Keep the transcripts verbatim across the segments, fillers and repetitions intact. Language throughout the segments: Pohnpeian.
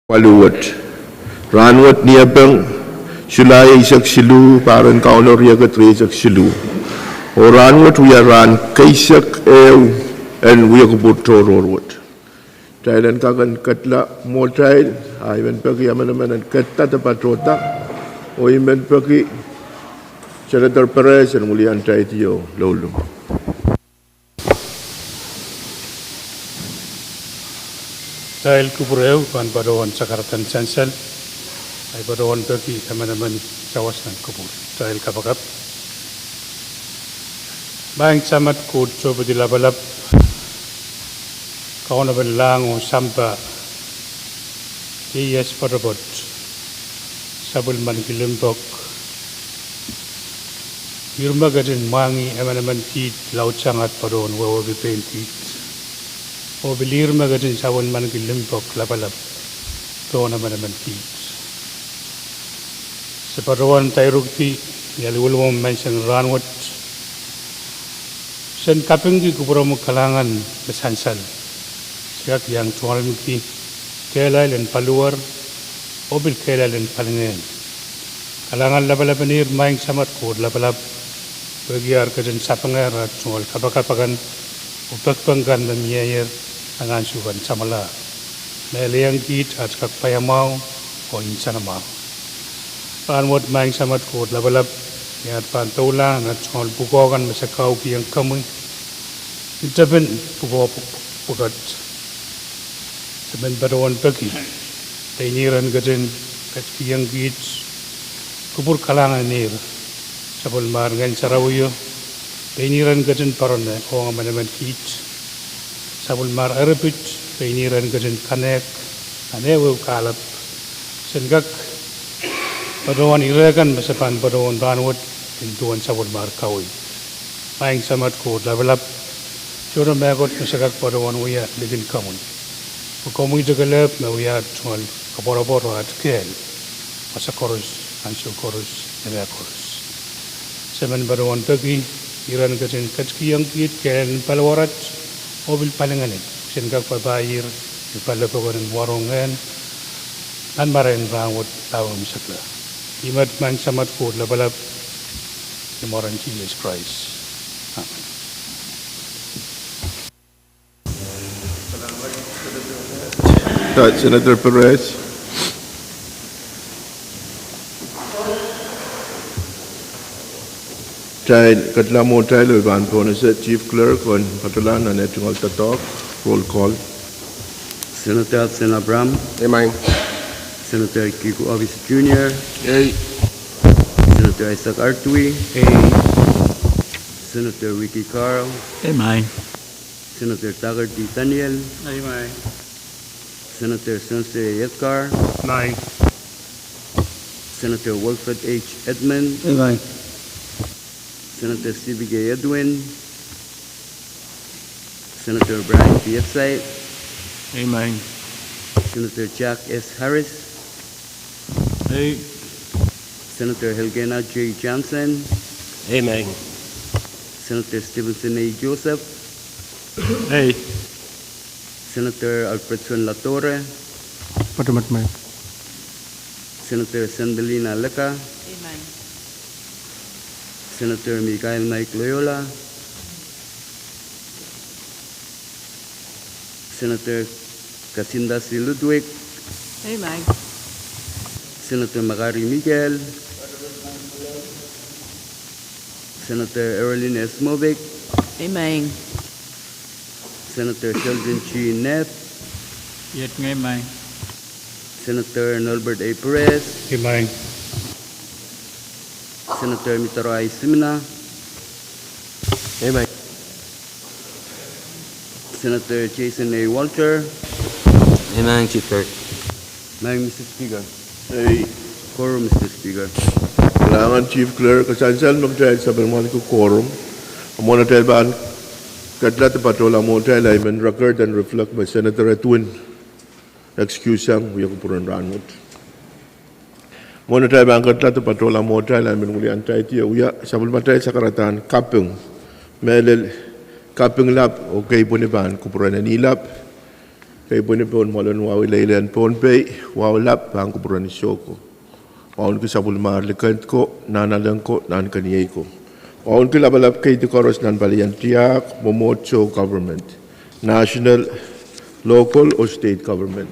Waluh wet. Rahnwet Niepeng, Sulai eisek siluh, pahr en Kauno riekid rieisek siluh. Oh rahnwet wia rahn keisek ehu en wiekupwur tohrohr wet. Kitail en kak en ketla mwohtail, a I men peki emenemen en ketla de patohda, oh I men peki Senator Perez en wilian taidi oh loulung. Kitail kupwure pahn patohwan sakarada sansal, ahi patohwan peki emenemen sawas nan kupwur. Kitail kapakap. Maing Samat Koht Sohpidi Lapalap, Kauno en lahng oh sampah, ieias poatopoat, sapwellimaniki limpoak, ihr me ketin mwahngih emenemen kiht laudsang at patohwan wehwehki pein kiht, oh pil ihr me ketin sapwellimaniki limpoak lapalap pohn emenemen kiht. Se patohwan dairukdi ni aluwelumomw menseng rahnwet, sen kapingki kupwuromwi kalahngan me sansal, se kak iang tungoalenki kehlail en paliwar, oh pil kehlail en palingehn. Kalahngan lapalap en ihr Maing Samat Koht Lapalap, pwehki ar ketin sapeng ar tungoal kapakap akan oh pekipek kan me mieier nan ansou kan samwalahr, me lelohng kiht at kak paiamwahu oh nsenamwahu. Rahnwet Maing Samat Koht Lapalap, ni ar pahn doulahng nan tungoal pwukoa kan me se kaukiong komwi, ni tepin pwukoa pwukat, se men patohwan peki pein ihr en ketin ketikihong kiht kupwur kalahngan en ihr, sapwellimar Ngehn Sarawio, pein ihr en ketin poarone ong emenemen kiht, sapwellimar eripit, pein ihr en ketin kanehk nan ehuehu kahlap, sen kak patohwan ire kan me se pahn patohwan rahnwet nin duwen sapwellimar kaweid. Maing Samat Koht Lapalap, sohte mehkot me se kak patohwan wia likin komwi, pwe komwihte kelehpw me wia tungoal koapworopwor oh at kehl, wasa koaros, ansou koaros, ni mehkot koaros. Se men patohwan peki ihr en ketin ketikihong kiht kehlail en paliwar at, oh pil palingehn, sen kak papah ihr ni paliepokon en warohng ngehn, nan marain rahnwet, lao me sekla. Ih met Maing Samat Koht Lapalap, ni mwaren Sises Krais, amen. Senator Perez. Kitail ketla mwohtail oh pahn pohnese Chief Clerk en patohla nan eh tungoal doadoahk, roll call. Senator Absen Abraham. Ehi Maing. Senator Kiko Office Junior. Ehi. Senator Isaac Artui. Ehi. Senator Ricky Carl. Ehi Maing. Senator Tucker D. Daniel. Ehi Maing. Senator Spencer A. Edgar. Maing. Senator Wilfred H. Edmund. Ehi Maing. Senator Sibi K. Edwin. Senator Brian P. Eksai. Ehi Maing. Senator Jack S. Harris. Ehi. Senator Elkena J. Johnson. Ehi Maing. Senator Stevenson A. Joseph. Ehi. Senator Alfredson Latore. Patohwan Maing. Senator Sandelina Leka. Ehi Maing. Senator Michael Mike Loyola. Senator Kasinda C. Ludwig. Ehi Maing. Senator Makari Mikael. Senator Erolin S. Mobik. Ehi Maing. Senator Sheldon G. Nett. Iet ngehi Maing. Senator Norbert A. Perez. Ehi Maing. Senator Mitaro I. Simina. Ehi Maing. Senator Jason A. Walter. Ehi Maing, Chief Clerk. Maing, Mister Speaker. Ehi. Quorum, Mister Speaker. Kalahngan Chief Clerk, e sansal me kitail sapwellimaniki quorum. Mwohn atail pahn ketla de patohla mwohtail, I men record and reflect me Senator Edwin excuse sang wia kupwuren rahnwet. Mwohn atail pahn ketla de patohla mwohtail, I men wilian taidi oh wia sapwellimatail sakaradahn kaping. Mehlel kaping lap oh keipweni pahn kupwuren eni lap. Keipweni pohn mwoalen wahu ileile en Pohnpei, wahu lap pahn kupwuren Soko. Wauneki sapwellimar likend ko, nahnalek ko, nahnkeniei ko. Wauneki lapalap keidi koaros nan palien tiahk, mwomwohdiso, government, national, local oh state government.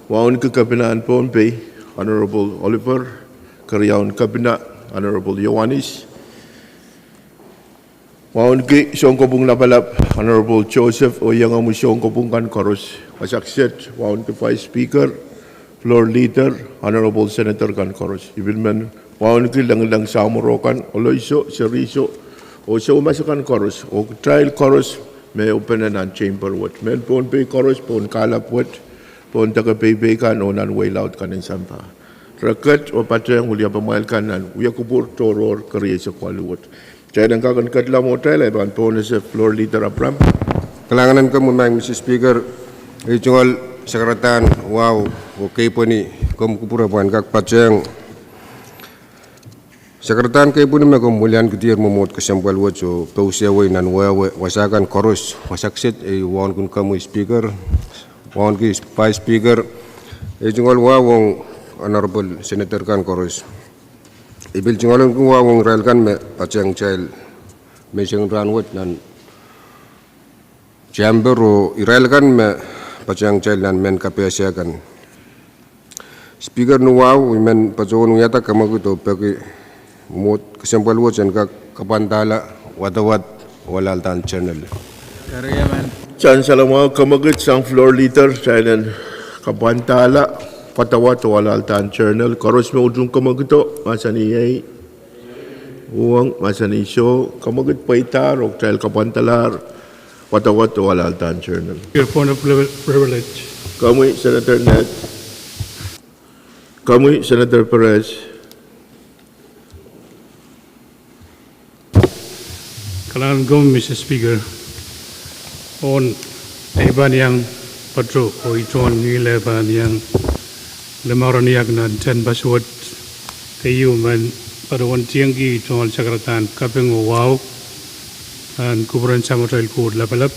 Wauneki Kepina en Pohnpei, Honorable Oliver, Keriaun Kepina, Honorable Ioanis. Wauneki sounkopwung lapalap, Honorable Joseph, oh iengomwi sounkopwung kan koaros. Wasakset, wauneki Vice Speaker, Floor Leader, Honorable Senator kan koaros. I pil men wauneki lengileng samworo kan, oloiso, seriso, oh soumase kan koaros, oh kitail koaros me ehu pene nan chamber wet. Mehn Pohnpei koaros, pohn kahlap wet, pohn deke peipei kan, oh nan wehi laud kan en sampah. Re ket oh patehng wiliapamwail kan nan wia kupwur tohrohr keriesek waluh wet. Kitail en kak en ketla mwohtail, I pahn pohnese Floor Leader Abraham. Kalahngan en komwi Madam Speaker, ei tungoal sakaradahn wahu oh keipweni komw kupwure pwehn kak patehng. Sakaradahn keipweni me komw weliankihdier mwomwohd kesempwal wet oh pousehwei nan wehwe wasa kan koaros. Wasakset ei wauneki komwi Speaker, wauneki Vice Speaker, ei tungoal wahu ong Honorable Senator kan koaros. I pil tungoal wahu ong irail kan me patehng kitail menseng rahnwet nan chamber oh irail kan me patehng kitail nan mehn kapehse kan. Speaker, ni wahu I men patohwan wiahda kemwekid oh peki mwomwohd kesempwal wet en kak kapwandahla wadawad oh alahldahr journal. Sansalamwahu, kemwekid sang Floor Leader, kitail en kapwandahla wadawad oh alahldahr journal. Koaros me utung kemwekido, mahsanih iei, uhwong, mahsanih soh, kemwekid pweidahr oh kitail kapwandalahr wadawad oh alahldahr journal. Your point of privilege. Komwi Senator Ned. Komwi Senator Perez. Kalahngan komwi Mister Speaker. Ohn, ei pahn iang patoh oh I tohn ngile pahn iang limauren iak nan tehnpas wet. Keieu men patohwan tiengki I tungoal sakaradahn kaping oh wahu nan kupwuren Samatail Koht Lapalap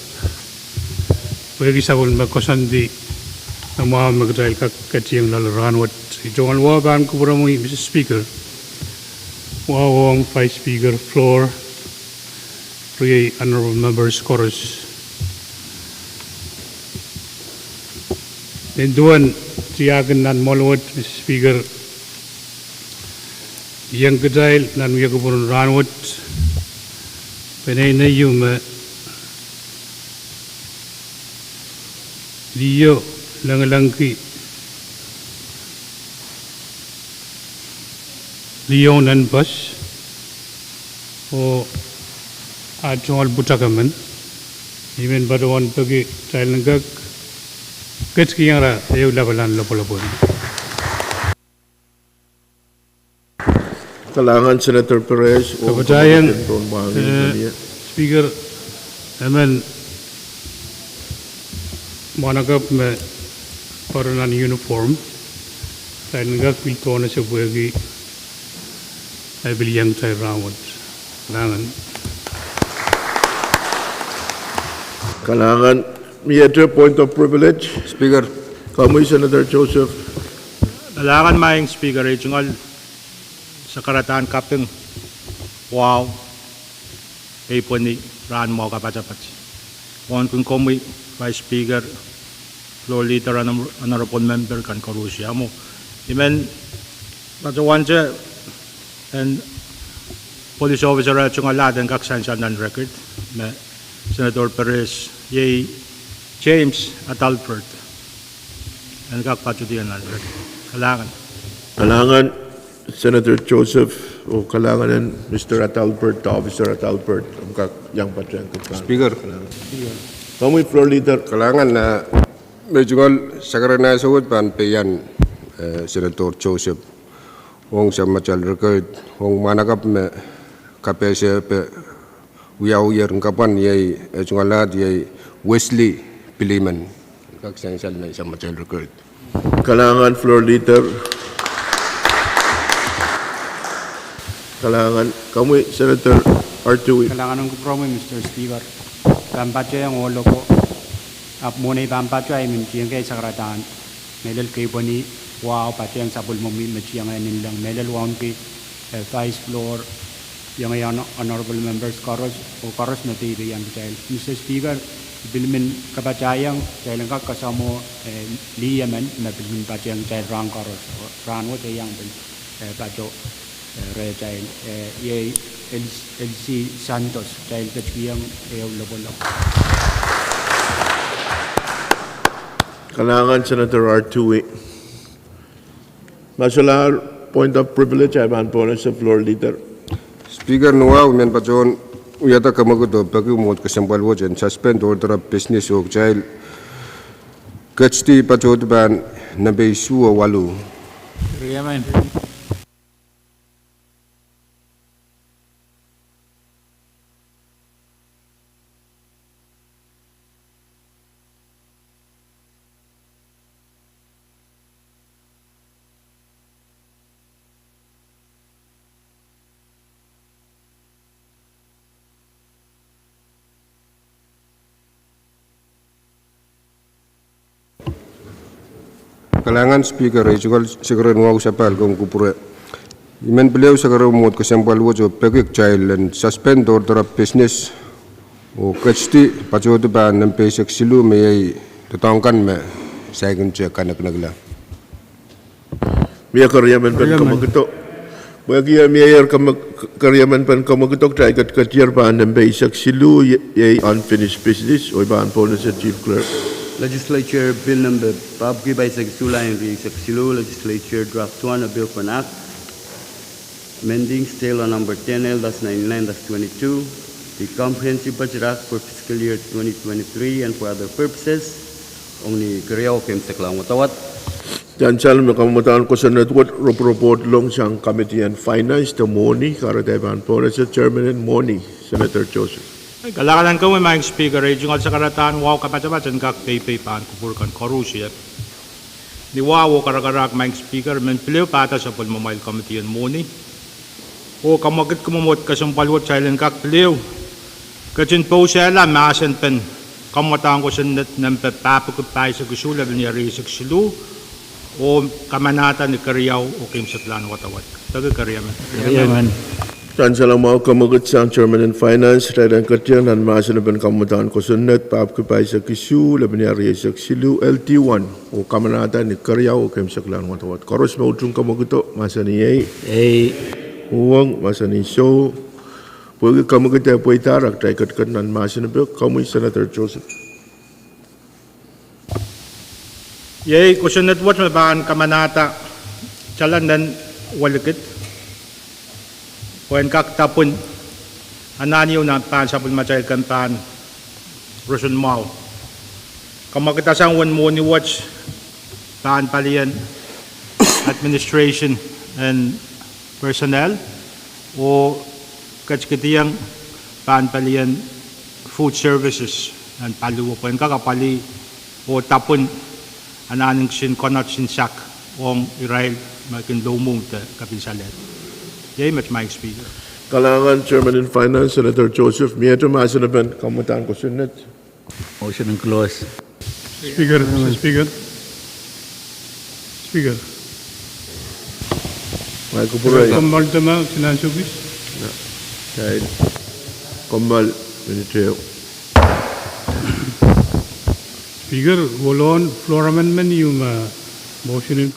pwehki sapwellime koasoandi me mwahu me kitail kak ketieng loale rahnwet. I tungoal wahu pahn kupwuromwi Mister Speaker, wahu ong Vice Speaker, Floor, riei honorable members koaros. Nin duwen tiahk en nan mwoal wet Mister Speaker, iengkitail nan wia kupwuren rahnwet peneinei ieu me liho lengilengki liho nan pas oh ah tungoal pwutak emen. I men patohwan peki kitail en kak ketikihong ira ehu lapalahn lopwolopwon. Kalahngan Senator Perez oh kapatahieng, Speaker, emen mwahnakapw me patoh nan uniform, kitail en kak pil tohnese pwehki ei pil iang kitail rahnwet. Kalahngan. Kalahngan. Miehte point of privilege. Speaker. Komwi Senator Joseph. Kalahngan Madam Speaker, ei tungoal sakaradahn kaping, wahu, keipweni, rahn mwahu kapatapat. Wauneki komwi Vice Speaker, Floor Leader, honorable member kan koaros. Ahpw I men patohwante en police officer eh tungoal ahd en kak sansal nan record me Senator Perez iei James Adalbert. En kak patohwante nan record. Kalahngan. Kalahngan Senator Joseph oh kalahngan en Mister Adalbert, Officer Adalbert, omw kak iang patehng. Speaker. Kalahngan. Komwi Floor Leader. Kalahngan, ah, me I tungoal sakaradahn ansou wet pahn peian, eh, Senator Joseph ong samatail record, ong mwahnakapw me kapehsepe wiawiher en kapwan iei, eh, tungoal ahd iei Wesley Pilimen. Kak sansal nan samatail record. Kalahngan Floor Leader. Kalahngan. Komwi Senator Artui. Kalahngan en kupwuromwi Mister Speaker. Pahn patehng ohl oko Ahpw mwohn ei pahn patohwan I men tiengki sakaradahn mehlel keipweni wahu patehng sapwellimomwi me tiengehn inleng, mehlel wauneki, eh, Vice Floor, iengei Hon-, Honorable Members koaros, oh koaros me peipeiong kitail. Mister Speaker, I pil men kapatahiong kitail en kak kasamwo, eh, lih emen me pil men patehng kitail rahn koaros, oh rahn wet e iang pil, eh, patoh, eh, rehtail, eh, iei Elsie Santos, kitail ketikihong ehu lopwolopw. Kalahngan Senator Artui. Ma solahr point of privilege, ahi pahn pohnese Floor Leader. Speaker, ni wahu I men patohwan wiahda kamwekid oh peki mwohd kesempwal wet en suspend order of business oh kitail ketidi patohdo pahn nempe isuh oh waluh. Kalahngan Speaker, ei tungoal sekerehn wahu sapahl komw kupwure. I men pil ehu sekerehn mwohd kesempwal wet oh peki kitail en suspend order of business oh ketidi patohdo pahn nempe eisek siluh me iei doadoahk kan me saikinte kaneknekla. Mie keriemen pen kamwekid. Pwehki mie keriemen pen kamwekid, kitail ketiketier pahn nempe eisek siluh, iei unfinished business, oh I pahn pohnese Chief Clerk. Legislature Bill number papwiki pahisek isuh, lain rieisek siluh, Legislature Draft One, a bill for an act amending state law number ten L dash ninety-nine dash twenty-two, the Comprehensive Budget Act for fiscal year twenty twenty-three and for other purposes, ong ni keriau oh keimwseklahn wadawad. Sansal me kamwadahn kosonned wet ropwuropohd long sang Committee on Finance de mwohni, kahrehda I pahn pohnese Chairman en mwohni, Senator Joseph. Kalahngan komwi Madam Speaker, ei tungoal sakaradahn wahu kapatapat en kak peipei pahn kupwur kan koaros. Ni wahu oh karakarahk Madam Speaker, I men pil ehu pahda sapwellimamwail Committee en mwohni oh kamwekidki mwomwohd kesempwal wet kitail en kak pil ehu ketin pousehla mahsen pen kamwadahn kosonned nempe papwiki pahisek isuh, lepin rieisek siluh, oh kamanahda ni keriau oh keimwseklahn wadawad. Peki keriemen. Sansal mwahu kamwekid sang Chairman en Finance, kitail en ketieng nan mahsen pen kamwadahn kosonned papwiki pahisek isuh, lepin rieisek siluh, L D one, oh kamanahda ni keriau oh keimwseklahn wadawad. Koaros me utung kamwekido, mahsanih ei. Uhwong, mahsanih soh. Pwehki kamwekid e pweidahr, kitail ketiket nan mahsen pwuhk. Komwi Senator Joseph. Iei kosonned wet me pahn kamanahda tala nen welikid pwehn kak dapwin anahn ieu nan pahn sapwellimatail kan pahn roson mwahu. Kamwekidasang uwen mwohni wet pahn palien administration and personnel oh ketikediong pahn palien food services nan paliwar pwehn kak apwalih oh dapwin anahn en kisin konot sinsak ong irail me kin lohmwohng de kapilsalehda. Iei met Madam Speaker. Kalahngan Chairman en Finance, Senator Joseph, miehte mahsen pen kamwadahn kosonned. Motion en close. Speaker, Mister Speaker. Speaker. Mwail kupwure. Kommoal de ma Finance Office. Kommoal minit ehu. Speaker, kolohn floor amendment ieu me motion en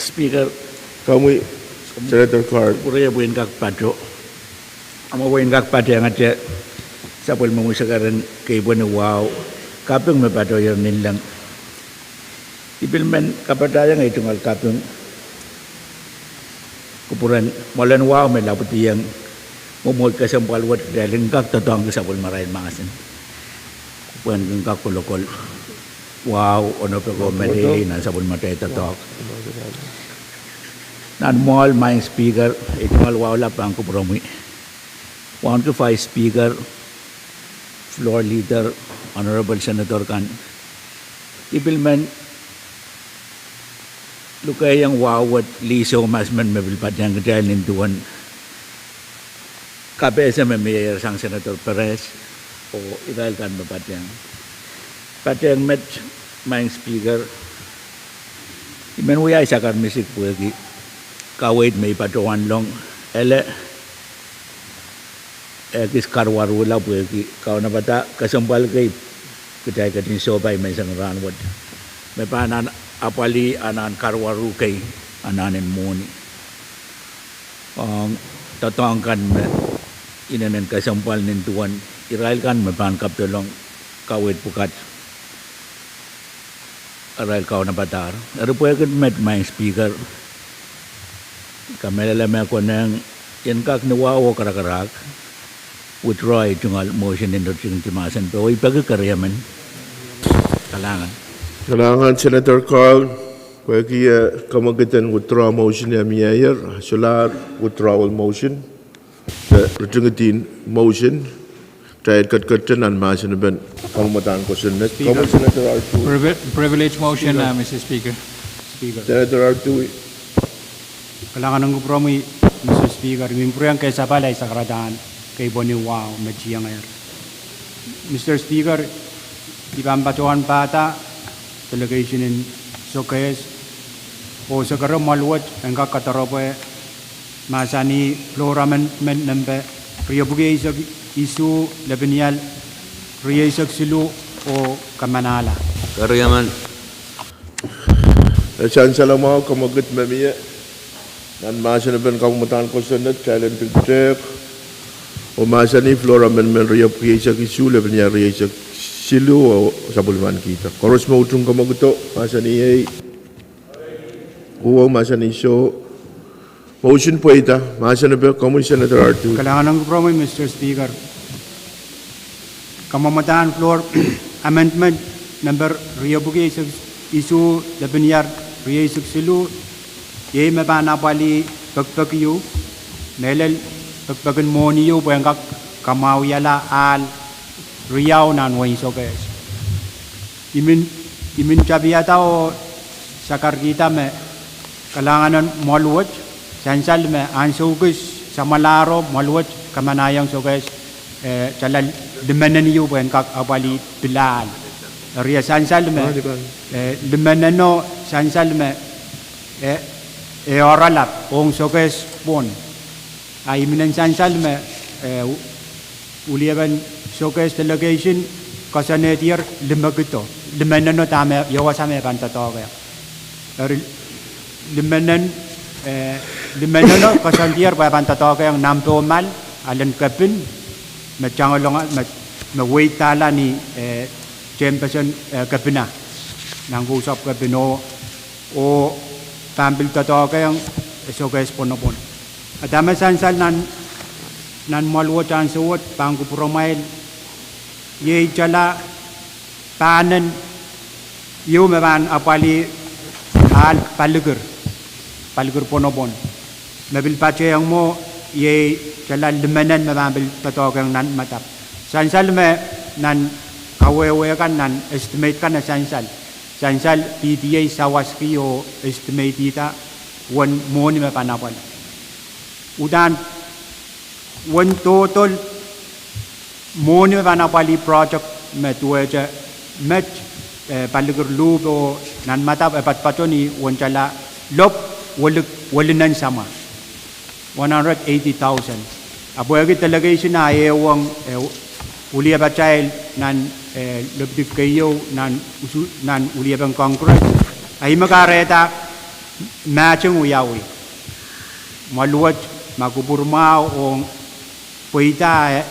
Speaker, komwi Senator Carl. Pwurehng pwihn kak pato. Ahmw pwihn kak pato, e ngehn sapwellimomwi sakaradahn kei pwehn wahu, kaping me patohier ninleng. I pil men kapatahieng ei tungoal kaping kupwuren mwoalen wahu me lapwadiong mwomwohd kesempwal wet, kitail en kak doadoahngki sapwellimarail mahsen pwehn kin kak kolokol wahu, onopek oh mehlel nan sapwellimatail doadoahk. Nan mwoahl, Maing Speaker, ei tungoal wahu lap pahn kupwuromwi. Wauneki Vice Speaker, Floor Leader, Honorable Senator kan, I pil men lukehiong wahu wet lih soumas men me pil patehng kitail nin duwen kapehse me mieier sang Senator Perez oh irail kan me patehng, patehng met, Maing Speaker, I men wia sakar misik pwehki kaweid me I patohwan long ele e kis karuwaruhla pwehki kaunopada kesempwal kei kitail ketin sohpai menseng rahn wet, me pahn apwalih anahn karuwaru kei, anahn en mwohni ong doadoahk kan me inenen kesempwal nin duwen irail kan me pahn kapedolong kaweid pwukat arail kaunopadahr. Eri pwehki met, Maing Speaker, kamehlele me konehng I en kak ni wahu oh karakarahk withdraw ei tungoal motion en ritingdi mahsen peh oh I peki keriemen. Kalahngan. Kalahngan Senator Carl, pwehki e kamwekid en withdraw motion e mieier, solahr withdrawal motion de ritingidihn motion. Kitail ketiketete nan mahsen en kamwamadahn kosonned. Komwi Senator Artui. Privilege motion, Mister Speaker. Senator Artui. Kalahngan en kupwuromwi, Mister Speaker, I men pwurehng kehsapala ei sakaradahn kei pwehn wahu me tiengehr. Mister Speaker, I pahn patohwan pahda delegation en Sokehs oh sekere mwoal wet en kak kadoaropwe mahsanih floor amendment nempe riepwiki eisek isuh, lepin ial rieisek siluh oh kamanahla. Keriemen. E sansal mwahu kamwekid me mie nan mahsen en kamwamadahn kosonned, kitail en pil tehk oh mahsanih floor amendment riepwiki eisek isuh, lepin ial rieisek siluh oh sapwellimankihda. Koaros me utung kamwekido mahsanih ei, uwen mahsanih soh. Motion pweida, mahsen en komwi Senator Artui. Kalahngan en kupwuromwi, Mister Speaker. Kamwamadahn floor amendment nempe riepwiki eisek isuh, lepin ial rieisek siluh, iei me pahn apwalih pekipek ieu, mehlel pekipek en mwohni ieu pwehn kak kamwahuiala ahl riau nan wehin Sokehs. I men, I men tapihada oh sakarkihda me kalahngan en mwoal wet, sansal me ansou kis samwalahro mwoal wet kamanahiong Sokehs, eh, tala limenen ieu pwehn kak apwalih pilahl. Eri e sansal me, eh, limeneno sansal me, eh, e oaralap ong Sokehs pwon. A I men sansal me, eh, Weliepen Sokehs delegation koasoanehdier limekido, limeneno dahme iawasa me pahn doadoahk. Eri limenen, eh, limeneno koasoandier pwe pahn doadoahk nan pohn mal, alen kepin, me tangalong, me, me weidala ni, eh, tehnpesen, eh, kepina, nan kousapw kepino, oh pahn pil doadoahk, eh, Sokehs pwonopwon. A dahme sansal nan, nan mwoal wet ansou wet pahn kupwuromwail, iei tala pahnen ieu me pahn apwalih ahl palikir, palikir pwonopwon. Me pil patehng mwo iei tala limenen me pahn pil doadoahk nan madap. Sansal me nan kawehwe kan, nan estimate kan e sansal. Sansal P D A sawaski oh estimateihda uwen mwohni me pahn apwalih. Uhdahn uwen total mwohni me pahn apwalih project me duwehte met, eh, palikir luhp oh nan madap e patopato ni uwen tala lopw welik, welinen samwa. One hundred eighty thousand. A pwehki delegation a ehuong, eh, wiliepatail nan, eh, lepidi keieu nan usu, nan wiliepen Congress. A ih me kahrehda Mahting wiawi. Mwaluwet ma kupwur mwahu ong pweida, eh,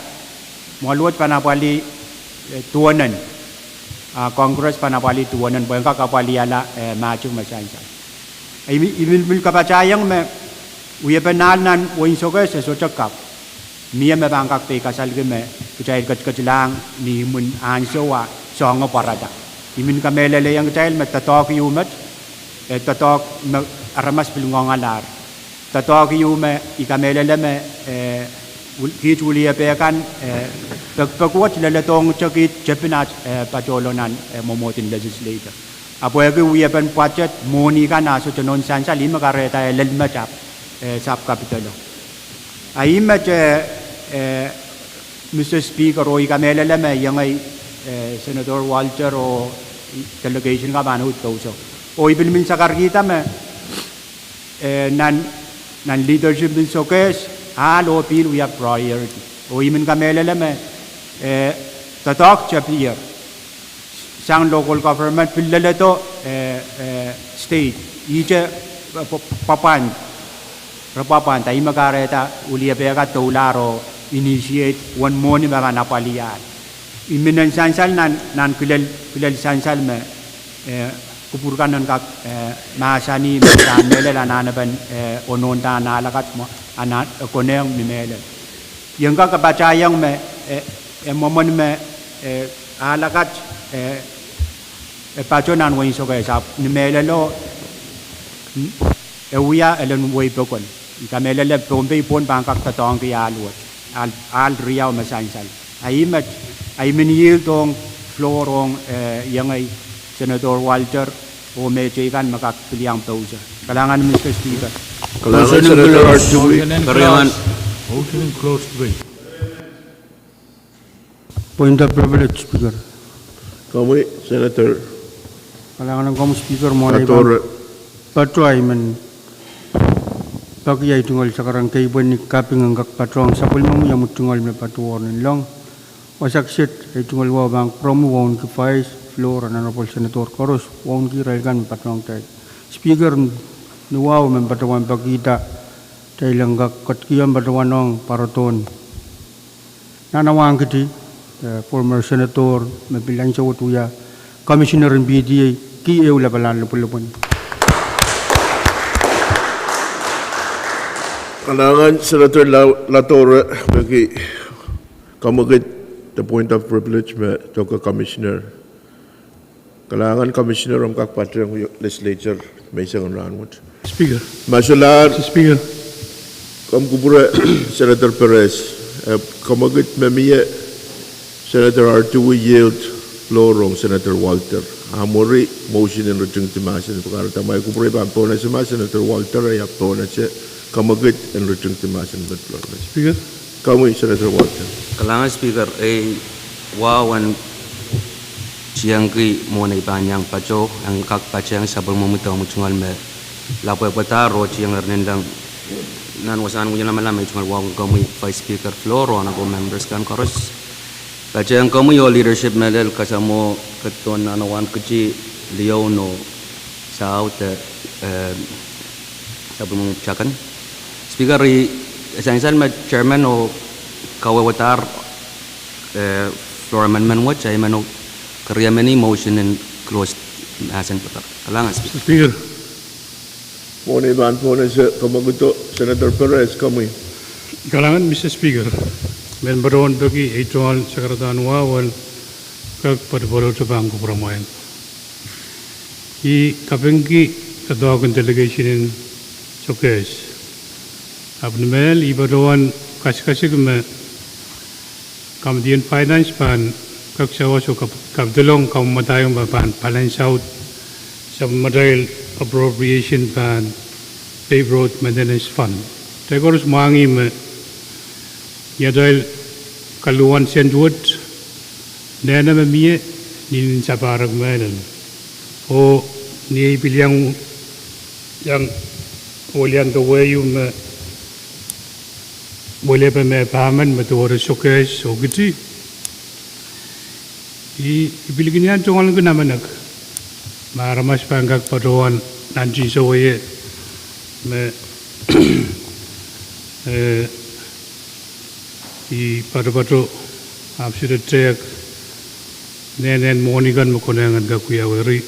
mwaluwet pahn apwalih, eh, duwenen. Ah, Congress pahn apwalih duwenen, pwe en kak apwalihala, eh, mahting me sansal. I mil, I mil, mil kapatahieng me wiepen ahl nan wehin Sokehs e sohte kak. Mie me pahn kak peikasalki me kitail ketiketlahng ni imwin ansou a soangen pwarada. I men kamehlelehiong kitail me doadoahk ieu met, eh, doadoahk me aramas pil ngoangalahr. Doadoahk ieu me I kamehlele me, eh, wul-, kiht wuliepe kan, eh, pekipek wet leledohngte kiht tepin aht, eh, patohlo nan, eh, mwomwohd en legislature. Ahpw pwehki wiepen budget, mwohni kan a sohte nohn sansal, ih me kahrehda e lel met ahpw, eh, sahpw kapidolo. A ih met, eh, eh, Mister Speaker, oh I kamehlele me iengei, eh, Senator Walter oh delegation kan pahn uhd pouso. Oh I pil men sakarkihda me, eh, nan, nan leadership en Sokehs, ahl oh pihl wia priority. Oh I men kamehlele me, eh, doadoahk tepier. Sang local government pil leledo, eh, eh, state. Ihte, eh, pw-, pwapwand. Re pwapwand, a ih me kahrehda wuliepe kan doulahr oh initiate uwen mwohni me pahn apwalih ahl. I men en sansal nan, nan kilel, kilel sansal me, eh, kupwur kan en kak, eh, mahsanih me pahn mehlel anahnepen, eh, onohnda ahl akat mwo, anahn, eh, konehng ni mehlel. Ien kak kapatahieng me, eh, eh, mwomwen me, eh, ahl akat, eh, eh, pato nan wehin Sokehs ahpw ni mehlelo, n-, e wia elen wehi pokon. I kamehlele Pohnpei pwon pahn kak doadoahngki ahl wet. Ahl, ahl riau me sansal. A ih met, a I men yield ong floor ong, eh, iengei Senator Walter, oh mehteikan me kak pil iang pouso. Kalahngan Mister Speaker. Kalahngan Senator Artui. Motion in closed. Motion in closed debate. Point of privilege, Speaker. Komwi, Senator. Kalahngan ong komwi Speaker, mwohn ei pahn patohwan I men peki ei tungoal sakarang kei pwehn ni kaping en kak patohwan sapwellimomwi omwi tungoal me patohwan inleng. Wasa kiset ei tungoal wahu pahn kupwuromwi wauneki Vice, Floor, Honorable Senator koaros, wauneki irail kan me patohwan kitail. Speaker, ni wahu men patohwan pekihda, kitail en kak ketikihong patohwan ong pwarodohn Nanawangkiti, eh, former senator, me pil ansou wet wia commissioner en P T A, ki ehu lapalahn lipwelipwen. Kalahngan Senator La-, Latore, peki komwi kid the point of privilege me doke commissioner. Kalahngan Commissioner, omw kak patehng legislature menseng en rahn wet. Speaker. Ma solahr. Mister Speaker. Komw kupwure Senator Perez, eh, komw kid me mie Senator Artui yield floor ong Senator Walter. A mwuri motion en ritingdi mahsen pwukat, ma I kupwure pahn pohnese ma Senator Walter, ia pohnese, komw kid en ritingdi mahsen pwukat. Speaker. Komwi Senator Walter. Kalahngan Speaker, ei wahu en tiengki mwohn ei pahn iang patoh, en kak patehng sapwellimomwi de omwi tungoal me lapwehpwadahr oh tieng erein leng nan wasahn wia lamalam, ei tungoal wahu komwi Vice Speaker Floor oh Honorable Members kan koaros. Patehng komwi oh leadership mehlel, kasamwo, kedohn Nanawangkiti, Liahona, Saut, eh, sapwellimomwi pwutak kan. Speaker, I sansal me Chairman oh kawehwedahr, eh, floor amendment wet, I men oh keriemeni motion en closed mahsen pwukat. Kalahngan Speaker. Speaker. Mwohn ei pahn pohnese, komw kid, Senator Perez, komwi. Kalahngan Mister Speaker, I men patohwan peki ei tungoal sakaradahn wahu en kak patopato pahn kupwuramwail. I kapingki doadoahk en delegation en Sokehs. Ahpw ni mehlel I patohwan kasikasik me Committee en Finance pahn kak sawas oh kap-, kapidolong kamwadaiong pahn balance out sapwellimatail appropriation pahn Paved Road Maintenance Fund. Kitail koaros mwahngih me ni atail kaluhwan sent wet, nene me mie ni nin sapahrek mehlel. Oh ni ei pil iang, iang, oh lian de wehiu me welepe me pahmen me duwehte Sokehs oh Kiti. I, I pil kin iang tungoal kin namenek ma aramas pahn kak patohwan Nan tinsewei me, eh, I patopato ahpw sohte tehk nehnen mwohni kan me konehng en kak wiawi. Eri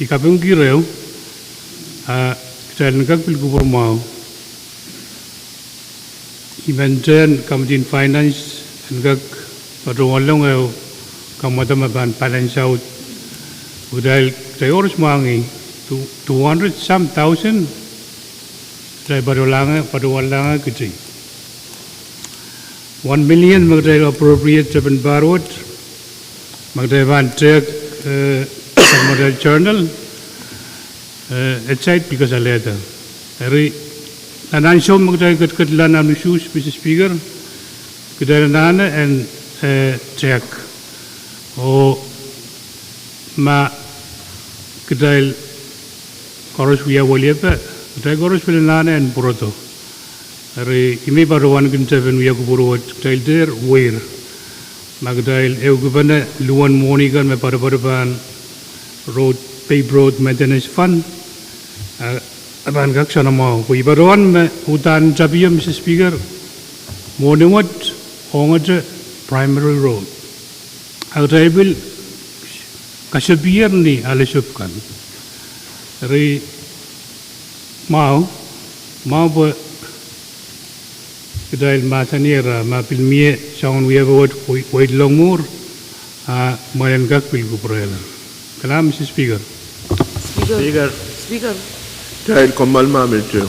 I kapingkihong ehu, a kitail en kak pil kupwur mwahu. I men tehn Committee on Finance en kak patohwanlahng ehu kamwadang me pahn balance out. Kitail, kitail koaros mwahngih two, two hundred some thousand. Kitail patohwanlahng, patohwanlahng kitail one million me kitail appropriate tepin pahr wet, me kitail pahn tehk, eh, supplemental journal, eh, et cetera, pil kasalehda. Eri, nan ansou me kitail ketiket nan usuhs, Mister Speaker, kitail anahne en, eh, tehk. Oh ma kitail koaros wia weliepe, kitail koaros pil anahne en pwurodo. Eri I men patohwan kin tepin wia kupwur wet, kitail dehr weir. Ma kitail ehukipene luhwen mwohni kan me patopato pahn road, paved road maintenance fund, a, a pahn kak soanamwahu. Pwe I patohwan me uhdahn tapio, Mister Speaker, mwohni wet ongete primary road. A kitail pil kasepier ni alesop kan. Eri mwahu, mwahu pwe kitail mahsanier a ma pil mie soangen wiepe wet, wei-, weidlong mwuhr, a mwein en kak pil kupwurehla. Kalam, Mister Speaker. Speaker. Speaker. Speaker. Kitail kommoal ma me te.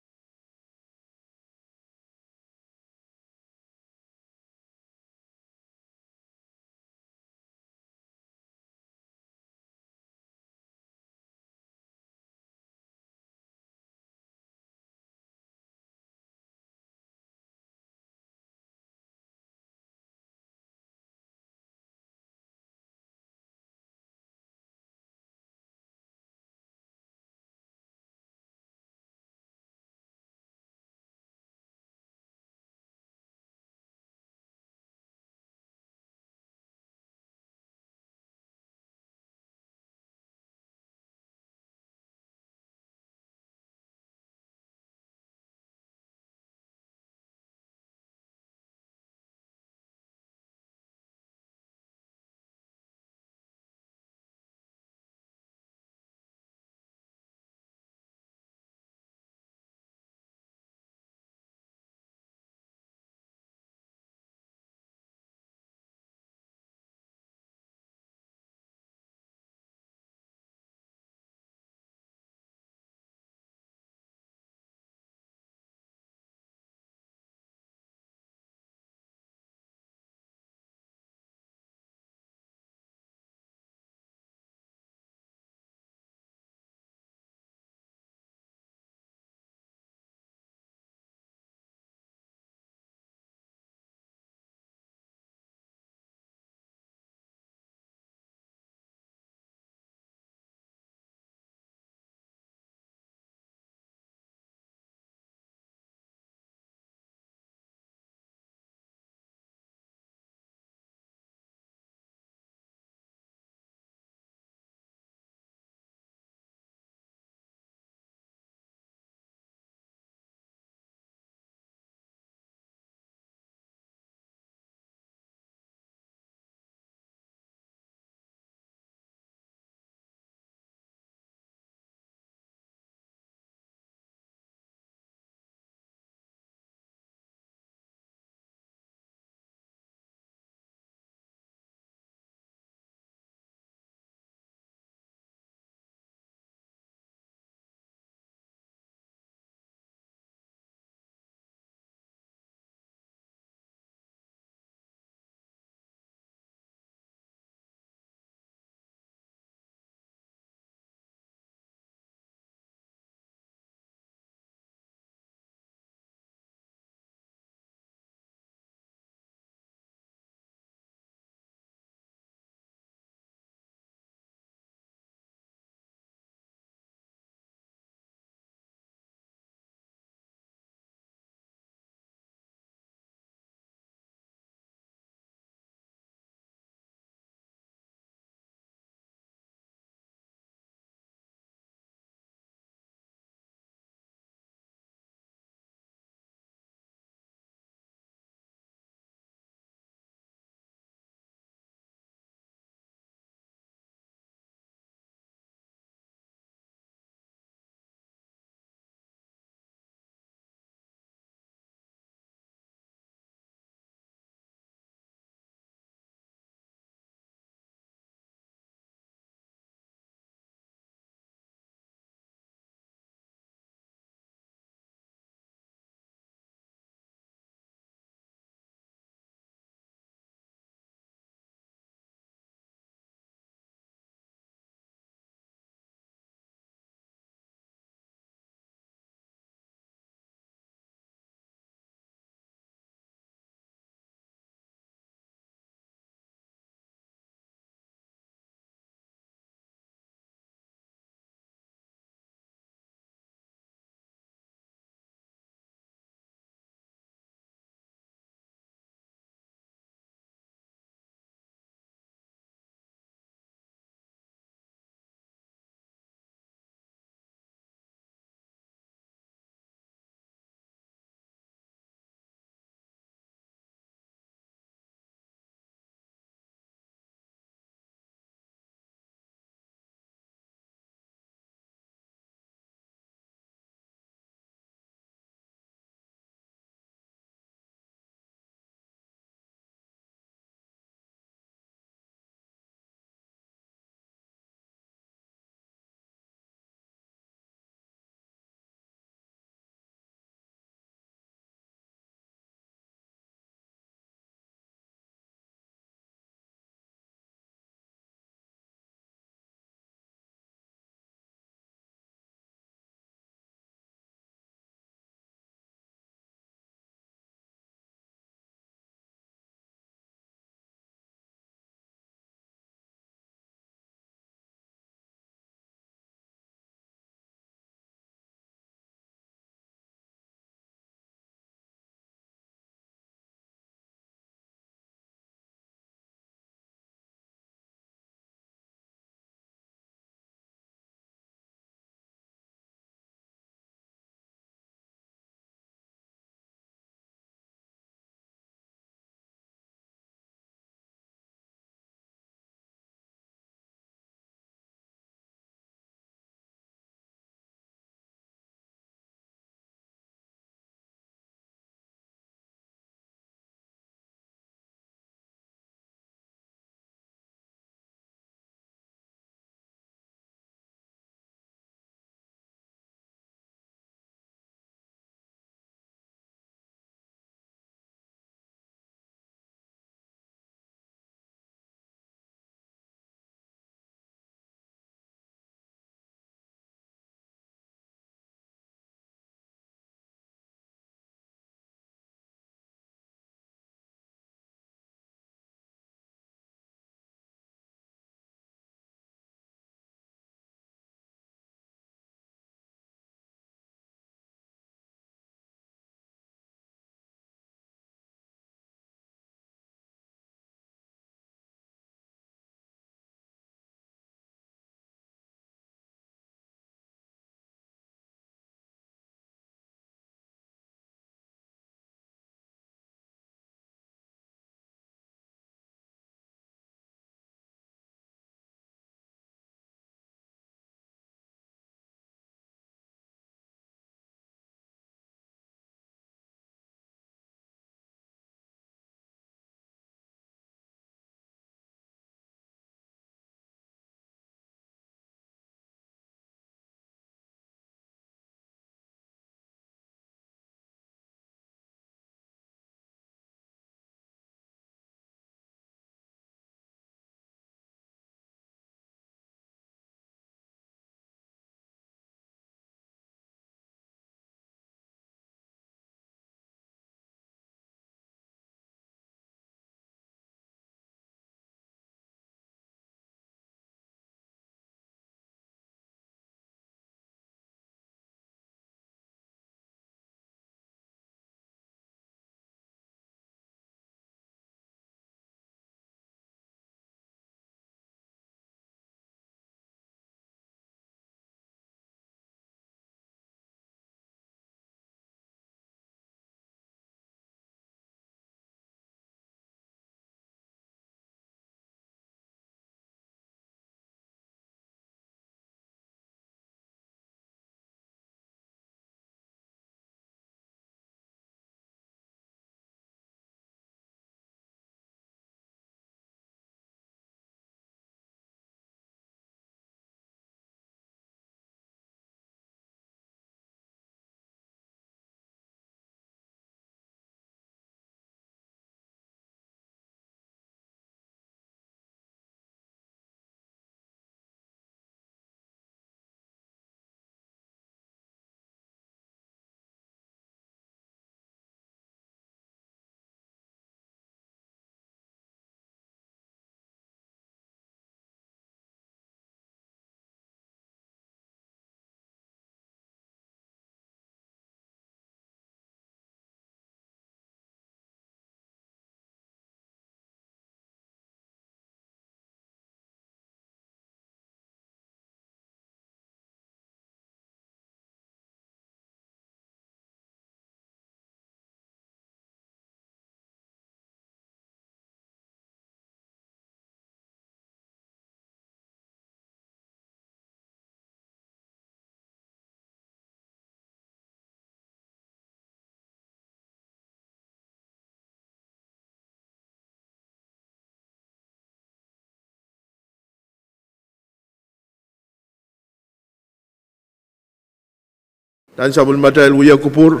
Nan sapwellimatail wia kupwur,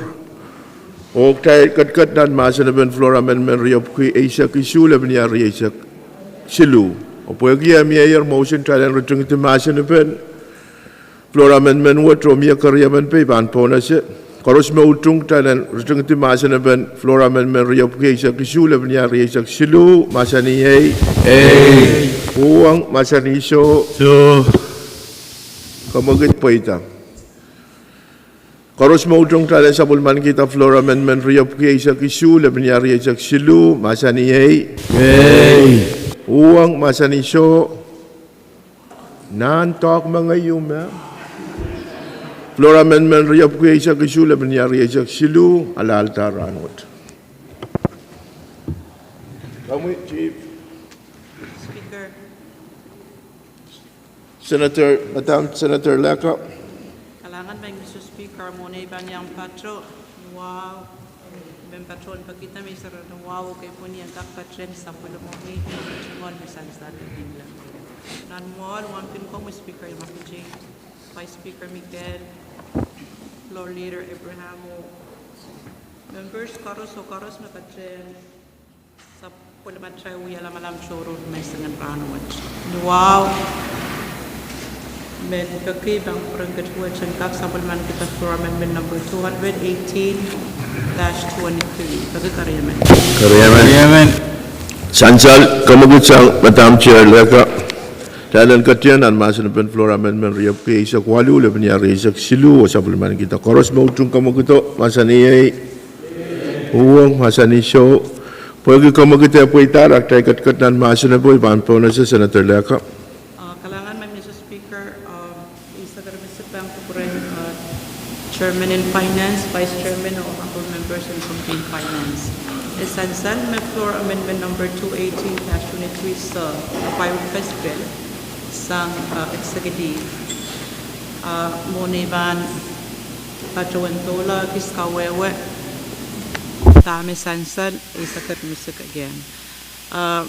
oh kitail ketiket nan mahsen en floor amendment riepwiki eisek isuh lepin ia rieisek siluh. Oh pwehki eh mieier motion, kitail en ritingidi mahsen en floor amendment wet oh mie keriemen pei pahn pohnese. Koaros me utung, kitail en ritingidi mahsen en floor amendment riepwiki eisek isuh lepin ia rieisek siluh, mahsanih ei. Uhwong, mahsanih soh. Kamwekid pweida. Koaros me utung, kitail en sapwellimanikihda floor amendment riepwiki eisek isuh lepin ia rieisek siluh, mahsanih ei. Uhwong, mahsanih soh. Nan doadoahk me ngehi ieu me floor amendment riepwiki eisek isuh lepin ia rieisek siluh, alahlda rahnwet. Komwi, Chief. Speaker. Senator, Madam Senator Leka. Kalahngan, Madam Mister Speaker, mwohn ei pahn iang patoh, ni wahu, I men patohwan pekida me I sarawi ni wahu, oh kei pwehn iang kak patehng sapwellimomwi, tungoal me sansal kin lel. Nan mwoahl, wauneki komwi Speaker Yemaguchi, Vice Speaker Mikel, Floor Leader Abraham, oh members koaros oh koaros me patehng sapwellimatail wia lamalam tohrohr menseng en rahnwet. Ni wahu, I men peki pahn kupwuren ketiket wet en kak sapwellimanikihda floor amendment number two hundred eighteen dash twenty-three. Peki keriemen. Keriemen. Sansal, kamwekid sang Madam Chair Leka. Kitail en ketieng nan mahsen en floor amendment riepwiki eisek waluh lepin ia rieisek siluh oh sapwellimanikihda. Koaros me utung kamwekido, mahsanih ei. Uhwong, mahsanih soh. Pwehki kamwekid eh pweida, kitail ketiket nan mahsen en pwe I pahn pohnese Senator Leka. Uh, kalahngan, Madam Mister Speaker, uh, I sarawi ni wahu pahn kupwuren, uh, Chairman en Finance, Vice Chairman, oh honorable members en Committee en Finance. E sansal me floor amendment number two eighteen dash twenty-three, sir, a pai request bill sang, uh, executive, uh, mwohn ei pahn patohwan doula kis kawehwe, dahme sansal, e sakir misik again. Uh,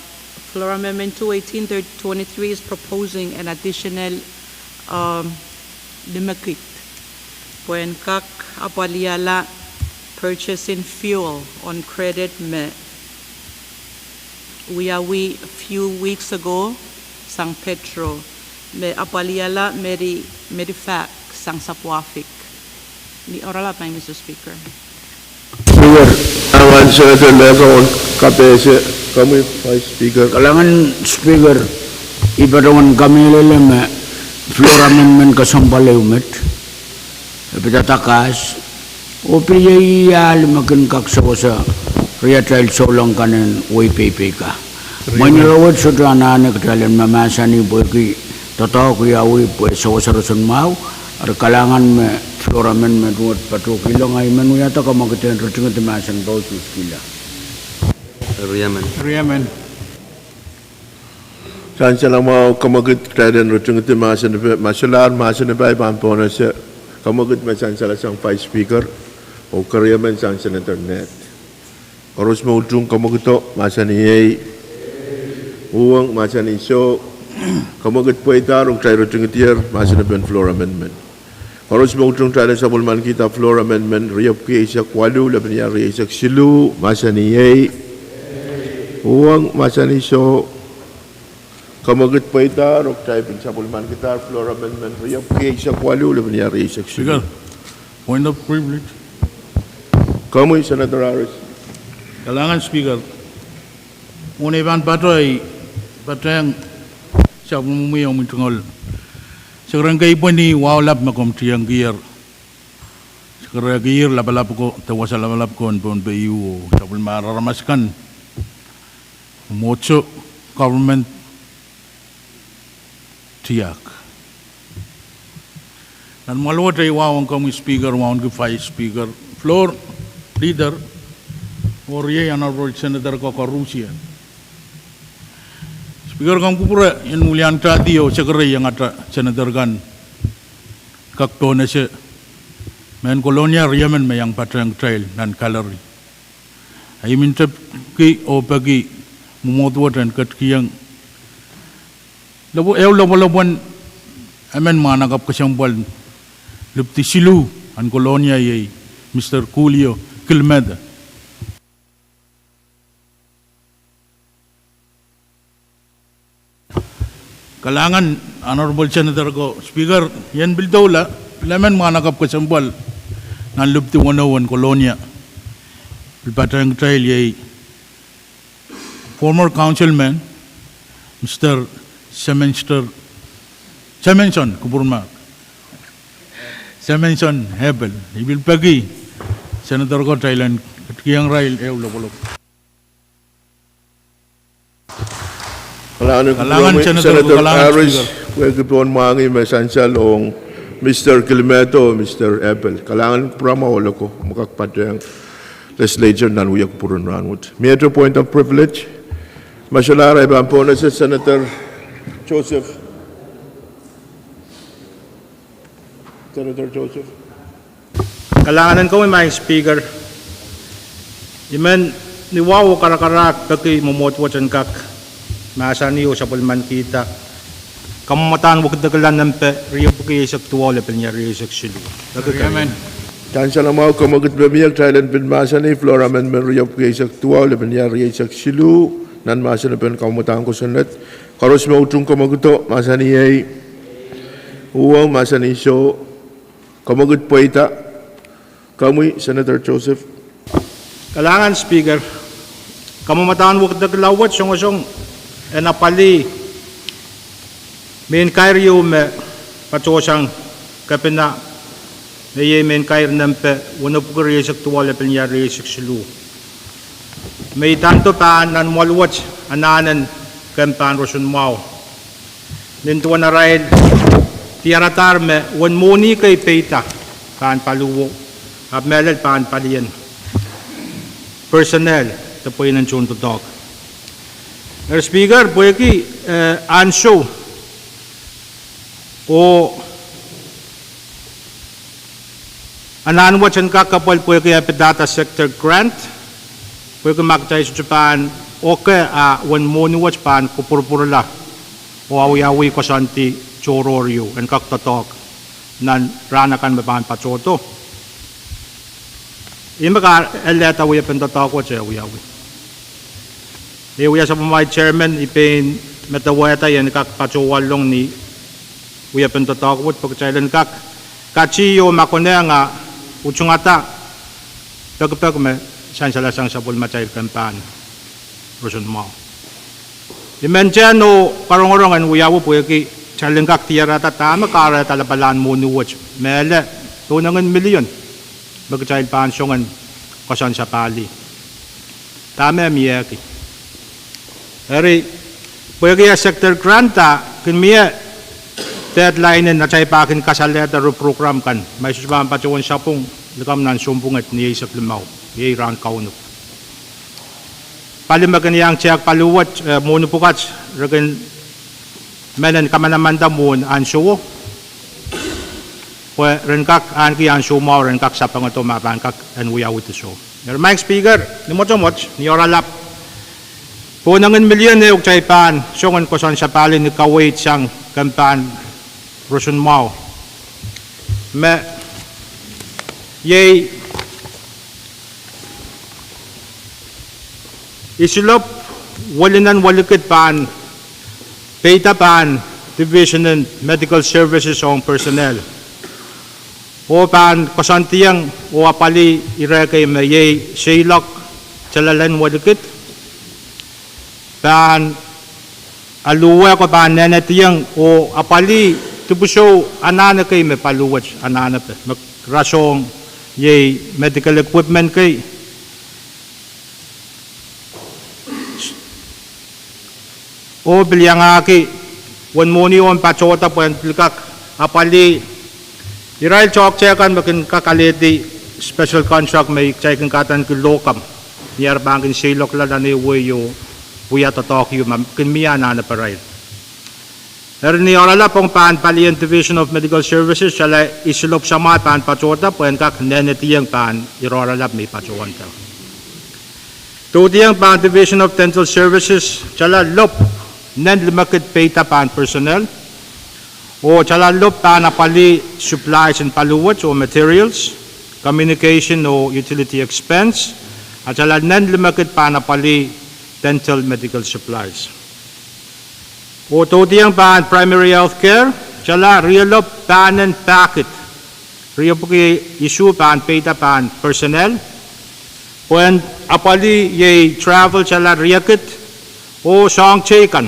Floor Amendment two eighteen twenty-three is proposing an additional, um, limekid pwehn kak apwalihala purchasing fuel on credit me wiawi few weeks ago sang petro me apwalihala medi, medi fahk sang sapwafik. Ni oaralap, Madam Mister Speaker. Speaker, angan Senator Leka en kapehse, komwi Vice Speaker. Kalahngan Speaker, I patohwan kamehlele me floor amendment kesempwal ehu met, e pidada kahs, oh pil iei ahl me kin kak sewese riatail souleng kan en wehi peipei ka. Mwein ire wet sohte anahne kitail en mahmahsanih pwehki doadoahk wiawi pwe sewese roson mwahu, eri kalahngan me floor amendment wet patohkihla. Ngehi men wiahda kamwekid en ritingedi mahsen pwe ususkihla. Riemen. Riemen. Sansal mwahu, kamwekid kitail en ritingedi mahsen pwe, ma solahr mahsen pwe I pahn pohnese, kamwekid me sansal sang Vice Speaker, oh keriemen sang Senator Ned. Koaros me utung kamwekido, mahsanih ei. Uhwong, mahsanih soh. Kamwekid pweida, oh kitail ritingedier mahsen en floor amendment. Koaros me utung, kitail en sapwellimanikihda floor amendment riepwiki eisek waluh lepin ia rieisek siluh, mahsanih ei. Uhwong, mahsanih soh. Kamwekid pweida, oh kitail pil sapwellimanikihda floor amendment riepwiki eisek waluh lepin ia rieisek siluh. Speaker, point of privilege. Komwi Senator Harris. Kalahngan Speaker. Mwohn ei pahn patoh, I patehng sapwellimomwi omwi tungoal. Sekerehng kei pwe ni wahu lap me komw tiengkier, sekerehkier lapalap ko, de wasa lapalap ko en Pohnpei oh sapwellimomwi aramas kan, mwomwohdiso, government, tiahk. Nan mwoahl wet I wahu ong komwi Speaker, wauneki Vice Speaker, Floor Leader, oh riei honorable Senator ko koarusie. Speaker, komw kupwure en wiliandahdihong sekerei iangahte Senator kan kak pohnese, mehn Kolonia riemen me iang patehng kitail nan gallery. I men tepki oh peki mwomwohd wet en ketikihong ehu lopwolopwen emen mwahnakapw kesempwal lipwidi siluh en Kolonia iei Mister Coolio Kilmedo. Kalahngan, Honorable Senator ko Speaker, I en pil doula, pil emen mwahnakapw kesempwal nan lipdi weneu en Kolonia. Pil patehng kitail iei former councilman, Mister Semenster, Semenson, kupwurmahk. Semenson Epel, I pil peki Senator ko kitail en ketikihong irail ehu lopwolopw. Kalahngan, Senator, Senator Harris, pwehki pohn mwahngih me sansal ong Mister Kilmedo, Mister Epel. Kalahngan kupwuramwahu loko me kak patehng legislature nan wia kupwur en rahnwet. Miehte point of privilege. Masolahr ei pahn pohn ese Senator Joseph. Senator Joseph. Kalahngan en komwi Madam Speaker. I men ni wahu oh karakarahk peki mwomwohd wet en kak mahsanih oh sapwellimanikihda kamwadahn wekidekla nempe riepwiki eisek duwau lepin ia rieisek siluh. Peki kalahngan. Sansal mwahu, kamwekid me mie kitail en pil mahsanih floor amendment riepwiki eisek duwau lepin ia rieisek siluh nan mahsen en kamwadahn kosonned. Koaros me utung kamwekido, mahsanih ei. Uhwong, mahsanih soh. Kamwekid pweida. Komwi Senator Joseph. Kalahngan Speaker. Kamwadahn wekidekla wet songosong en apwalih mehn kair ieu me patohsang kepina, me iei mehn kair nempe wenepwiki rieisek duwau lepin ia rieisek siluh, me idawehn pahn nan mwoahl wet anahnen kempahn roson mwahu. Nin duwen arail diaradahr me uwen mwohni kei peida pahn paliwo, ahpw mehlel pahn palien personnel de pweinen tohndoadoahk. Eri Speaker, pwehki, eh, ansou oh anahn wet en kak kepwel pwehki e pidada sector grant, pwehki ma kitail sohte pahn oke a uwen mwohni wet pahn kupwurpwurla oh awiawih koasoandi tohrohr ieu en kak doadoahk nan rahn akan me pahn patohdo. Ih me kahrehda wiepen doadoahk wet e wiawi. Iei wia sapwellimomwi Chairman, I pein medewehda I en kak patohwallong ni wiepen doadoahk wet pwe kitail en kak katehiong ma konehng a utungada pekipek me sansalasang sapwellimatail kempahn roson mwahu. I men tehn oh karongorong en wiawi pwehki kitail en kak diarada dahme kahrehda lapalahn mwohni wet, mehlel pohnengen milion me kitail pahn song en koasoan sapahlih. Dahme miehki. Eri, pwehki e sector grant a kin mie deadline en atail pahn kin kasalehda ire program kan, ma I sohte pahn patohwan sapwung likamw nan sounpwong et ni eisek limau, iei rahn kaunop. Pali me kin iang tehk pali wet, eh, mwohni pwukat, re kin men en kamanamanda mwohn ansowo pwe ren kak ahneki ansou mwahu ren kak sapengado ma pahn kak en wiawihdi soh. Eri Madam Speaker, ni mwotomwot, ni oaralap, pohnengen milion ehu kitail pahn song en koasoan sapahlih ni kaweid sang kempahn roson mwahu, me iei isilopw welinen welikid pahn peida pahn Division en Medical Services ong personnel, oh pahn koasoandiong oh apwalih ire kei me iei seiloak, telel en welikid, pahn aluwe ko pahn nehnehdiong oh apwalih dipwisou anahn kei me paliwet anahnepe me rasehng iei medical equipment kei. Oh pil iangahki uwen mwohni o en patohda pwehn pil kak apwalih irail toahkte kan me kin kak alehdi special contract me kitail kin kahdaneki locum, ni ar pahn kin seiloakla nan ehu wehi oh wia doadoahk ieu ma kin mie anahneparail. Eri ni oaralap ong pahn palien Division of Medical Services, kitail isilopw samwa pahn patohda pwehn kak nehnehdiong pahn ire oaralap me I patohwanda. Dohdiong pahn Division of Dental Services, kitail lopw nen limekid peida pahn personnel, Oh tala lop pahn apwalih supplies en paliwet oh materials, communication oh utility expense, a tala nen limekid pahn apwalih dental medical supplies. Oh dohdiong pahn primary health care, tala rielopw pahn en pahkid, riepwiki isuh pahn peida pahn personnel, pwehn apwalih iei travel tala riekid, oh soahng teikan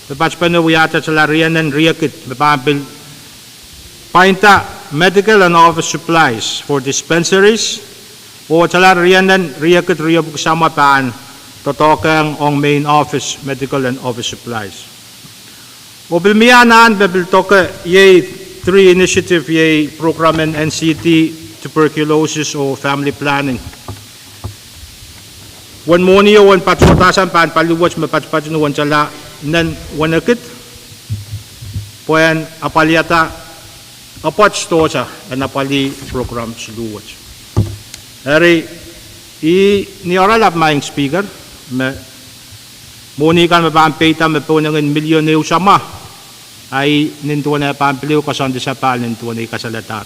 me patpene wiahda tala rienen riekid me pahn pil pwainda medical and office supplies for dispensaries, oh tala rienen riekid riepwiki samwa pahn doadoahkehng ong main office medical and office supplies. Oh pil mie anahn me pil doke iei three initiative, iei program en N C D, tuberculosis oh family planning. Uwen mwohnio uwen patohdasang pahn paliwet me patpato ni uwen tala nen wenekid, pwehn apwaliada apwoat dohsa en apwalih program siluh wet. Eri, ih ni oaralap, Maing Speaker, me mwohni kan me pahn peida me pohnengin milion ehu samwa, a ih nin duwen eh pahn pil ehu koasoandi sapahl nin duwen ei kasalehdahr.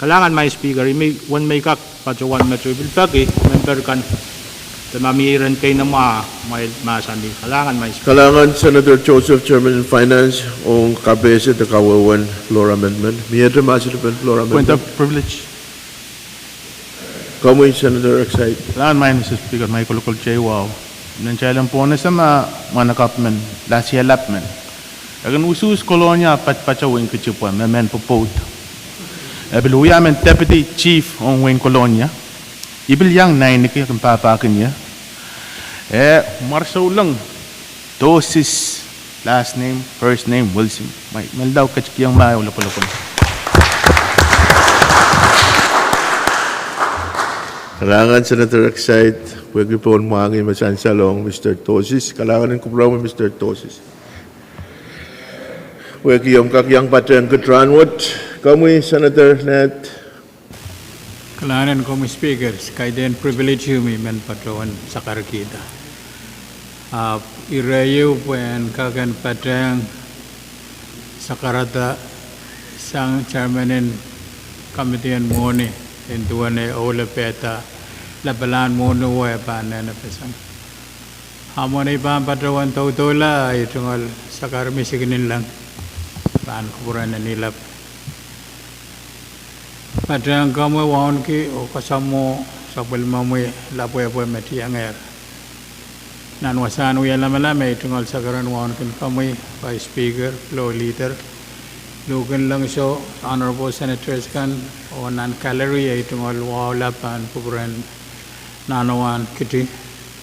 Kalahngan, Maing Speaker, ih me I uwen me I kak patohwan met oh I pil peki memper kan de ma mie iren keinemwe, ma mahsanih. Kalahngan, Maing Speaker. Kalahngan Senator Joseph, Chairman en Finance, ong kapehse de kawehwehn floor amendment. Miehte mahsen en floor amendment? Point of privilege. Komwi Senator Exide. Kalahngan, Maing Mister Speaker, ma I kolokol teieu, nan teilen pwon ese ma mwahnakapw men, lasielap men, e kin usuhs Kolonia patpato wein Kitipwe me mehn pwopwoud. E pil wia men deputy chief ong wein Kolonia. I pil iang naineki, e kin pahpahkin ie. E Marsouleng Tosis, last name, first name Wilson. Ma I mehlel, e ketikihong ma e lopwolopwon. Kalahngan Senator Exide, pwehki pohn mwahngih me sansal ong Mister Tosis. Kalahngan en kupwuromwi Mister Tosis. Pwehki omw kak iang patehng kit rahnwet, komwi Senator Ned. Kalahngan en komwi Speaker, kaidehn privilege ehu me I men patohwan sakarkihda. Ahpw ire ieu pwehn kak en patehng sakarada sang chairman en committee en mwohni, nin duwen eh ohl lepehda lapalahn mwohni wet pahn nehnepeseng. A mwein I pahn patohwan doudoula, I tungoal sakar me I sikininleng, pahn kupwuren en ilap patehng komwi wauneki oh kasamwo sapwellimomwi lapwehpwe me tiengehr. Nan wasahn wie lamalam, I tungoal sakar en wauneki komwi Vice Speaker, Floor Leader, Luhk en Lengso, Honorable Senators kan, oh nan gallery, I tungoal wahu lap pahn kupwuren Nanowahn Kiti,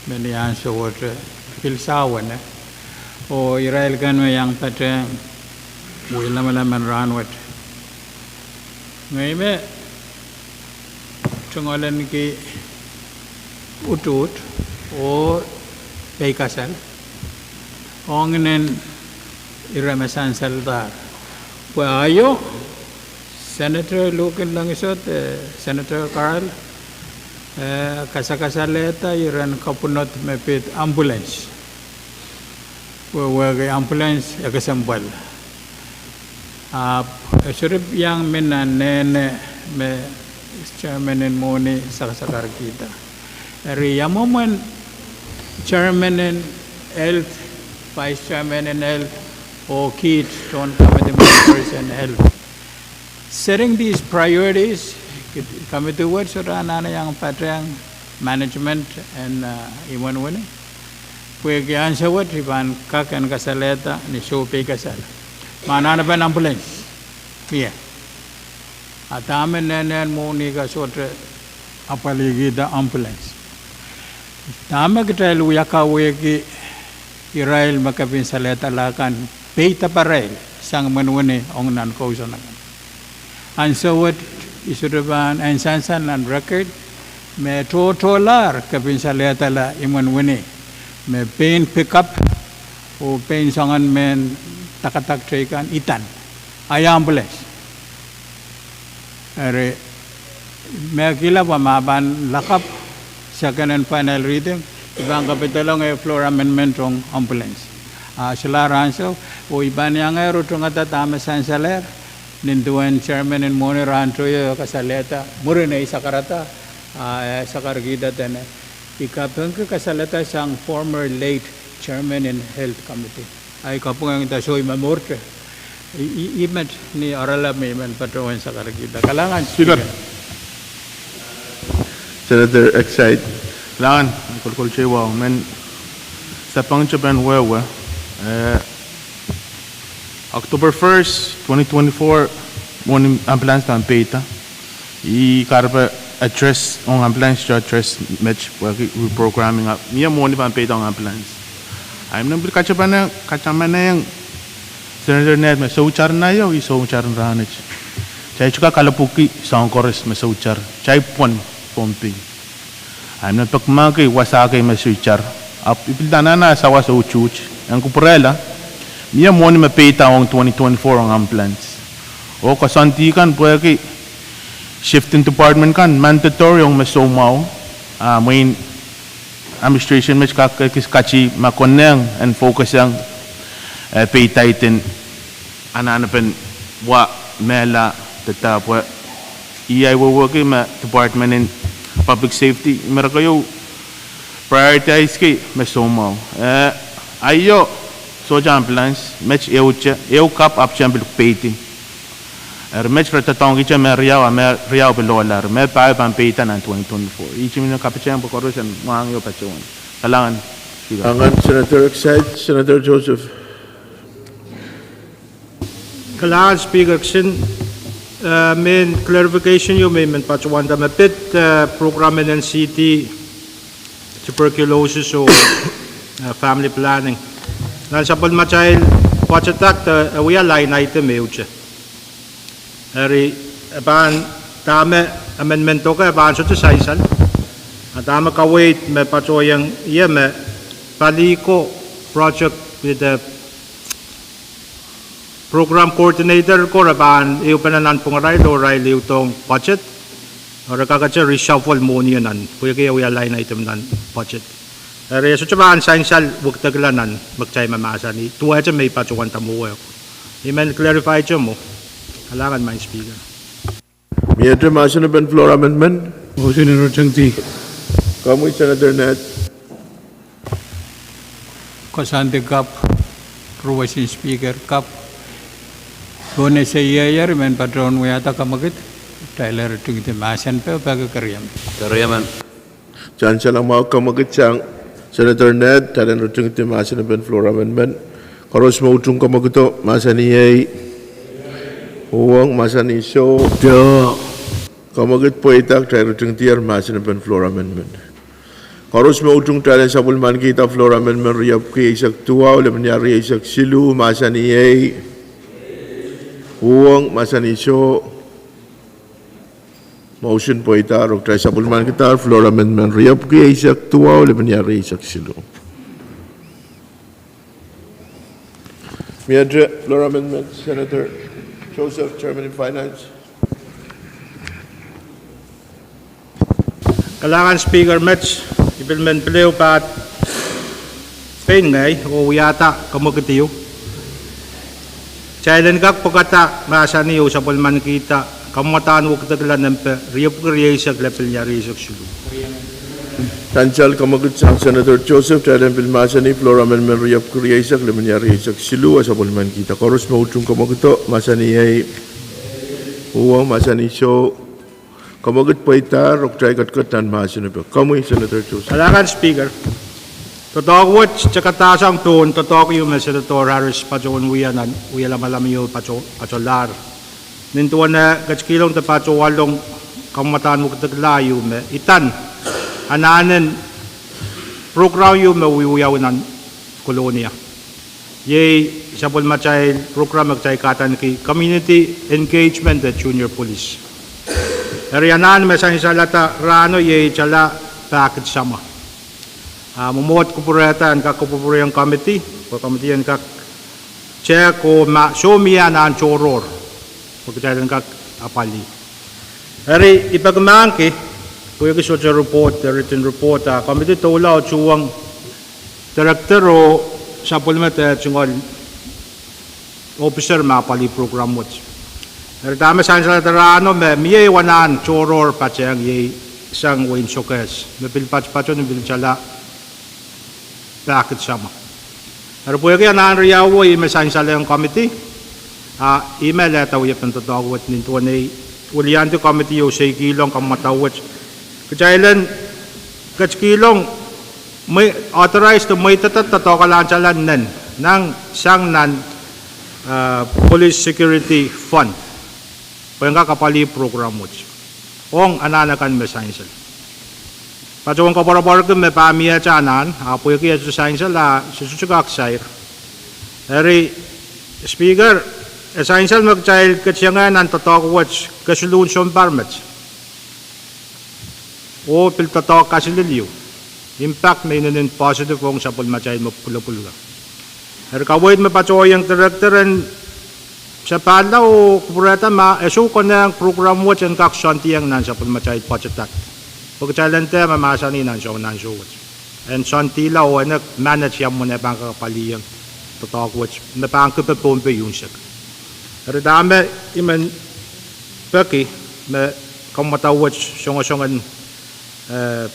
me ni ansou wet pil sawene, oh irail kan me iang patehng wie lamalam en rahnwet. Ngehi me tungoal ahneki utuht oh peikasal ong ihnen ire me sansaldahr, pwe aio, Senator Luhk en Lengso de Senator Carl, eh, kasakasalehda iren kapwunod me pid ambulance, pwe wehwehki ambulance e kesempwal. Ahpw e sohte iang mi nan nehne me chairman en mwohni sakasakarkihda. Eri ia mwomwen chairman en health, vice chairman en health, oh kiht tohn committee members en health, setting these priorities, committee wet sohte anahne iang patehng management en, uh, imwen wini. Pwehki ansou wet I pahn kak en kasalehda ni soupeikasal ma anahnepen ambulance mie. A dahme nehnehn mwohni ka sohte apwalihkihda ambulance? Dahme kitail wia kawehki irail me kepin salehdala kan peidap arail sang imwen wini ong nan kousoan akan? Ansou wet I sohte pahn en sansal nan record me tohtohlahr kepin salehdala imwen wini me pein pick up oh pein soangen mehn dakadak teikan idan, ahi ambulance. Eri mehkihla pwe ma pahn lakapw second and final reading, I pahn kapidolong ei floor amendment ong ambulance. Ah, solahr ansou, oh I pahn iang rotongada dahme sansalehr, nin duwen chairman en mwohni rahnwet kasalehda, mwurin ei sakarada, ah, eh, sakarkihda dene. I kapingki kasalehda sang former late chairman en health committee. Ahi kapwungehda soai me mourte. I, i, I met ni oaralap me I men patohwan sakarkihda. Kalahngan, Speaker. Senator Excite. Kalahngan, kolokol Jewau, men sapeng Japan wehwe. Eh, October first, twenty twenty-four, mwohni ambulance pahn peida. I kahrepe address ong ambulance, address met wehwehki reprogramming, a mie mwohni pahn peida ong ambulance. Ahi men pil katamanehng, katamanehng Senator Ned me soutar nan io, ih soutar rahnwet. Kitail sohte kak kalapwukki soahng koaros me soutar. Kitail pwon Pohnpei. Ahi men peki mahk wasa kei me soutar. Ahpw I pil anahne sawas oh utuht. En kupwurehla, mie mwohni me peida ong twenty twenty-four ong ambulance. Oh koasoandi kan pwehki shifting department kan mandatory ong me soumwahu. Ah, mwein administration met kak ekis kati ma konehng en focusehng, eh, peidaiden anahnepen wa mehla de dahpwe. Ih ahi wehwehki me Department en Public Safety me re keieu prioritize ki me soumwahu. Eh, ahi io, sohte ambulance, met ehute, ehu kapw ahpw kitail pil peidi. Eri met re doadoahngkihte me riau, a me riau pil ohlahr, me pahieu pahn peida nan twenty twenty-four. Ih ihte me kapitehng pwe koaros en mwahngih oh patohwan. Kalahngan, Speaker. Kalahngan, Senator Excite. Senator Joseph. Kalahngan, Speaker, kisin, eh, mehn clarification ieu me I men patohwanda me pid, eh, program en N C D, tuberculosis oh, eh, family planning. Nan sapwellimatail budget act, eh, e wia line item ehute. Eri, e pahn dahme amendment doke e pahn sohte sansal. A dahme kaweid me patohwanohng ie me pali ko project with the program coordinator ko re pahn ehupene nanpwungarail oh irail ehudong budget. Eri kakete reshuffle mwohnio nan, pwehki e wia line item nan budget. Eri e sohte pahn sansal wekidekla nan me kitail me mahsanih, duwehte me I patohwanda mwowe. I men clarify ihte mwo. Kalahngan, Madam Speaker. Miehte mahsen en floor amendment. Motion en rotingdi. Komwi Senator Ned. Koasoandi kapw, Madam Speaker, kapw. Duwen ese ieier I men patohwan wiahda kamwekid, kitail en rotingdi mahsen peo peki keriemen. Keriemen. Sansal mwahu, kamwekid sang Senator Ned, kitail en rotingdi mahsen en floor amendment. Koaros me utung kamwekido, mahsanih iei. Uhwong, mahsanih soh. Kamwekid pweida, kitail rotingdier mahsen en floor amendment. Koaros me utung, kitail en sapwellimanikihda floor amendment riepwiki eisek duwau, lepin iar rieisek siluh, mahsanih iei. Uhwong, mahsanih soh. Motion pweida, oh kitail sapwellimanikihda floor amendment riepwiki eisek duwau, lepin iar rieisek siluh. Miehte floor amendment, Senator Joseph, Chairman en Finance. Kalahngan Speaker, met I pil men pil ehu pahn pein ngehi oh wiahda kamwekid ieu. Kitail en kak pwekada mahsanih oh sapwellimanikihda kamwadahn wekidekla nempe riepwiki rieisek, lepin iar rieisek siluh. Sansal, kamwekid sang Senator Joseph, kitail en pil mahsanih floor amendment riepwiki rieisek, lepin iar rieisek siluh, e sapwellimanikihda. Koaros me utung kamwekido, mahsanih iei. Uhwong, mahsanih soh. Kamwekid pweida, oh kitail ketiket nan mahsen en pwuhk. Komwi Senator Joseph. Kalahngan Speaker. Doadoahk wet e kadasang pohn doadoahk ieu me Senator Harris patohwan wia nan wia lamalam ieu pato, patolahr. Nin duwen e ketikihong de patohwalong kamwadahn wekidekla ieu me idan anahnen program ieu me wiewiawi nan Kolonia. Iei sapwellimatail program me kitail kadaniki Community Engagement de Junior Police. Eri anahn me sansalada rahno iei tala pahkid samwa. A mwomwohd kupwurehda en kak kupwurpwuriong committee, pwe committee en kak tehk oh ma soh mie anahn tohrohr, pwe kitail en kak apwalih. Eri I peki mahkki, pwehki sohte report, written report, a committee doula oh tuhwong director oh sapwellime de tungoal officer me apwalih program wet. Eri dahme sansal rahno me mie wanahn tohrohr patehng iei sang wehin Sokehs me pil patpato ni pil tala pahkid samwa. Eri pwehki anahn riau ih me sansalehng committee, a ih me lehda wiepen doadoahk wet nin duwen ei wiliandi committee oh seikihlong kamwadau wet. Kitail en ketikihong, mwe, authorize de mweidada doadoahk en tala nen, nan sang nan, eh, police security fund pwehn kak apwalih program wet ong anahn akan me sansal. Patohwan koapworopworki me pahn miehte anahn, a pwehki e sohte sansal a se sohte kak sair. Eri, Speaker, e sansal me kitail ketiengehn nan doadoahk wet kesiluhn sounpar met oh pil doadoahk kaselel ieu, impact me inenen positive ong sapwellimatail me pwulopwul kan. Eri kaweid me patohwan director en sapahlao kupwurehda ma e sou konehng program wet en kak soandiong nan sapwellimatail budget act, pwe kitail en dehr mahsanih nan soangen ansou wet en soandihla oh en kak manage ia mwomwen e pahn kak apwalihong doadoahk wet me pahn kipe Pohnpei unsek. Eri dahme I men peki me kamwadau wet songosong en, eh,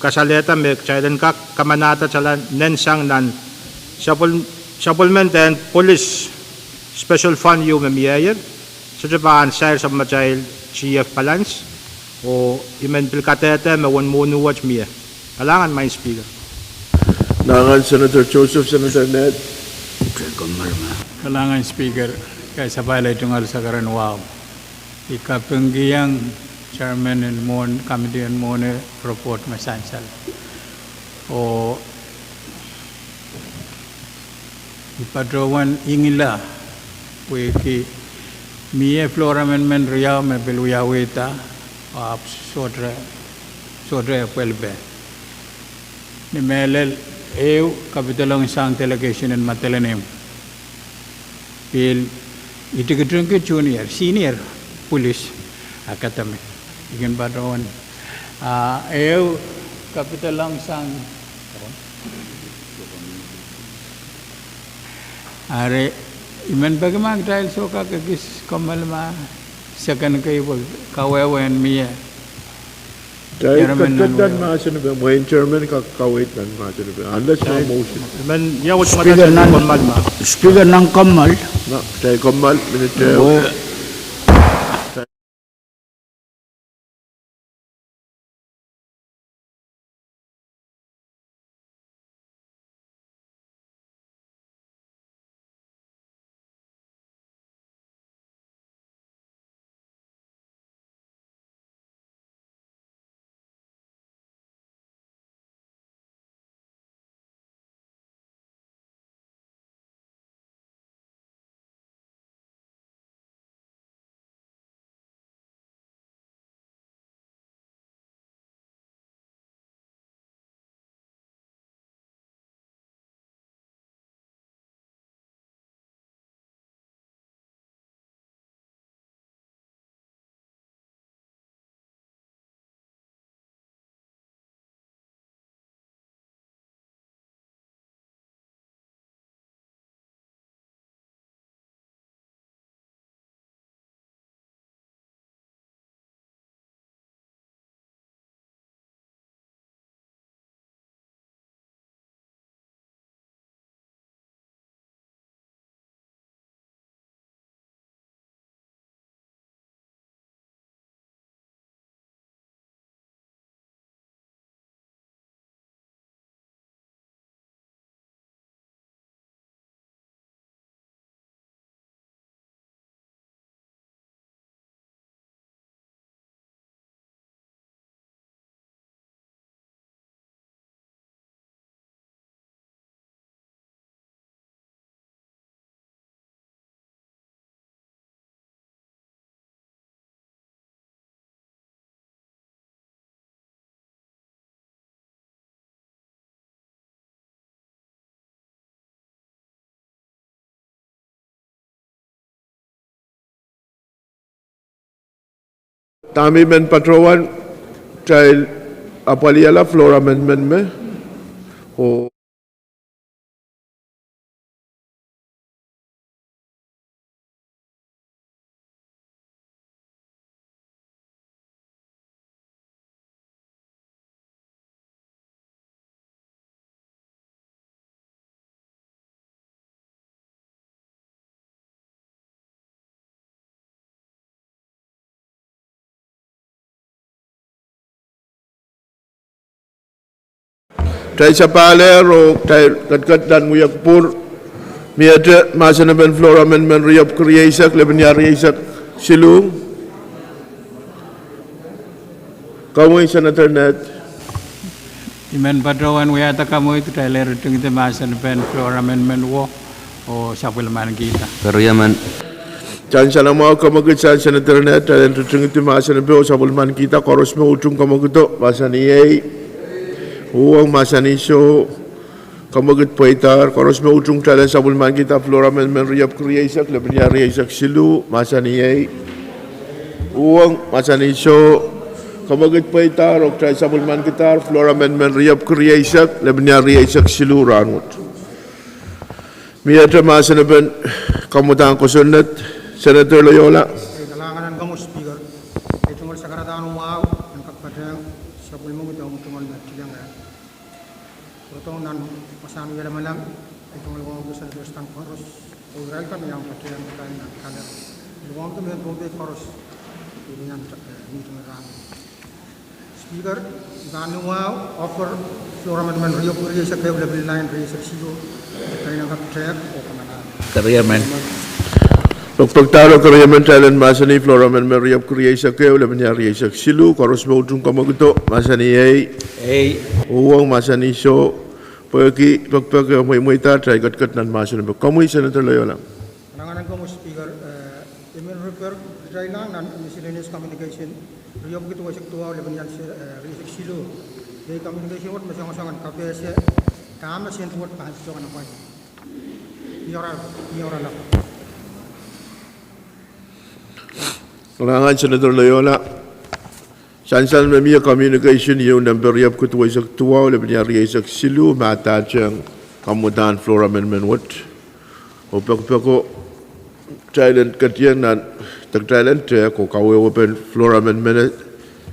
kasalehda me kitail en kak kamanahda tala nen sang nan sapwel-, sapwellimen police special fund ieu me mieier, sohte pahn sair sapwellimatail G F balance, oh I men pil kadehde me uwen mwohni wet mie. Kalahngan, Maing Speaker. Kalahngan, Senator Joseph. Senator Ned. Kalahngan, Speaker. Ke sapahl tungoal sakaradahn wahu. I kapingkihong chairman en mwohn, committee en mwohni report me sansal. Oh I patohwan ingila pwehki mie floor amendment riau me pil wiawihda, ahpw sohte, sohte pwelpe. Ni mehlel, ehu kapidolong sang delegation en Madolenihmw, pil idikidingki junior, senior police academy. I kin patohwan, ah, ehu kapidolong sang Ari, I men peki ma kitail sohte kak ekis kommoal ma second kei pwe kawehwe en mie. Kitail chairman nan kak mahsen pwe, mwein chairman kak kaweid nan mahsen pwe. Unless ma motion. Speaker nan kommoal. Na, kitail kommoal, minute. Dahme I men patohwan, kitail apwalihala floor amendment me, oh Kitail sapahl oh kitail ketiket nan wiepe pwur. Miehte mahsen en Floor Amendment riepwiki rieisek, lepin iar rieisek siluh. Komwi Senator Ned. I men patohwan wiahda komwi, kitail ritingdi mahsen en Floor Amendment wo oh sapwellimanikihda. Kitail en salamwahu, komwekid sang Senator Ned, kitail en ritingdi mahsen en oh sapwellimanikihda. Koaros me utung komwekid, mahsanih ei. Uhwong, mahsanih soh. Komwekid pweidahr. Koaros me utung, kitail en sapwellimanikihda Floor Amendment riepwiki rieisek, lepin iar rieisek siluh, mahsanih ei. Uhwong, mahsanih soh. Komwekid pweidahr oh kitail sapwellimanikidahr Floor Amendment riepwiki rieisek, lepin iar rieisek siluh rahnwet. Miehte mahsen en, komw udahn kosonned, Senator Loyola. Kalahngan en komwi Speaker, ei tungoal sakaradahn wahu en kak patehng sapwellimomwi dohng tungoal me tieng pwurodohng nan wasahn wie lamalam, ei tungoal wahu en Senators kan koaros oh irail kan me iang patehng kitail nan kalel. Wahu en mehn Pohnpei koaros, eh, mihting rahn. Speaker, I pahn wahu offer Floor Amendment riepwiki rieisek ehu, lepin iar rieisek siluh, kitail en kak tehk oh kamala. Keriemen. Pekpekdahr oh keriemen. Kitail en mahsanih Floor Amendment riepwiki rieisek ehu, lepin iar rieisek siluh. Koaros me utung komwekid, mahsanih ei. Ei. Uhwong, mahsanih soh. Pwehki pekpek eh mweimweidahr, kitail ketiket nan mahsen en. Komwi Senator Loyola. Kalahngan en komwi Speaker, eh, I men refer kitail lahng nan miscellaneous communication riepwiki duweisek duwau, lepin iar, eh, rieisek siluh. Iei communication wet me songosong en kapehse dahme Senate wet pahn song en appointment. Ni oral, ni oral. Kalahngan Senator Loyola. Sansal me mie communication ieu nempe riepwiki duweisek duwau, lepin iar rieisek siluh, me adahte komw udahn Floor Amendment wet. Oh pekpeko, kitail en ketieng nan, de kitail en tehk oh kawehwepen Floor Amendment,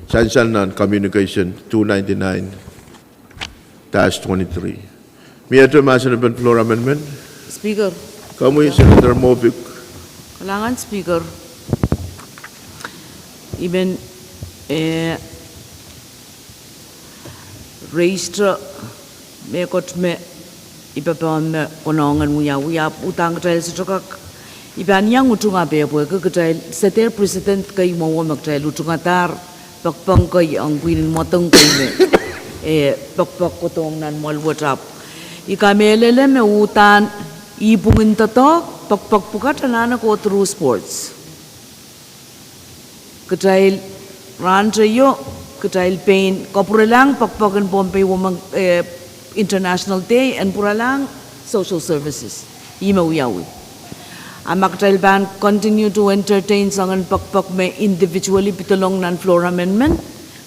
sansal nan communication two ninety-nine dash twenty-three. Miehte mahsen en Floor Amendment. Speaker. Komwi Senator Moffitt. Kalahngan Speaker. I men, eh, register mehkot me I pahn pahn me konehng en wiawi, ahpw udahn kitail sohte kak, I pahn iang utung ape pwehki kitail seder precedent kei mwowe me kitail utungadahr pekpek kei ong pwihn en mwadang kei me, eh, pekpek kohdohng nan mwoahl wet. Ahpw I kamehlele me udahn ih pwungen doadoahk, pekpek pwukat anahne go through sports. Kitail, rahn teio, kitail pein kapwurelahng pekpek en Pohnpei Women, eh, International Day en pwuralahng social services. Ih me wiawi. A ma kitail pahn continue to entertain soangen pekpek me individually pidelong nan Floor Amendment,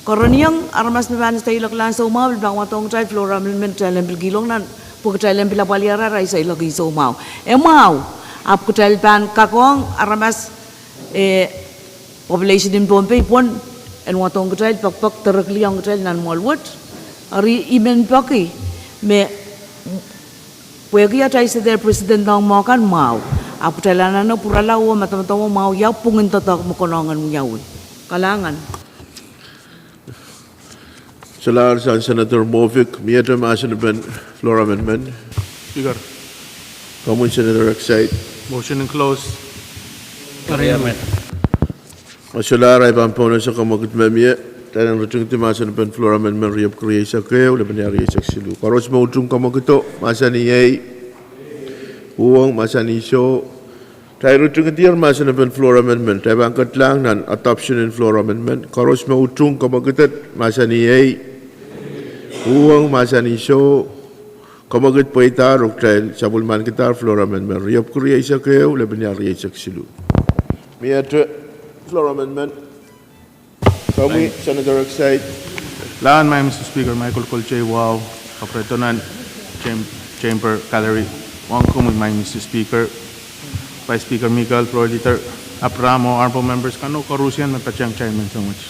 kerenieng aramas me pahn seiloaklahng soumwahu pil pahn wadohng kitail Floor Amendment, kitail en pil kihlong nan, pwe kitail en pil apwalih arail seiloak en soumwahu. E mwahu, ahpw kitail pahn kakohng aramas, eh, population en Pohnpei pwon en wadohng kitail pekpek, direkliong kitail nan mwoahl wet. Eri I men peki me pwehki atail seder precedent ong mwo kan mwahu, ahpw kitail anahne pwurala oh madamadau mwahu ia pwungen doadoahk me konehng en wiawi. Kalahngan. Solahr sang Senator Moffitt, miehte mahsen en Floor Amendment. Speaker. Komwi Senator Exide. Motion en close. Keriemen. A solahr, I pahn pohnese komwekid me mie, kitail en ritingdi mahsen en Floor Amendment riepwiki rieisek ehu, lepin iar rieisek siluh. Koaros me utung komwekid, mahsanih ei. Uhwong, mahsanih soh. Kitail ritingdier mahsen en Floor Amendment, kitail pahn kedlahng nan adoption en Floor Amendment. Koaros me utung komwekid, mahsanih ei. Uhwong, mahsanih soh. Komwekid pweidahr oh kitail sapwellimanikidahr Floor Amendment riepwiki rieisek ehu, lepin iar rieisek siluh. Miehte Floor Amendment. Komwi Senator Exide. Kalahngan maing Mister Speaker, Michael Koltei Wau, operator nan Cham-, Chamber Gallery. Wong komwi maing Mister Speaker, Vice Speaker Michael, Floor Leader Abraham, oh Honorable Members kan oh koarusie me patehng kitail menseng wet.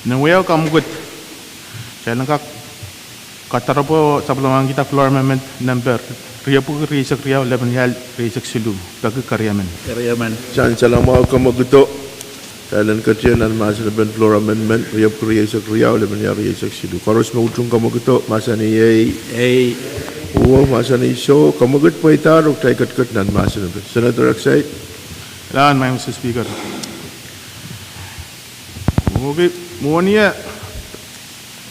Nan wiepe komwekid, kitail en kak kadarepwe sapwellimanikidahr Floor Amendment nempe riepwiki rieisek riau, lepin iar rieisek siluh. Peki keriemen. Keriemen. Sang salamwahu komwekid. Elen ketier nan mahsen en floor amendment, riepwiki rieisek riau, lemenia rieisek siluh. Koaros me utung kamwekid mahsanih ehi. Ehi. Uwo mahsanih soh, kamwekid pweida, oh kitail ketiket nan mahsen en. Senator Eksaid. Kalahngan, Madam Speaker. Okay, mwohni eh,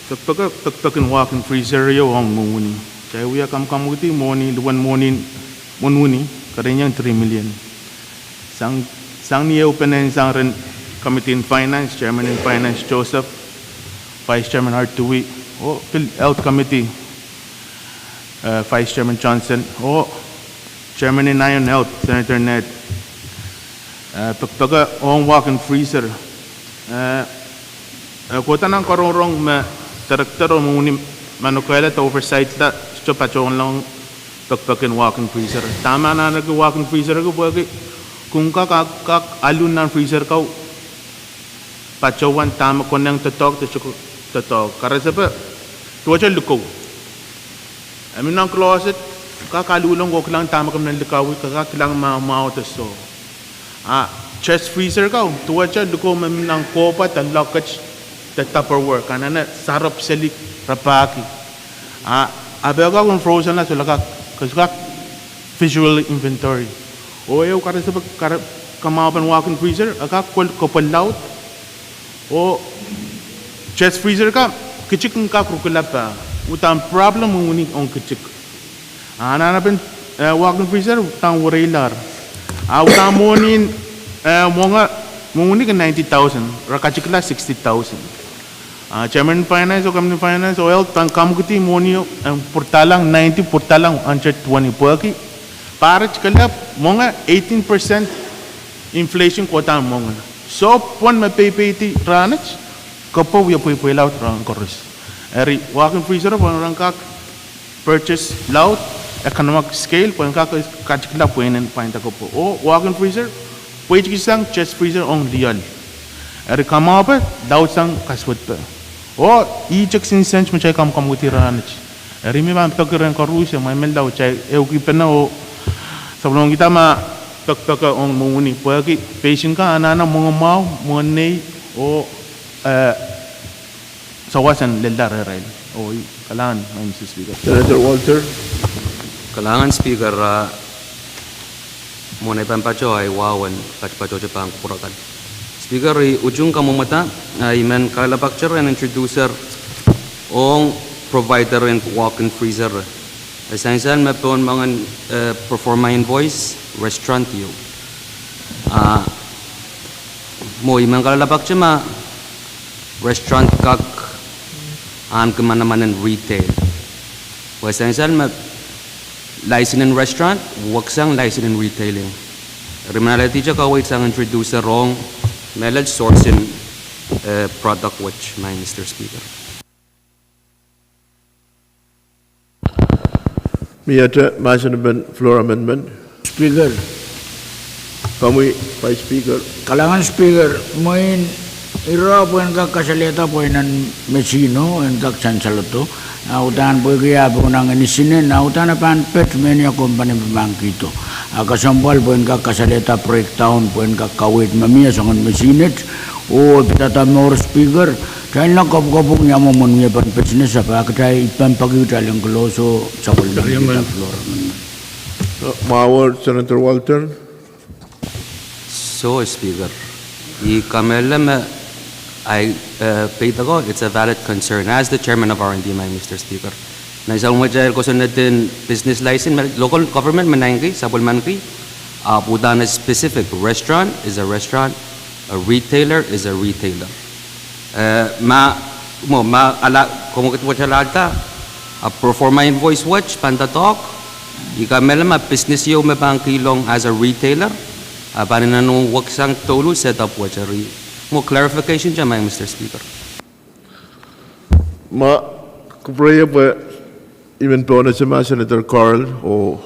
pekpeke, pekpek en walk-in freezer ieu ong mwomwuni. Kitail wia kamwkamwekidi mwohni, lipwen mwohni, mwohni, kahrehda three million. Sang, sang ni ehu pene sang rehn Committee en Finance, Chairman en Finance Joseph, Vice Chairman Artui, oh pil Health Committee, eh, Vice Chairman Johnson, oh Chairman en Ion Health, Senator Ned. Eh, pekpeke ong walk-in freezer. Eh, eh, kohda nan karongrong me director oh mwomwuni manokehla de oversight-la, sohte patohwanlahng pekpek en walk-in freezer. Dahme anahne ki walk-in freezer ki pwehki, kin kak, kak, kak alu nan freezer ko, patohwan dahme konehng doadoahk, de sohte doadoahk. Karasepe, duwehte likou. E mi nan closet, kak aluhlong oh kilang dahme ke men likawih, ke kak kilang mwahu mwahu de soh. A chest freezer ko, duwehte likou me mi nan kohpwa de locket de Tupperware, ke anahne sarep seli rapahki. A, a pil kak en frozen-la, sohla kak, ke sohla kak visual inventory. Oh ehu karasepe, kar-, kamwahupen walk-in freezer, e kak kol-, kopwe laud. Oh chest freezer ka, kitik en kak rukila pah. Uhdahn problem mwomwuni ong kitik. A anahnepen, eh, walk-in freezer, uhdahn wereilahr. A uhdahn mwohni, eh, mwenge, mwomwuni kin ninety thousand, re katikla sixty thousand. A Chairman Finance, oh Committee Finance, oh Health, pahn kamwekidi mwohni, eh, pwurdahlahng ninety, pwurdahlahng hundred twenty pwehki. Pahr et kelehpw, mwenge eighteen percent inflation kohda mwenge. Soh, pwon me peipeidi rahnwet, kopwe wie pweipweilaud rahn koaros. Eri, walk-in freezer pwehn kak purchase laud, economic scale, pwehn kak katikla pweinen pwainda kopwe. Oh walk-in freezer, pweitkihsang chest freezer ong lioal. Eri kamwahupe, laudsang kasuwedpe. Oh, ih kisin sent me kitail kamwkamwekidi rahnwet. Eri me pahn peki rehn koaros, ma I men laud, kitail ehukipene oh sapwellimomwi kihda ma pekpeke ong mwomwuni, pwehki peisin ka anahne mwenge mwahu, mwenge nei, oh, eh, sawas en lella rehrail. Oh, ih, kalahngan, Madam Speaker. Senator Walther. Kalahngan Speaker, ah, mwohn ei pahn patoh ahi wahu en kat patohte pahn kupwur akan. Speaker, I utung kamwomwada, ah, I men kalelapak rehn introducer ong provider en walk-in freezer. E sansal me pohn moangen, eh, proforma invoice restaurant ieu. Ah, mwo I men kalelapak ma restaurant kak ahneki manaman en retail. Pwe sansal me license en restaurant, weksang license en retailing. Eri I men alehdi kaweid sang introducer ong mehlel source en, eh, product wet, Madam Speaker. Miehte mahsen en floor amendment. Speaker. Komwi, Vice Speaker. Kalahngan Speaker, mwein ira pwehn kak kasalehda pweinen mesino en kak sansalodo, a uhdahn pwehki ah pwunang en isinen, a uhdahn e pahn pet mehnia kompani me pahn kihdo. A kesempwal pwehn kak kasalehda breakdown, pwehn kak kaweid me mie soangen mesinet, oh pidada mour Speaker, kitail en kak kopwukopwung ia mwomwen wiepen business, a pahn kitail, I pahn peki kitail en close oh sapwellimen floor. Mwahuo, Senator Walther. So, Speaker, I kamehlele me ahi, eh, peidek ko, it's a valid concern, as the chairman of R and D, Madam Speaker. Nan soangen wet ahi kosonned en business license, me local government me nanki, sapwellimanki, ah, uhdahn e specific, restaurant is a restaurant, a retailer is a retailer. Eh, ma, mwo, ma ala, komwekid wet alahlda, a proforma invoice wet pahn doadoahk, I kamehlele ma business ieu me pahn kihlong as a retailer, a pahn inenen weksang douluhl setup wet eri. Mwo clarification te, Madam Speaker. Ma, kupwure pwe I men pohnese ma Senator Carl, oh,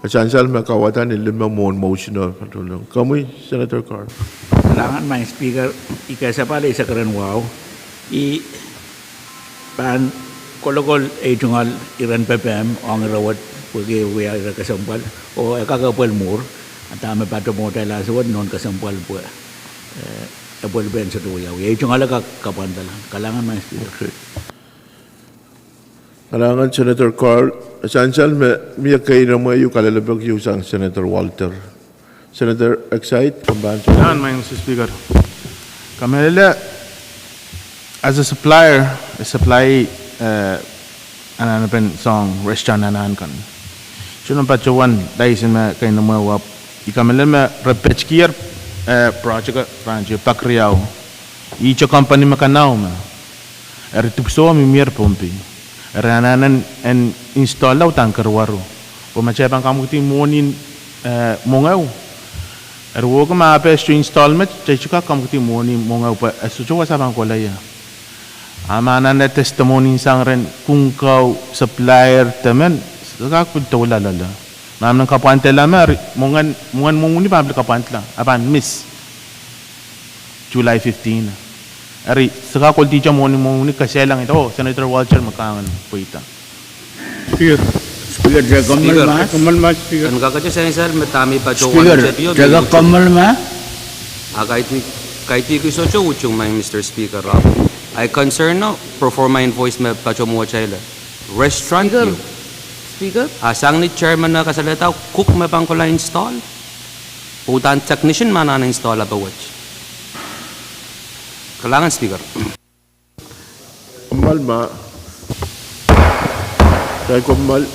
e sansal me kauwada ni lime mwohn motion o. Komwi, Senator Carl. Kalahngan, Madam Speaker, I kesempwal eisek rehn wahu. I pahn kolokol ei tungoal iren pepehm ong ire wet pwehki wia ire kesempwal. Oh e kak epwel mwuhr, a dahme patohwan mwohtail ansou wet nohn kesempwal pwe, eh, epwelpen sohte wiawi. Ei tungoale kak kapwandala. Kalahngan Madam Speaker. Okay. Kalahngan Senator Carl, sansal me mie keinemwe ieu kalelapak ieu sang Senator Walter. Senator Excite, komw pahn sohte. Madam Speaker. Kamehlele, as a supplier, a supply, eh, anahnepen soahng restaurant anahn kan. Sohte patohwan daisin me keinemwe wahp. I kamehlele me re pechkier, eh, project ranchi pak riau. Ihte company me kanau me. Eri dipwisou mihmier Pohnpei. Eri anahnen en install-a uhdahn kerwaru. Pwe ma kitail pahn kamwekidi mwohnin, eh, mwengeu. Eri wehwehki ma ahpw e sohte install met, kitail sohte kak kamwekidi mwohnin mwengeu pwe e sohte wasa pahn kohla ie. A ma anahne testimony sang rehn Kungkau supplier demen, se kak pil doula loale. Ma men kapwandala me, eri mwengehn, mwengehn mwomwuni pahn pil kapwandala, a pahn miss July fifteen. Eri, se kak koledi ihte mwohnin mwomwuni kesehla ngehi, oh, Senator Walter me kangen pweida. Speaker. Speaker, Speaker. Kommoal ma, Speaker. En kakete sansal me dahme patohwan Speaker, tepio, Speaker, kommoal ma. A kaidehk, kaidehk sohte utung mai, Mister Speaker, ah. Ahi concern o, pro forma invoice me patohwan mwohtail. Restaurant Speaker. Ieu. Speaker. A sang ni chairman e kasalehda cook me pahn kohla install. Pwe uhdahn technician me anahne install-a powehte. Kalahngan Speaker. Kommoal ma. Kitail kommoal.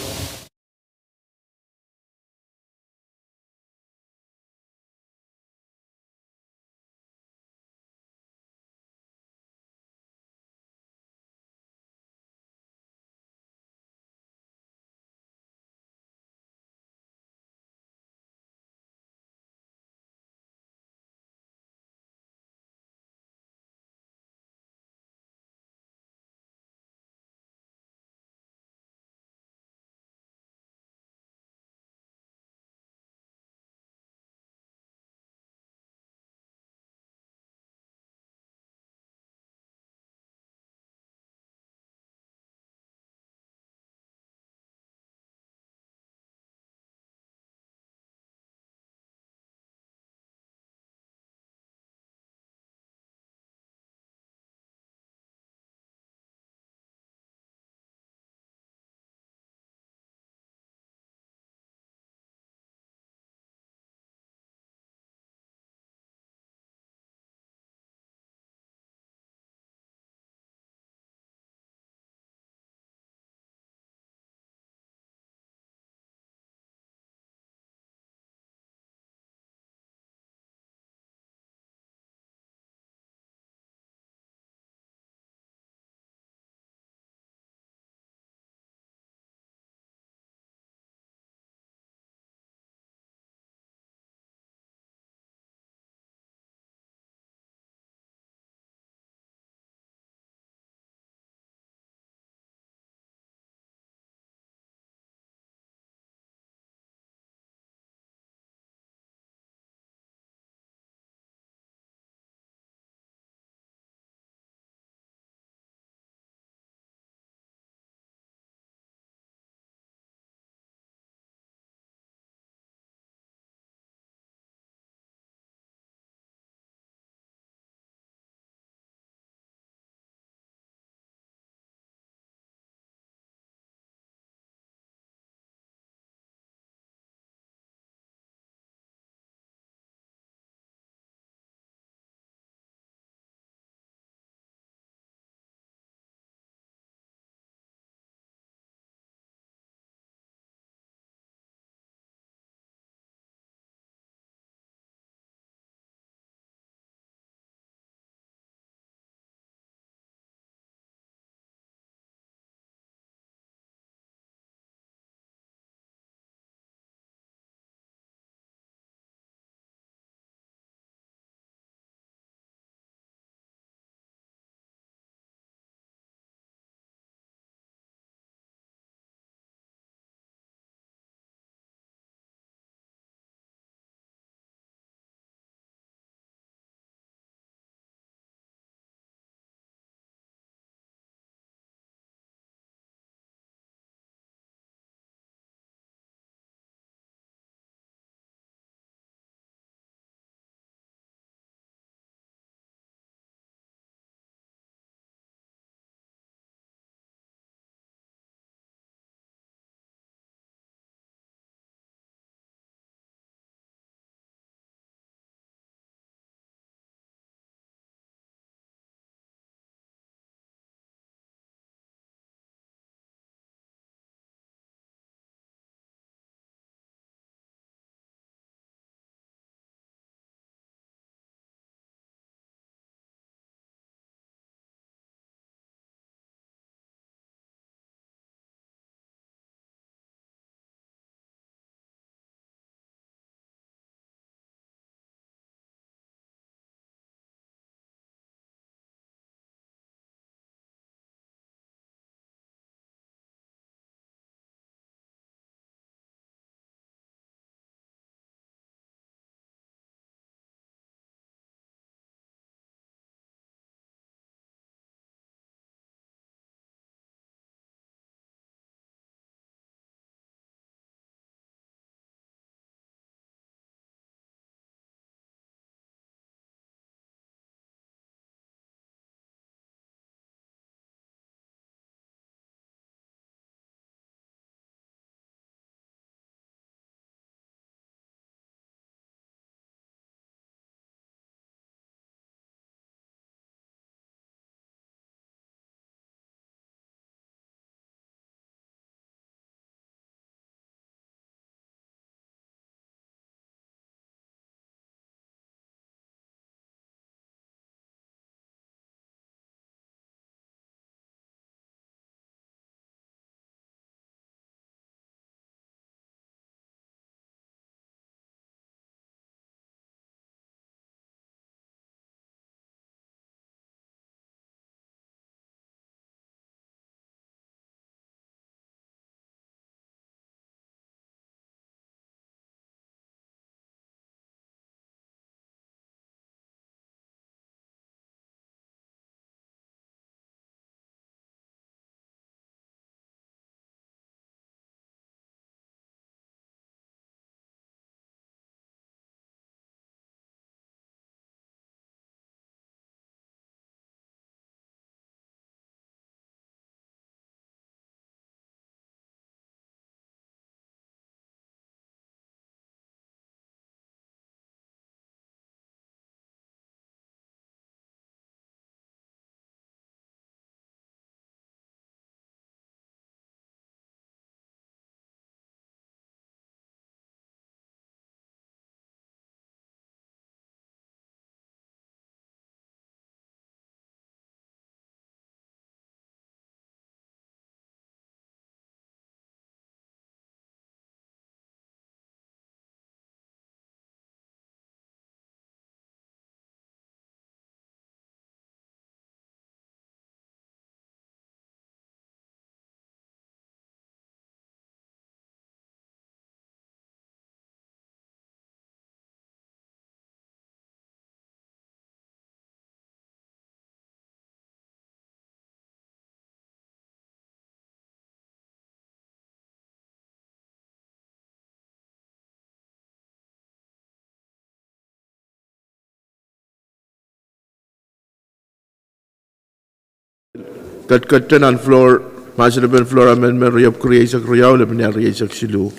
Ketiketete nan floor, mahsen en floor amendment riepwiki rieisek riau, lepin ieu rieisek siluh.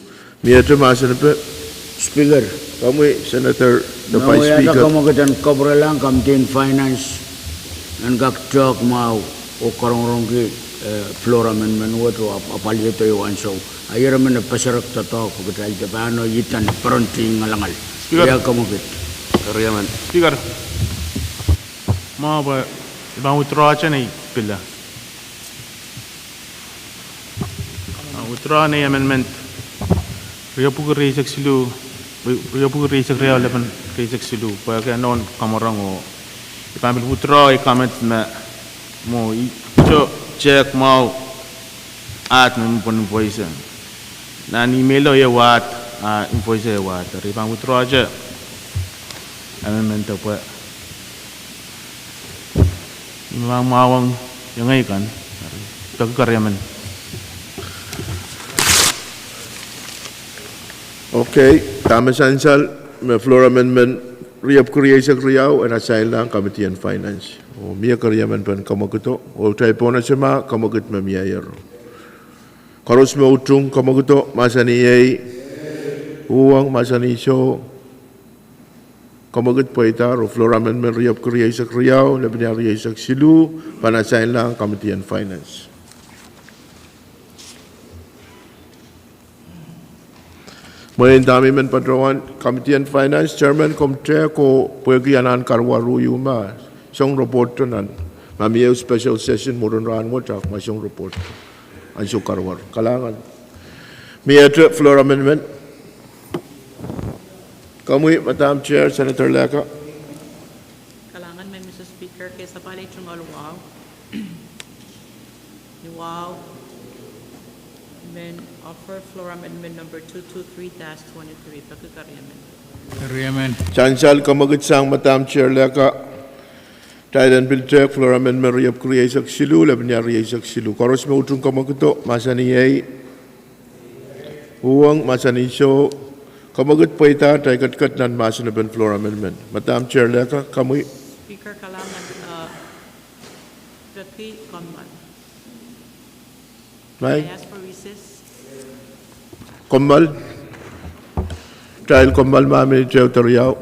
Miehte mahsen en Speaker. Komwi Senator, the Vice Speaker. Komwi kitail en kapwurelahng Committee en Finance en kak tehk mwahu oh karongorongki, eh, floor amendment wet oh ap-, apwalihdo ansou. Ahi emen me peserek doadoahk pwe kitail de pahn oh itan perenting ngalangal. Speaker. Ia komwi kit. Riemen. Speaker. Mwahu pwe I pahn withdraw-te nei pila. Ah, withdraw nei amendment riepwiki rieisek siluh, riepwiki rieisek riau, lepin rieisek siluh, pwehki nohn kamorong oh I pahn pil withdraw ei comment me mwo I sohte tehk mwahu aht me mepwon invoice. Nan email o iei ward, ah, invoice iei ward. Eri I pahn withdraw-te amendment pwe I pahn mwahuwong iengei kan. Peki keriemen. Okay, dahme sansal me floor amendment riepwiki rieisek riau en asainlahng Committee en Finance? Oh mie keriemen pahn kamwekid, oh kitail pahn ese ma kamwekid me mieier. Koaros me utung kamwekido, mahsanih iei. Uhwong, mahsanih soh. Kamwekid pweida, oh floor amendment riepwiki rieisek riau, lepin ieu rieisek siluh, pahn asainlahng Committee en Finance. Mwein dahme I men patohwan, Committee en Finance, Chairman, komw tehk oh pwehki anahn karuwaru ieu ma, song report nan, ma mie special session mwurin rahn wet ahpw ma song report ansou karuwaru. Kalahngan. Miehte floor amendment. Komwi, Madam Chair, Senator Leka. Kalahngan, Mister Speaker, case file tungoal wahu. Ni wahu, men offer floor amendment number two two three dash twenty-three. Peki keriemen. Keriemen. Sansal kamwekid sang Madam Chair Leka. Kitail en pil tehk floor amendment riepwiki rieisek siluh, lepin ieu rieisek siluh. Koaros me utung kamwekido, mahsanih iei. Uhwong, mahsanih soh. Kamwekid pweida, kitail ketiket nan mahsen en floor amendment. Madam Chair Leka, komwi. Speaker, kalahngan, uh, peki kommoal. Mai? I ask for recess. Kommoal. Kitail kommoal ma minit ehu de riau.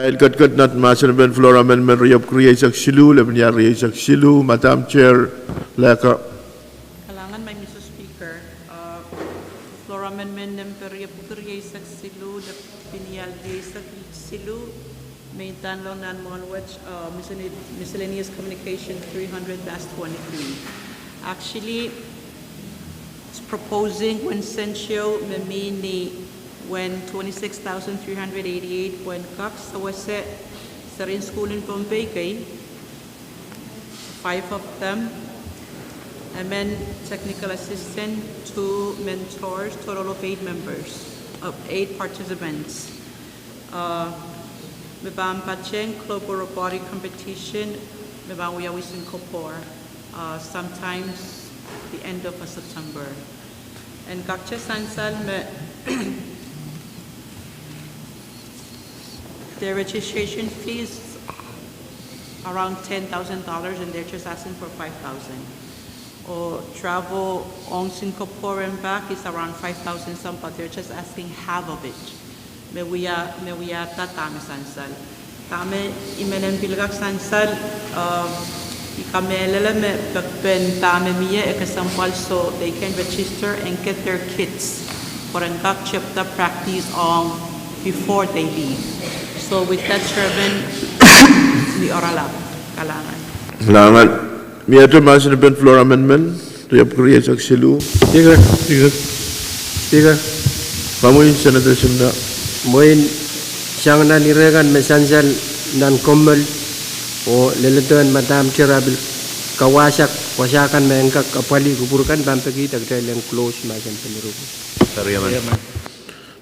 Ketiket nan mahsen en floor amendment riepwuki rieisek siluh, lepin iar rieisek siluh, Madam Chair Leka. Kalahngan, Mister Speaker. Uh, floor amendment number riepwuki rieisek siluh, lepin iar rieisek siluh, me indahnlong nan mwohn wet, uh, miscellane-, miscellaneous communication three hundred dash twenty-three. Actually, it's proposing uwen sentio me mi ni uwen twenty-six thousand three hundred eighty-eight point kak sewese serien sukuhl en Pohnpei kei, five of them, emen technical assistant, two mentors, total of eight members, of eight participants. Uh, me pahn patehng global robotic competition, me pahn wiawi Singapore, uh, sometimes the end of, uh, September. En kakete sansal me their registration fee is around ten thousand dollars and they're just asking for five thousand. Oh travel ong Singapore and back is around five thousand some, but they're just asking half of it. Me wia, me wia dahme sansal. Dahme I men pil kak sansal, uh, I kamehlele me pekpen dahme mie e kesempwal so they can register and get their kits. Pwe ren kak tepda practice ong before they leave. So with that, Chairman, mi oralap. Kalahngan. Kalahngan. Miehte mahsen en floor amendment riepwuki rieisek siluh. Speaker, Speaker, Speaker. Komwi Senator Simna. Mwein sang nan ire kan me sansal nan kommoal oh leledohn Madam Chair a pil kawahsang wasa kan me en kak apwalih kupwur kan, pahn pekihda kitail en close mahsen en ire.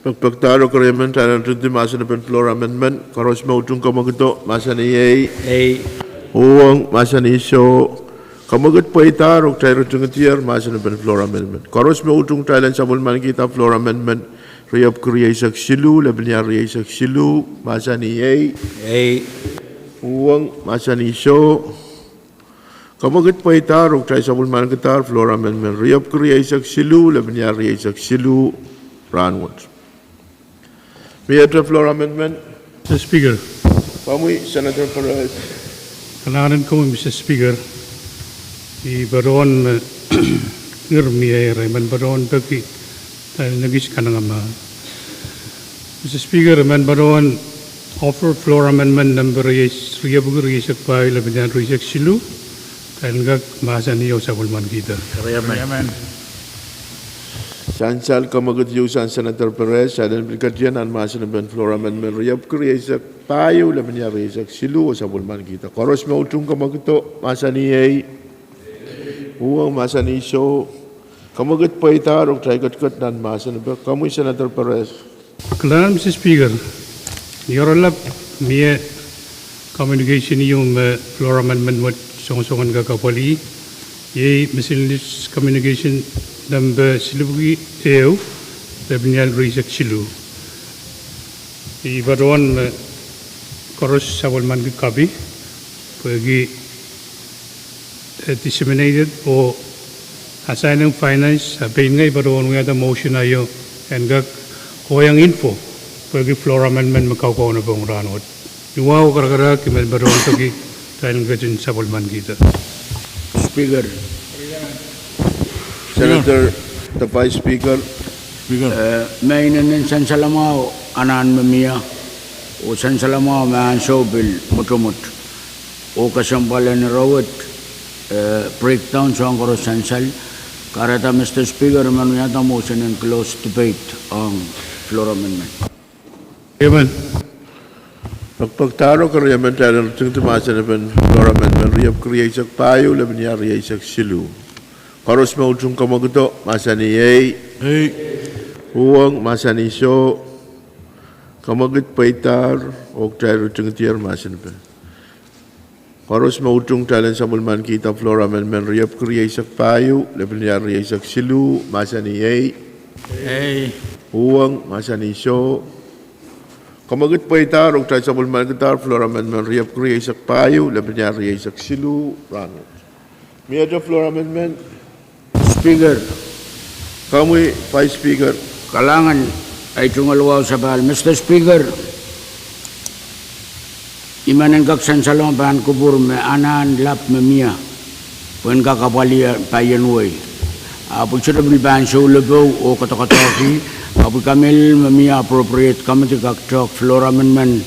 Pekpekdahr oh keriemen, kitail en tingdi mahsen en floor amendment. Koaros me utung kamwekid, mahsanih ei. Ei. Uhwong, mahsanih soh. Kamwekid pweidahr oh kitail ritingdier mahsen en floor amendment. Koaros me utung, kitail en sapwellimankihda floor amendment riepwuki rieisek siluh, lepin iar rieisek siluh, mahsanih ei. Ei. Uhwong, mahsanih soh. Kamwekid pweidahr oh kitail sapwellimankidahr floor amendment riepwuki rieisek siluh, lepin iar rieisek siluh, rahnwet. Miehte floor amendment. Mister Speaker. Komwi Senator Perez. Kalahngan en komwi Mister Speaker. I patohwan me, eh, ngir mie ire, I men patohwan peki kitail en ekis kanengamah. Mister Speaker, I men patohwan offer floor amendment number ries-, riepwuki rieisek pahieu, lepin iar rieisek siluh. Kitail en kak mahsanih oh sapwellimankihda. Keriemen. Sansal kamwekid ieu sang Senator Perez, kitail en pil ketier nan mahsen en floor amendment riepwuki rieisek pahieu, lepin iar rieisek siluh oh sapwellimankihda. Koaros me utung kamwekido, mahsanih ei. Uhwong, mahsanih soh. Kamwekid pweidahr oh kitail ketiket nan mahsen en, komwi Senator Perez. Kalahngan Mister Speaker, ni oralap mie communication ieu me floor amendment wet songosong en kak apwalih, iei miscellaneous communication number silipwuki ehu, lepin iar rieisek siluh. I patohwan me koaros sapwellimanki copy, pwehki eh, disseminated oh assigning finance, a pein ngehi patohwan wiahda motion aio en kak kohieng info pwehki floor amendment me kaukaunop ong rahnwet. Ni wahu karakarahk, I men patohwan peki kitail en ketin sapwellimankihda. Speaker. Senator, the Vice Speaker. Speaker. Eh, me inenen sansal mwahu anahn me mie, oh sansal mwahu me ansou pil mwotomwot. Oh kesempwal en ire wet, eh, breakdown soang koaros sansal. Kahrehda Mister Speaker, I men wiahda motion en close debate ong floor amendment. Amen. Pekpekdahr oh keriemen, kitail en tingdi mahsen en floor amendment riepwuki rieisek pahieu, lepin iar rieisek siluh. Koaros me utung kamwekido, mahsanih ei. Ei. Uhwong, mahsanih soh. Kamwekid pweidahr oh kitail ritingdier mahsen en. Koaros me utung, kitail en sapwellimankihda floor amendment riepwuki rieisek pahieu, lepin iar rieisek siluh, mahsanih ei. Ei. Uhwong, mahsanih soh. Kamwekid pweidahr oh kitail sapwellimankidahr floor amendment riepwuki rieisek pahieu, lepin iar rieisek siluh, rahnwet. Miehte floor amendment. Speaker. Komwi Vice Speaker. Kalahngan, ei tungoal wahu sapahl. Mister Speaker, I men en kak sansalohng pahn kupwur me anahn lap me mie pwehn kak apwalih paien wehi. Ahpw I sohte pil pahn soulopou oh koadokoadoahki, ahpw I kamehlele me mie appropriate committee kak tehk floor amendment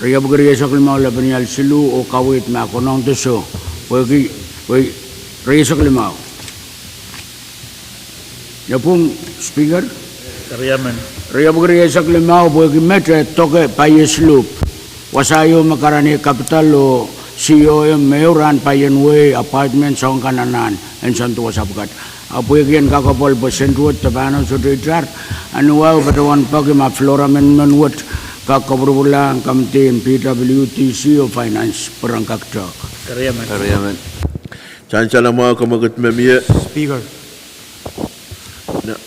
riepwiki rieisek limau lepenial siluh oh kaweid me konehng doadoahk, pwehki, pwe, rieisek limau. Iepwong, Speaker? Riepwiki rieisek limau pwehki met e doke paies luhp. Wasa ieu me karanih capital oh C O M me ehu rahn paien wehi appointment soang kan anahn en soandi wasa pwukat. Ahpw pwehki en kak apwal pwe sent wet de pahno sohte itar, a ni wahu patohwan peki ma floor amendment wet kak kapwurpwurlahng committee en P W D C oh Finance pwe ren kak tehk. Sansalamwahu, kemwekid me mie. Speaker. Na,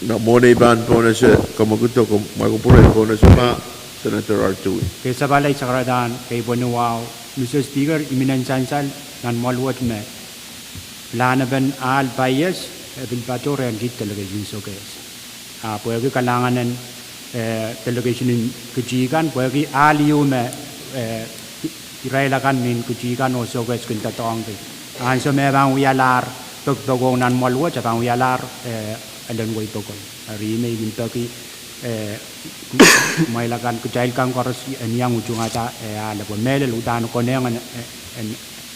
na mwohn ei pahn pohnese kemwekid, mwahu kupwure pohnese ma Senator Artui. Kei sapwalai sakaradahn, kei pwe ni wahu, Mister Speaker, I men en sansal nan mwoahl wet me pilahn epen ahl paies, e pil patohrehng kiht delegation sokehs. A pwehki kalahngan en, eh, delegation en kitikan, pwehki ahl ieu me, eh, irail akan nin kitikan oh sokehs kin doadoahngki. Ansou me pahn wialahr pekipek ong nan mwoahl wet, e pahn wialahr, eh, elen wehi pokon. Eri me I men peki, eh, kumwail akan, kitail kan koaros en iang utungada, eh, ahl pwe mehlel uhdahn konehng en, en, en,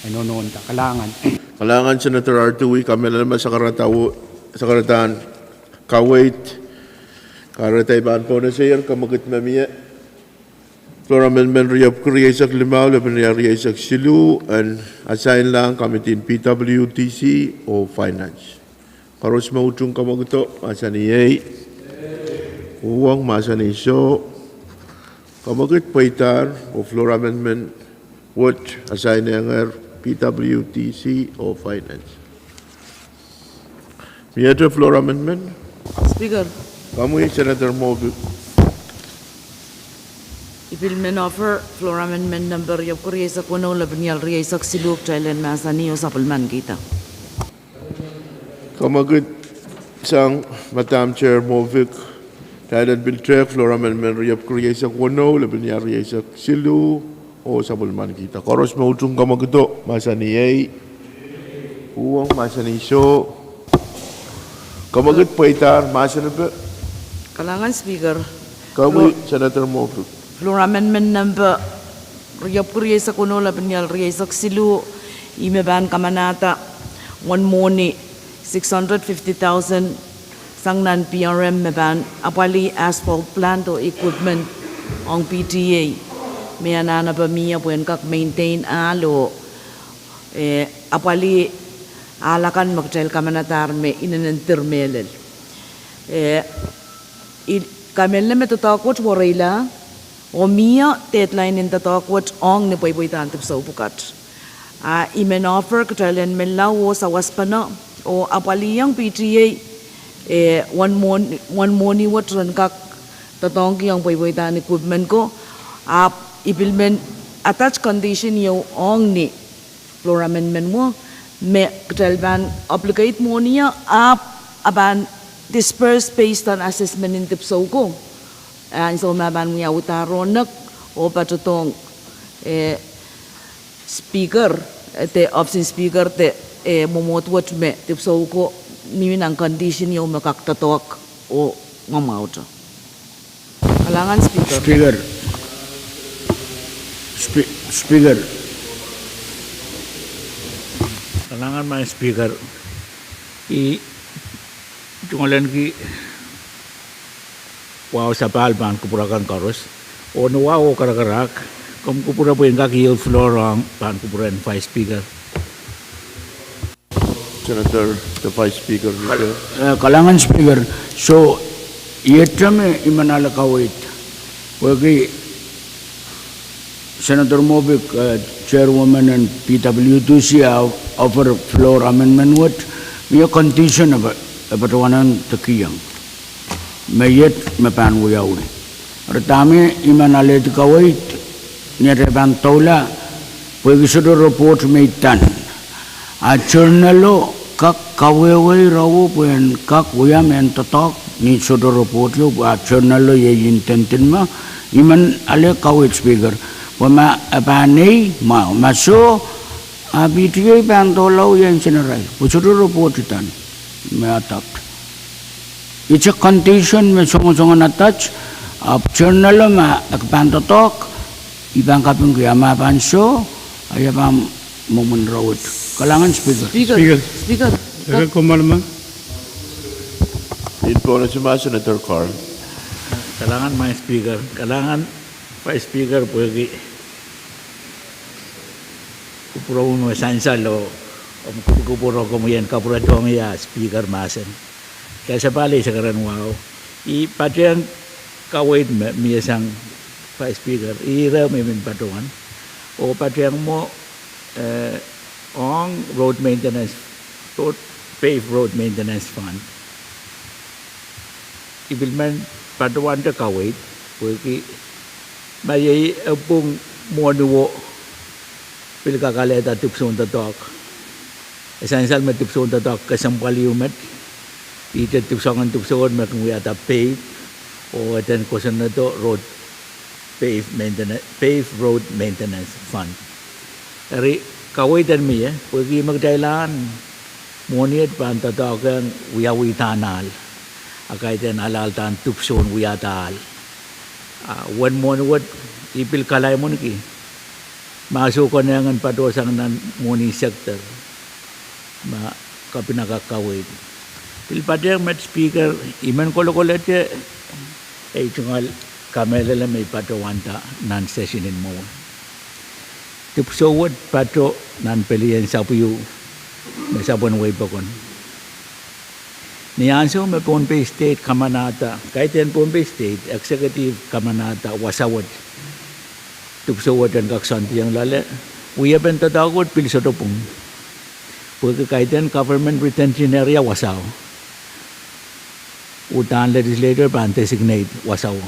en nonohnda. Kalahngan. Kalahngan Senator Artui, kamehlele me sakaradahn, sakaradahn kaweid. Kahrehda I pahn pohnese kemwekid me mie. Floor amendment riepwiki rieisek limau lepenial rieisek siluh en assign-lahng committee en P W D C oh Finance. Koaros me utung kemwekido, mahsanih ei. Uhwong, mahsanih soh. Kemwekid pweidahr oh floor amendment wet assign-ehngehr P W D C oh Finance. Miehte floor amendment? Speaker. Komwi Senator Moffitt. I pil men offer floor amendment number riepwiki rieisek weneu lepenial rieisek siluh, kitail en mahsanih oh sapwellimankihda. Kemwekid sang Madam Chair Moffitt, kitail en pil tehk floor amendment riepwiki rieisek weneu lepenial rieisek siluh oh sapwellimankihda. Koaros me utung kemwekido, mahsanih ei. Uhwong, mahsanih soh. Kemwekid pweidahr, mahsanipe. Kalahngan Speaker. Komwi Senator Moffitt. Floor amendment number riepwiki rieisek weneu lepenial rieisek siluh, ih me pahn kamanahda uwen mwohni six hundred fifty thousand sang nan P R M me pahn apwalih asphalt plant oh equipment ong P T A, me anahnepe mie pwehn kak maintain ahl oh, eh, apwalih ahl akan me kitail kamanadahr me inenen dir mehlel. Eh, I kamehlele me doadoahk wet wereila, oh mie deadline en doadoahk wet ong ni pweipweidahn dipwisou pwukat. A I men offer kitail en menlau oh sawaspene oh apwaliong P T A, eh, uwen mwohni, uwen mwohni wet ren kak doadoahngki ong pweipweidahn equipment ko, ahpw I pil men attach condition ieu ong ni floor amendment mwo, me kitail pahn obligate mwohni o, ahpw a pahn disburse based on assessment en dipwisou ko. Ansou me pahn wiawihda ronek oh patohdohng, eh, Speaker, eh, de office en Speaker de, eh, mwomwohd wet me dipwisou ko mihmi nan condition ieu me kak doadoahk oh mwamwahuto. Kalahngan Speaker. Speaker. Spe-, Speaker. Kalahngan Madam Speaker. I tungoalenki wahu sapahl pahn kupwur akan koaros. Oh ni wahu oh karakarahk, komw kupwure pwe I en kak yield floor ong pahn kupwuren Vice Speaker. Senator, the Vice Speaker. Kal-, eh, kalahngan Speaker. So, iet me I men ale kaweid. Pwehki Senator Moffitt, eh, Chairwoman en P W D C a offer floor amendment wet, mie condition e pa-, e patohwanen dekiong. Me iet me pahn wiawi. Eri dahme I men alehdi kaweid, ni atail pahn doula, pwehki sohte report me I tan. A journal o kak kawehwei rawo pwe en kak wia mehn doadoahk ni sohte report ieu, a journal o iei intended me, I men ale kaweid Speaker. Pwe ma e pahn nei, mwahu. Ma soh, a P T A pahn dohla wia insenarail. Pwe sohte report idan me adopt. It's a condition me songosong en attach, ahpw journal ma e pahn doadoahk, I pahn kapingki, a ma pahn soh, a ia pahn mwomwen raut. Kalahngan Speaker. Speaker. Speaker. Speaker. Eren komalaman. Inpwonotuma Senator Carl. Kalahngan Madam Speaker. Kalahngan Vice Speaker pwehki kupwuromwi me sansal oh, omw kupwukupwur oh komwi en kapwurehdohng ie Speaker mahsen. Kasapahl eisek ren wahu. I patehng kaweid me mie sang Vice Speaker, ih ire me I men patohwan. Oh patehng mwo, eh, ong road maintenance, road, pave road maintenance fund. I pil men patohwante kaweid, pwehki ma iei e pwung mwohni wo pil kak alehda dipwisoun doadoahk. E sansal me dipwisoun doadoahk kesempwal ieu met, ihte dipwisoun, dipwisoun wet me kin wiahda pave, oh e den kosonnedo road pave maintenance, pave road maintenance fund. Eri kaweid en mie, pwehki me kitail ahn mwohni et pahn doadoahk ong wiawihda ahl, a kaidehn ahl, ahl dan dipwisoun wiahda ahl. A uwen mwohni wet, I pil kalaimwiniki ma soh konehng en patohsang nan mwohni sector, ma kapinga kak kaweid. Pil patehng Madam Speaker, I men kolokolete ei tungoal kamehlele me I patohwanda nan session en mwowe. Dipwisou wet pato nan pelien sapwiu me sapwen weipokon. Ni ansou me Pohnpei State kamanada, kaidehn Pohnpei State Executive kamanada wasa wet, dipwisou wet en kak soandiong loale, wiepen doadoahk wet pil sohte pwung. Pwehki kaidehn government retention area wasao, uhdahn legislature pahn designate wasao.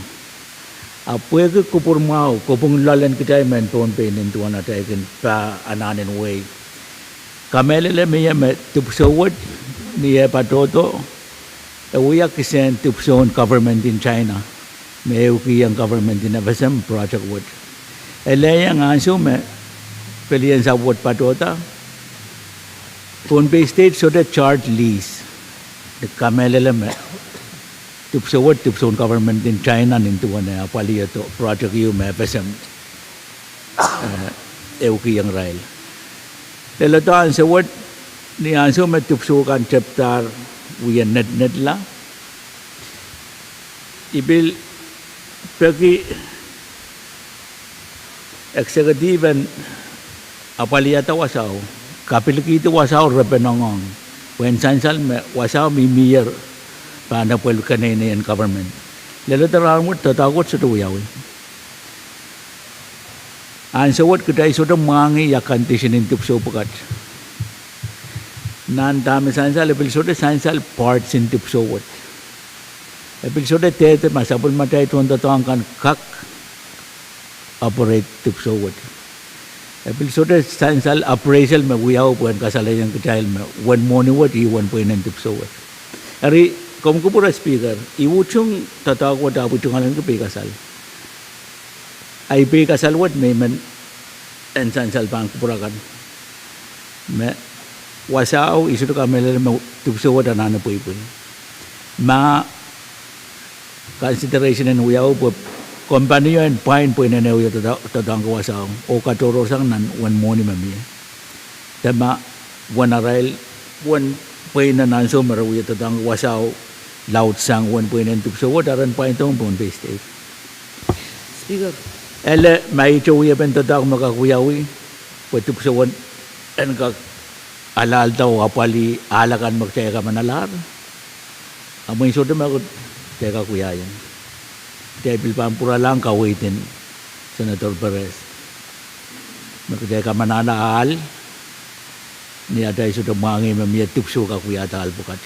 A pwehki kupwur mwahu, kopwung loal en kitail mehn Pohnpei nin duwen atail kin pah anahn en wehi. Kamehlele mie me dipwisou wet, ni eh patohdo, e wia kisehn dipwisoun government en China me ehukihong government en F S M project wet. E lelohng ansou me pelien sapw wet patohda, Pohnpei State sohte charge lease. Ni kamehlele me dipwisou wet dipwisoun government en China nin duwen eh apwalihada project ieu me F S M, eh, ehukihong irail. Leledo ansou wet, ni ansou me dipwisou kan tepdahr wie nednedla, I pil peki executive en apwalihada wasao, kapilkihdi wasao repen ong, pwehn sansal me wasao mihmier pahn epwel keneinei en government. Leledo rahnwet doadoahk wet sohte wiawi. Ansou wet kitail sohte mwahngih ia condition en dipwisou pwukat. Nan dahme sansal, e pil sohte sansal parts en dipwisou wet. E pil sohte dehde ma sapwellimatail tohndoadoahk kan kak operate dipwisou wet. E pil sohte sansal appraisal me wiawi pwehn kasalehiong kitail me uwen mwohni wet ih uwen pweinen dipwisou wet. Eri, komw kupwure Speaker, I utung doadoahk wet ahpw I tungoalenki peikasal. Ahi peikasal wet me I men en sansal pahn kupwur akan, me wasao I sohte kamehlele me dipwisou wet anahne pweipwei. Ma consideration en wiawi pwe kompanio en pwain pweinen eh wia doadoahngki wasao oh katohrohrsang nan uwen mwohni me mie, de ma uwen arail, uwen pweinen ansou me re wia doadoahngki wasao laudsang uwen pweinen dipwisou wet, a ren pwaindohng Pohnpei State. Speaker. Ele ma ihte wiepen doadoahk me kak wiawi pwe dipwisou wet en kak alahlda oh apwalih ahl akan me kitail kamanalahr, a mwein sohte me kitail kak wiahiong. Kitail pil pahn pwuralahng kaweid en Senator Perez me kitail kamanala ahl ni atail sohte mwahngih me mie dipwisou kak wiahda ahl pwukat.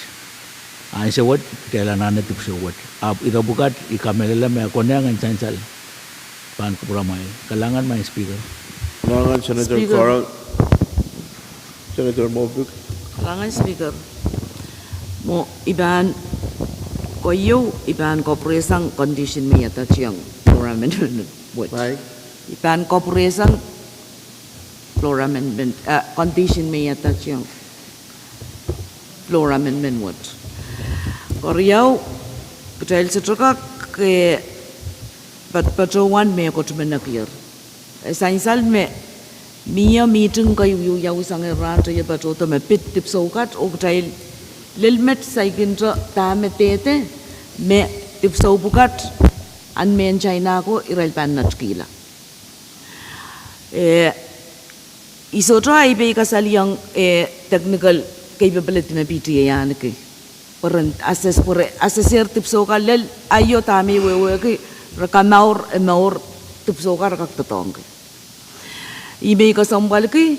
Ansou wet kitail anahne dipwisou wet, ahpw ire pwukat I kamehlele me e konehng en sansal pahn kupwuramwail. Kalahngan Madam Speaker. Kalahngan Senator Speaker. Carl. Senator Moffitt. Kalahngan Speaker. Mwo I pahn, keieu I pahn kapwuresang condition me I adationg pwuralahng amendment wet. Right. I pahn kapwuresang floor amendment, eh, condition me I adoptiong floor amendment wet. Keriau, kitail sohte kak, eh, patohwan mehkot me nekier. E sansal me mie mihting kei wiawi sang rahnwet, e patohdo me pid dipwisou kat, oh kitail lel met saikinte dahme dehde me dipwisou pwukat en mehn China ko irail pahn netikihla. Eh, I sohte ahi pei kasalehiong, eh, technical capability me P T A ahneki. Pwe re assess, pwe re assesser dipwisou kan lel aio dahme I wehwehki, re kamour, e mour dipwisou kan re kak doadoahngki. Ih me I kesempwalki,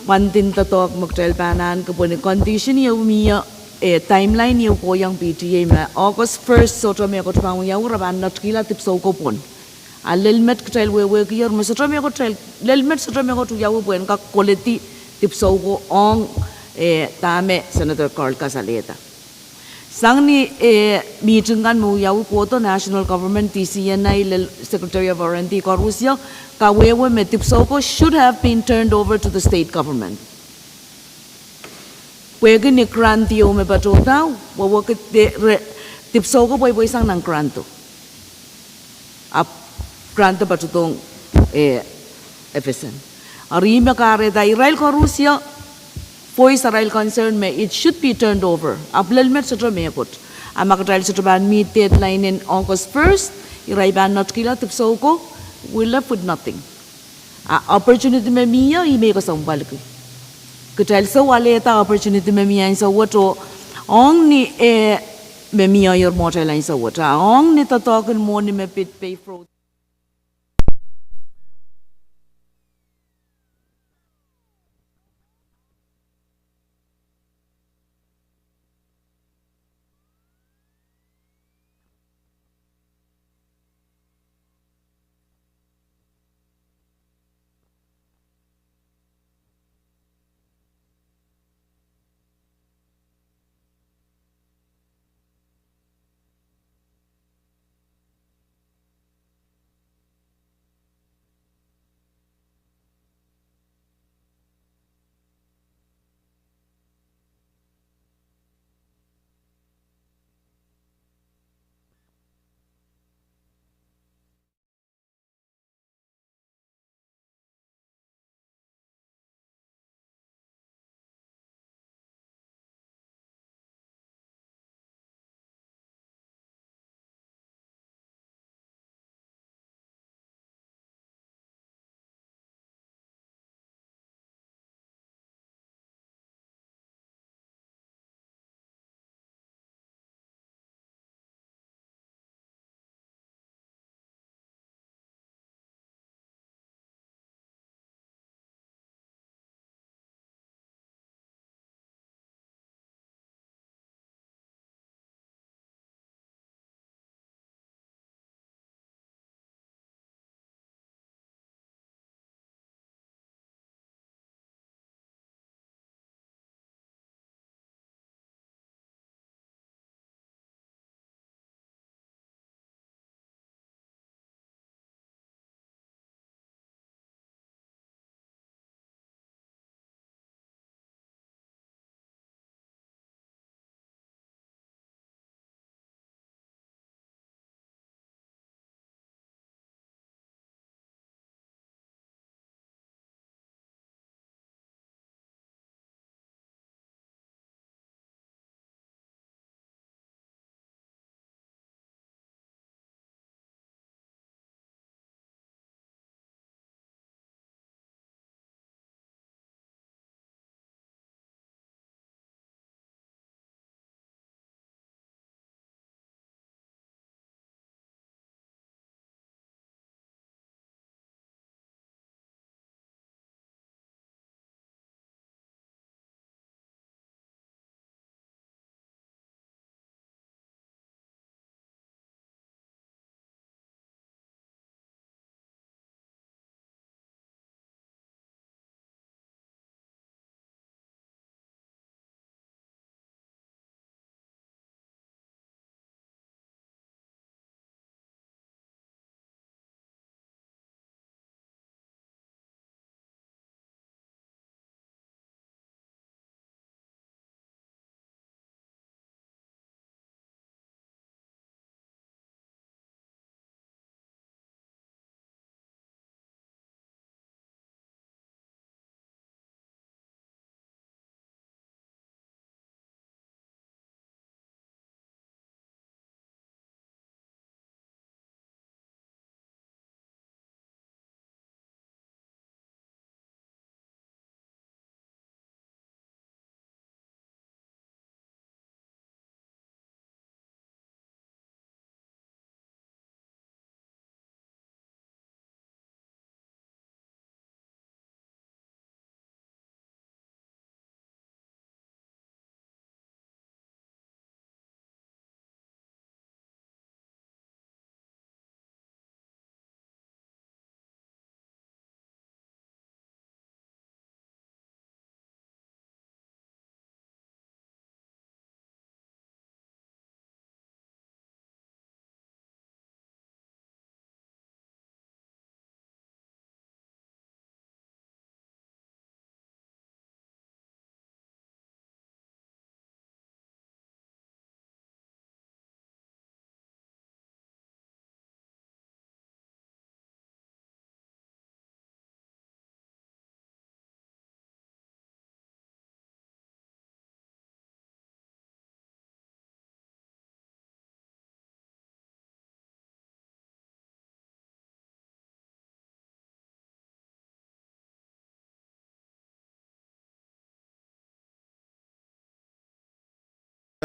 pwandin doadoahk me kitail pahn ahneki pwe ni condition ieu mie, eh, timeline ieu kohiong P T A me August first sohte mehkot pahn wiawi re pahn netikihla dipwisou ko pwon. A lel met kitail wehwehkier me sohte mehkot, lel met sohte mehkot wiawi pwehn kak koledi dipwisou ko ong, eh, dahme Senator Carl kasalehda. Sang ni, eh, mihting kan me wiawi kohdo national government, D C N I lel Secretary of R and D koarusie kawehwe me dipwisou ko should have been turned over to the state government. Pwehki ni grant ieu me patohdo, wehwehki de, re, dipwisou ko pweipweisang nan grant o. Ahpw grant o patohdohng, eh, F S M. Eri ih me kahrehda irail koarusie voice arail concern me it should be turned over. Ahpw lel met sohte mehkot. A ma kitail sohte pahn meet deadline en August first, irail pahn netikihla dipwisou ko, we left with nothing. A opportunity me mie, ih me I kesempwalki. Kitail sou alehda opportunity me mie ansou wet oh, ong ni, eh, me mie ier mwohtail ansou wet. A ong ni doadoahk en mwohni me pid pei fro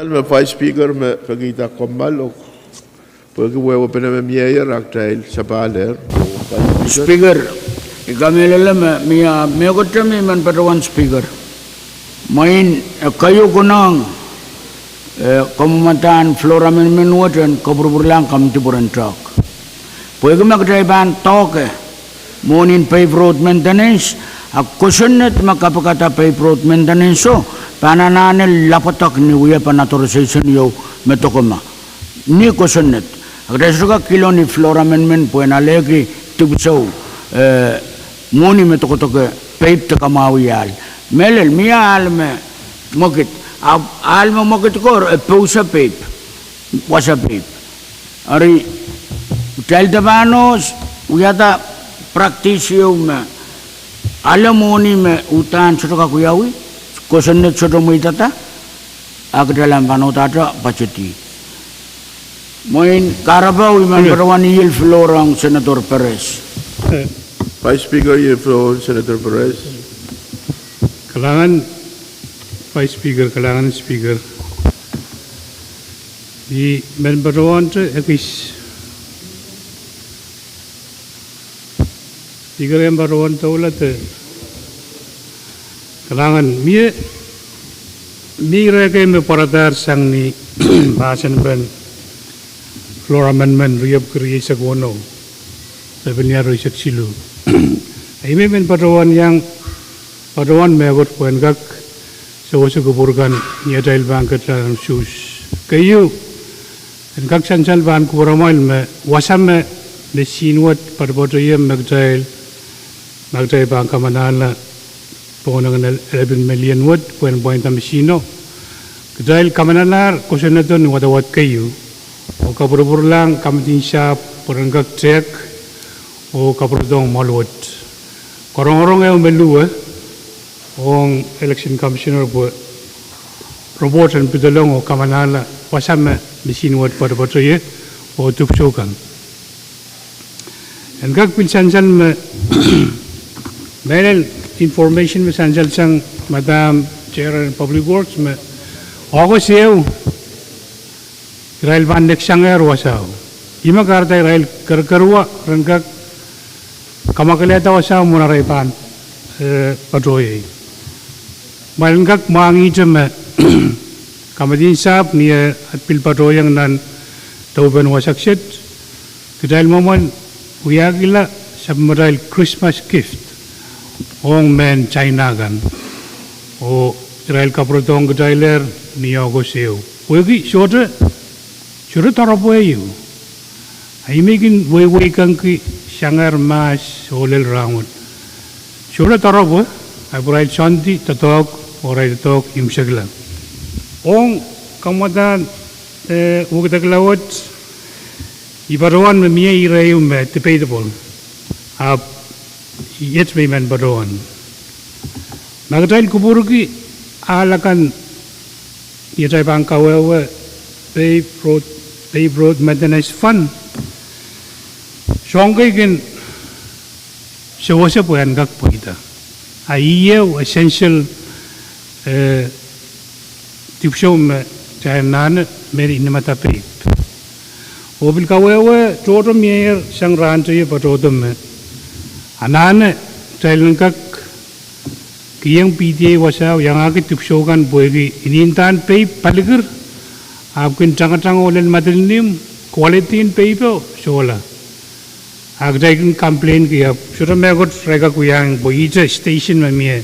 Vice Speaker me pekihda kommoal oh pwehki wehwehpen me mieier, a kitail sapahl er. Speaker, I kamehlele me mie mehkot me I men patohwan Speaker. Mwein, eh, keieu konehng, eh, kamwamadahn floor amendment wet en kapwurpwurlahng committee pwe ren talk. Pwehki ma kitail pahn talk, eh, mwohnin paved road maintenance, a kosonned me kapikada paved road maintenance o, pahn anahne lapwadek ni wiepen authorization ieu me doke ma. Ni kosonned. A kitail sohte kak kilang ni floor amendment pwehn alehki dipwisou, eh, mwohni me dokedoke paved de kamwahwih ahl. Mehlel, mie ahl me mwekid. A, ahl me mwekid ko, eh, pousa paved. Wasa paved. Eri, kitail de pahn wiahda practice ieu me ale mwohni me uhdahn sohte kak wiawi, kosonned sohte mweidada, a kitail ahpw pahn uhdahte budget. Mwein kahrepe I men patohwan yield floor ong Senator Perez. Vice Speaker, yield floor Senator Perez. Kalahngan, Vice Speaker, kalahngan Speaker. I men patohwante ekis. Speaker, I men patohwan doula de kalahngan, mie, mie ire kei me pwaradahr sang ni mahsen pen floor amendment riepwiki rieisek weneu, pepin riesek siluh. Ih me I men patohwan iang, patohwan mehkot pwehn kak sewese kupwur kan ni atail pahn ketla nan Sus. Keieu, en kak sansal pahn kupwuramwail me wasa me machine wet poatopoatoie me kitail, me kitail pahn kamanahla pohn engen el-, elepin million wet pwehn pwainda machine o. Kitail kamanalahr kosonnedo ni wadawad keieu, oh kapwurpwurlahng kamidin sahpw pwe ren kak tehk oh kapwurodohng mwoahl wet. Korongorong ehu me luwe ong Election Commissioner pwe report en pedolong oh kamanahla wasa me machine wet poatopoatoie oh dipwisou kan. En kak pil sansal me, mehlel information me sansal sang Madam Chair en Public Works me August ehu irail pahn neksangehr wasao. Ih me kahrehda irail kerkerwa ren kak kamwakelehda wasao mwohn arail pahn, eh, patohiei. Ma en kak mwahngihte me kamidin sahpw ni, eh, pil patohieng nan doupen wasa kiset, kitail mwomwen wiahkihla sapwellimatail Christmas gift ong mehn China kan, oh irail kapwurodohng kitailehr ni August ehu. Pwehki sohte, sohte doaropwe ieu. A ih me I kin weiweikengki sangehr mahs oh lel rahnwet. Sohte doaropwe, ahpw irail soandi doadoahk oh irail doadoahk imwisekla. Ong kamwadahn, eh, wekidekla wet, I patohwan me mie ire ieu me debatable. Ahpw iet me I men patohwan. Ma kitail kupwurki ahl akan ni atail pahn kawehwe paved road, paved road maintenance fund, soahng kei kin sewese pwe en kak pweida. A ih ehu essential, eh, dipwisou me kitail anahne me inenamwahu paved. Oh pil kawehwe tohto mieier sang rahn teie patohdo me anahne kitail en kak kihong P D A wasao iangahki dipwisou kan pwehki inendahn paved palikir, ahpw kin tangatang oh lel madinimnim, quality en paved o sohla. A kitail kin complain-ki ahpw sohte mehkot re kak wiahiong pwe ihte station me mie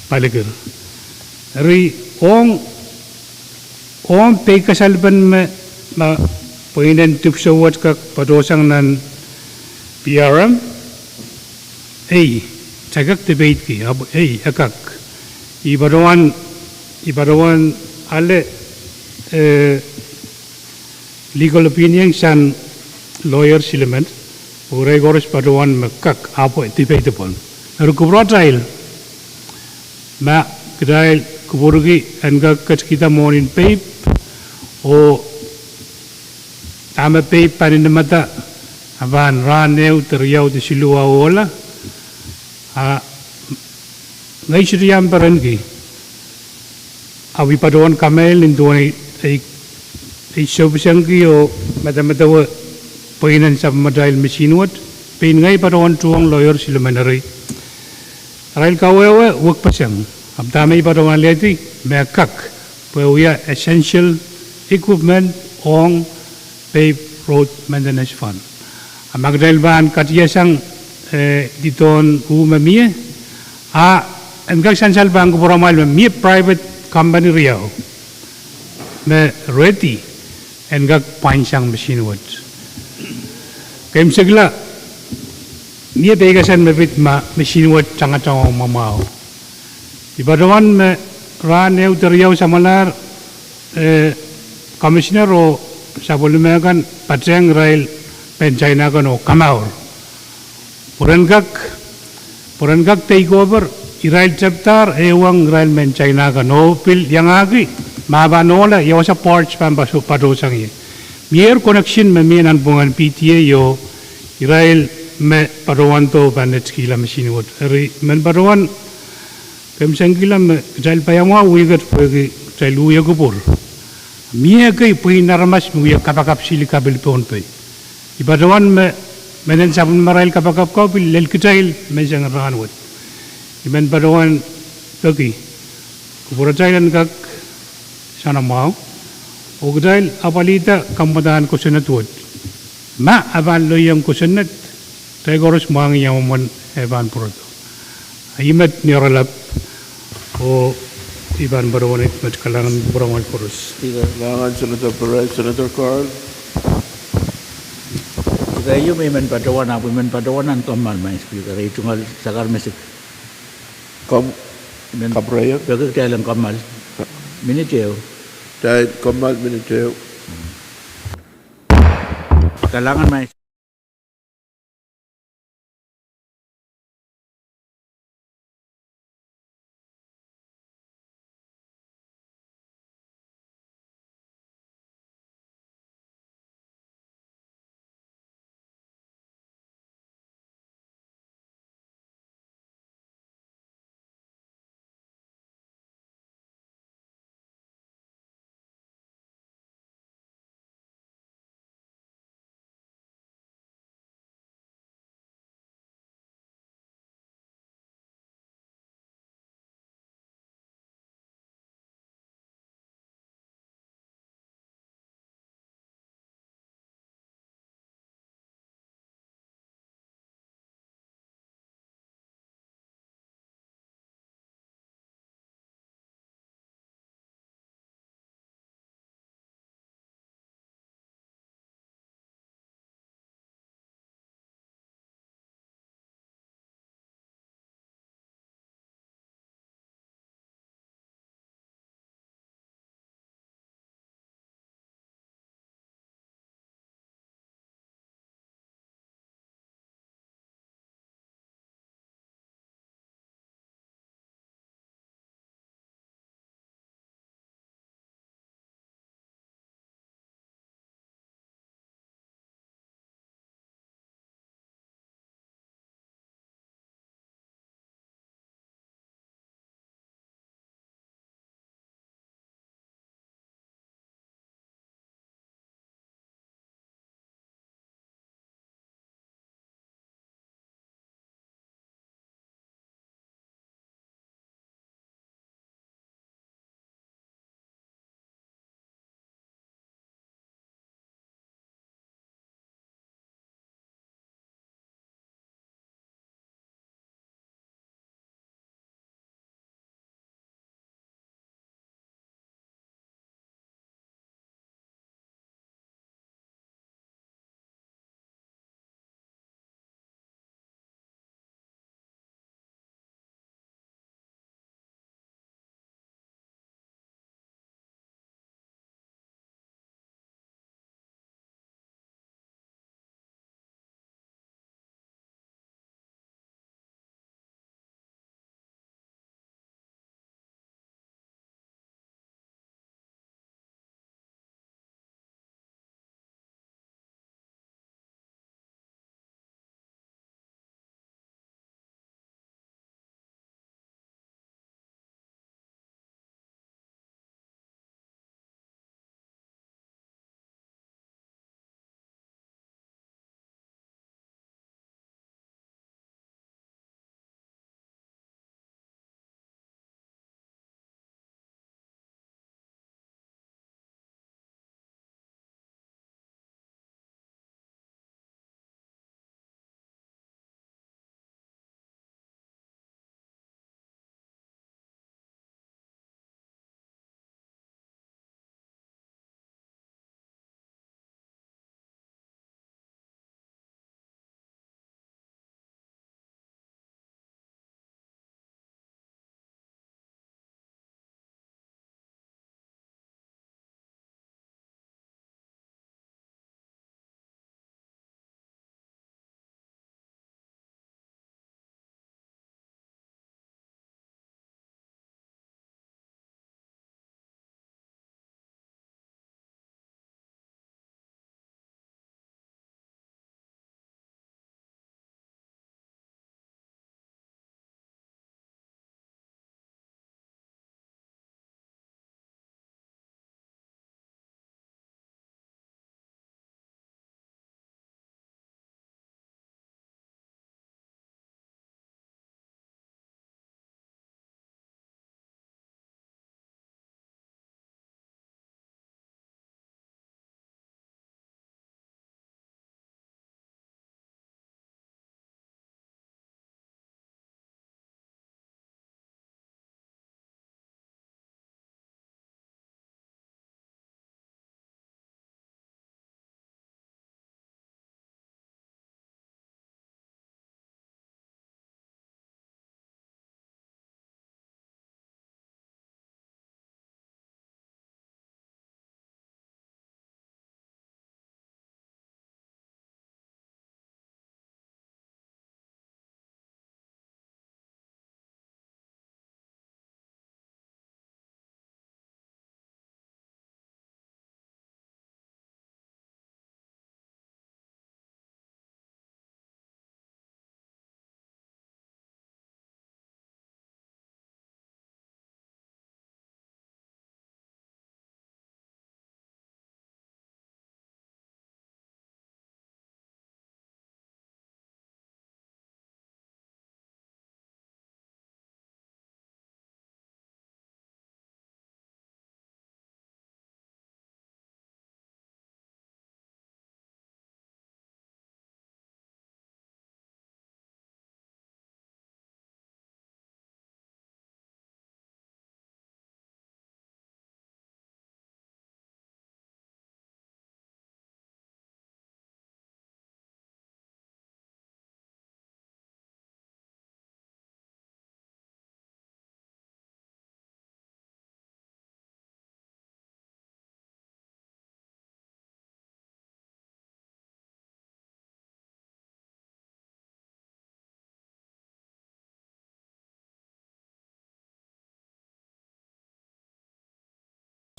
palikir. Eri ong, ong peikasalepen me, ma pweinen dipwisou wet kak patohsang nan P R M, ei, kitail kak debate-ki, ahpw ei, e kak. I patohwan, I patohwan ale, eh, legal opinion sang lawyer silimen, oh irail koaros patohwan me kak, ahpw debatable. Eri kupwuratail, ma kitail kupwurki en kak ketkihda mwohnin paved, oh dahme paved pahn inenamwahu, a pahn rahn ehu de riau de siluh a ohla, a ngehi sohte iang perenki. Ahpw I patohwan kamehlele nin duwen ei, Ei, ei sohpeisengki oh medemedewe pweinen sapwellimatail misihn wet, pein ngehi patohwan tuhwong lawyer silumen eri. Arail kawehwe wekpeseng, ahpw dahme I patohwan alehdi me kak, pwe wia essential equipment ong Paved Road Maintenance Fund. A ma kitail pahn katiasang, eh, idohn uh me mie, a en kak sansal pahn kupwuramwail me mie private company riau me ready en kak pwainsang misihn wet. Keimwseklahng, mie peikasal me pid ma misihn wet tangatang ong mwamwahu. I patohwan me rahn ehu de riau samwalahr, eh, commissioner oh sapwellime kan patehng irail mehn China kan oh kamour pwe ren kak, pwe ren kak take over irail tepdahr ehuong irail mehn China kan oh pil iangahki ma pahn ohla ia wasa barge pahn pato, patohsang ie. Mier connection me mie nanpwungen P T A oh irail me patohwan doh pahn netikihla misihn wet. Eri I men patohwan keimwsenkihla me kitail paiamwahu wihket pwehki kitail uh wie kupwur. Mie ekei pweinen aramas me wie kapakap sili kapil Pohnpei. I patohwan me, me mehn sapwellimarail kapakap kau pil lel kitail menseng rahn wet. I men patohwan peki kupwuratail en kak soanamwahu oh kitail apwalihda kamwadahn kosonned wet. Ma e pahn lelohng kosonned, kitail koaros mwahngih ia mwomwen e pahn pwurodo. Ih met ni oaralap oh I pahn patohwan met. Kalahngan kupwuramwail koaros. Kalahngan Senator Perez, Senator Carl. Keieu me I men patohwan, ahpw I men patohwan nan kommoal, Madam Speaker, ei tungoal sakar me sik. Kommoal. Peki kitail en kommoal. Minit ehu. Kitail kommoal minit ehu. Kalahngan Madam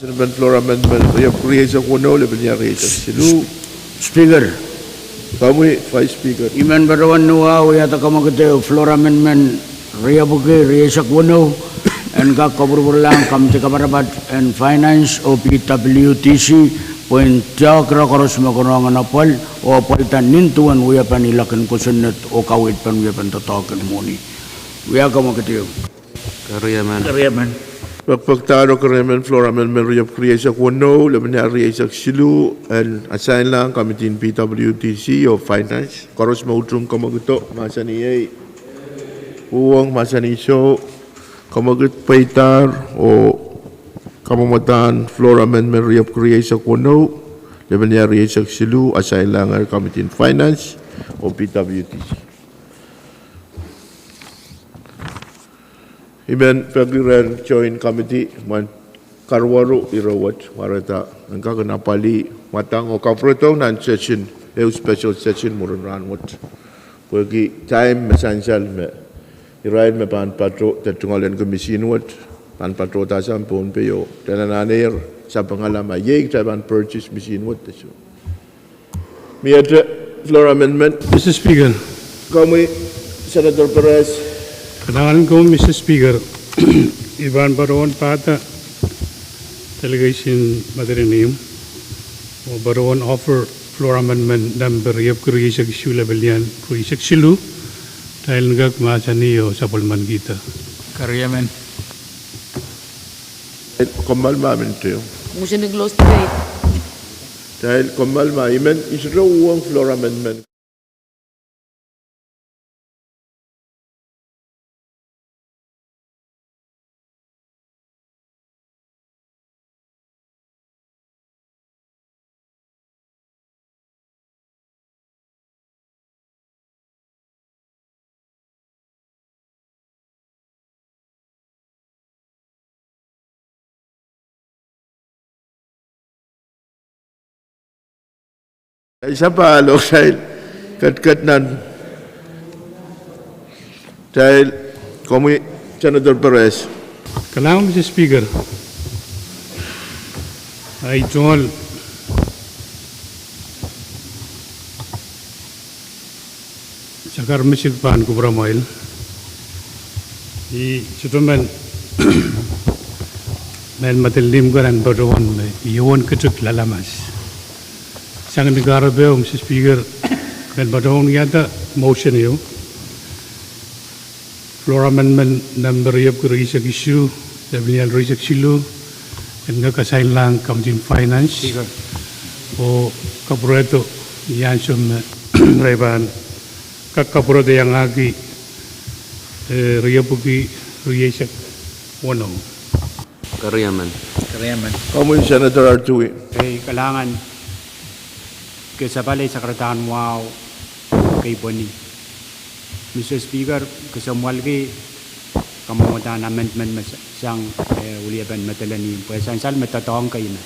Mahsen en floor amendment riepwuki rieisek weneu, lepin ire rieisek siluh. Speaker. Komwi Vice Speaker. I men patohwan wiahda kamwekid floor amendment riepwuki rieisek weneu en kak kapwurpwurlahng komiti kapatapat en Finance oh P W D C pwehn tehkira koaros me konehng en apwal oh apwalda nin duwen wiepen ilok en kosonned oh kaweid pahn wiepen doadoahk en mwohni. Wia kamwekid ehu. Keriemen. Keriemen. Pekpekdahro keriemen floor amendment riepwuki rieisek weneu, lepin ire rieisek siluh, en asainlahng komiti en P W D C oh Finance. Koaros me utung kamwekido, mahsanih ei. Uhwong, mahsanih soh. Kamwekid pweidahr oh kamwomwdahn floor amendment riepwuki rieisek weneu, lepin ire rieisek siluh, asainlahng komiti en Finance oh P W D C. I men peki rehn Joint Committee mwohn karuwaru ire wet, warada en kak en apwalih mwadang oh kapwuredo nan session, ehu special session mwurin rahn wet. Pwehki time me sansal me irail me pahn patohdo tungoal en kemisin wet pahn patohdo sang Pohnpei oh, dene nan ehr sapengala ma iei kitail pahn purchase misin wet de soh. Miehte floor amendment. Mister Speaker. Komwi Senator Perez. Kalahngan en komwi Mister Speaker. I pahn patohwan pahda delegation Madolenihmw oh patohwan offer floor amendment number riepwuki rieisek isuh, lepin ire rieisek siluh. Kitail en kak mahsanih oh sapwellimanikihda. Keriemen. Kommoal ma I men teo. Motion to close debate. Kitail kommoal ma I men, I sohte uhwong floor amendment. Ei, sapahl oh kitail ketiket nan. Kitail, komwi Senator Perez. Kalahngan Mister Speaker. Ahi tungoal sakar misik pahn kupwuramwail. I sohte men, men Madolenihmw kan en patohwan me I uwen ketik loalamas. Sang ni kahrepe, Mister Speaker, men patohwan wiahda motion ehu. Floor amendment number riepwuki rieisek isuh, lepin ire rieisek siluh, en kak asainlahng komiti en Finance. Speaker. Oh kapwuredo, I ansou me re pahn kak kapwuredo iangahki, eh, riepwuki rieisek weneu. Keriemen. Keriemen. Komwi Senator Artui. Ei, kalahngan. Ke sapal ei sakaradahn wahu kei pweni. Mister Speaker, ke soumwalki kamwomwdahn amendment me sa-, sang, eh, weliepen Madolenihmw, pwe sansal me doadoahk kei me,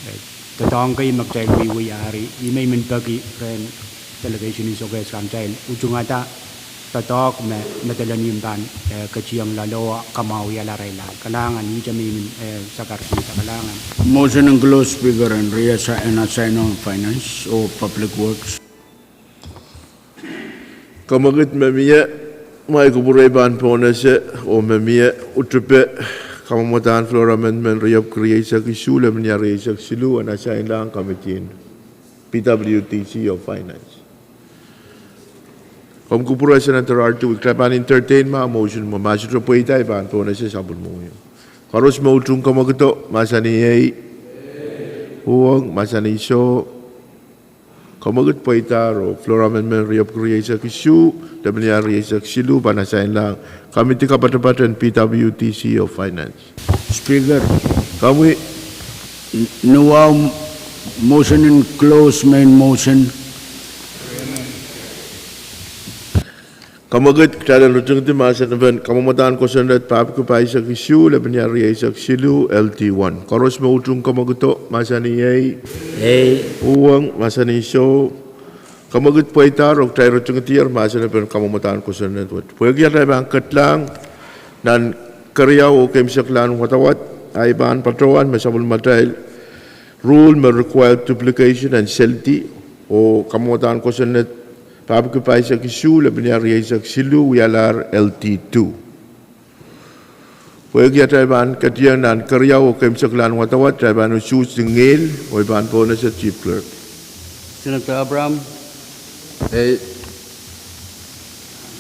eh, doadoahk kei me kitail wiewia, eri I men men peki rehn delegation en Sokehs kan kitail utungada doadoahk me Madolenihmw pahn, eh, ketiong loale oh kamwahuiala rehla. Kalahngan, ihte me I men, eh, sakarkihda. Kalahngan. Motion en close Speaker en riasa en asainlahng Finance oh Public Works. Kamwekid me mie, mwahi kupwure pahn pohnese oh me mie utupe kamwomwdahn floor amendment riepwuki rieisek isuh, lepin ire rieisek siluh, en asainlahng komiti en P W D C oh Finance. Komw kupwure Senator Artui, kitail pahn entertain ma motion mwo, ma sohte pweida I pahn pohnese sapwellimomwi. Koaros me utung kamwekido, mahsanih ei. Uhwong, mahsanih soh. Kamwekid pweidahro, floor amendment riepwuki rieisek isuh, lepin ire rieisek siluh, pahn asainlahng komiti kapatapat en P W D C oh Finance. Speaker, komwi, n-, ni wahu motion en close main motion. Kamwekid, kitail en ritingdi mahsen en kamwomwdahn kosonned papki pahisek isuh, lepin ire rieisek siluh, L D one. Koaros me utung kamwekido, mahsanih ei. Ei. Uhwong, mahsanih soh. Kamwekid pweidahro, kitail ritingdier mahsen en kamwomwdahn kosonned wet. Pwehki atail pahn kedlahng nan keriau oh keimwseklahn wadawad, Ahi pahn patohwan me sapwellimatail rule me require duplication en seldi oh kamwadahn kosonned pahpwiki pahisek isuh, lepin ia rieisek siluh, wialahr L T two. Pwehki atail pahn ketieng nan keriau oh keimwseklahn wadawad, atail pahn usuhs ngehl oh I pahn pohnese Chief Clerk. Senator Abraham. Ei.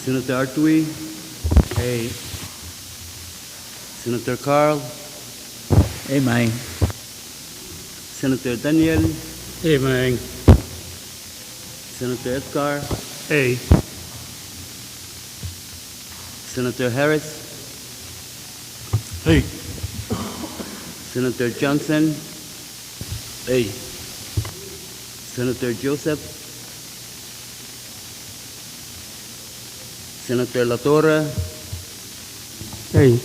Senator Artui. Ei. Senator Carl. Ei, maing. Senator Daniel. Ei, maing. Senator Edgar. Ei. Senator Harris. Ei. Senator Johnson. Ei. Senator Joseph. Senator Latorre. Ei.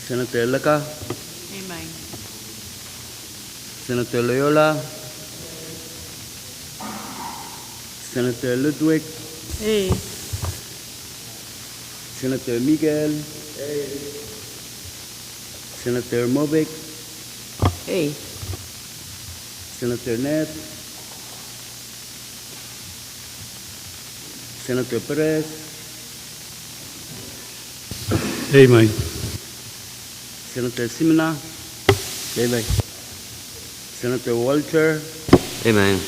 Senator Leka. Ei, maing. Senator Loyola. Senator Ludwig. Ei. Senator Miguel. Ei. Senator Mobik. Ei. Senator Ned. Senator Perez. Ei, maing. Senator Simina. Ei, maing. Senator Walter. Ei, maing.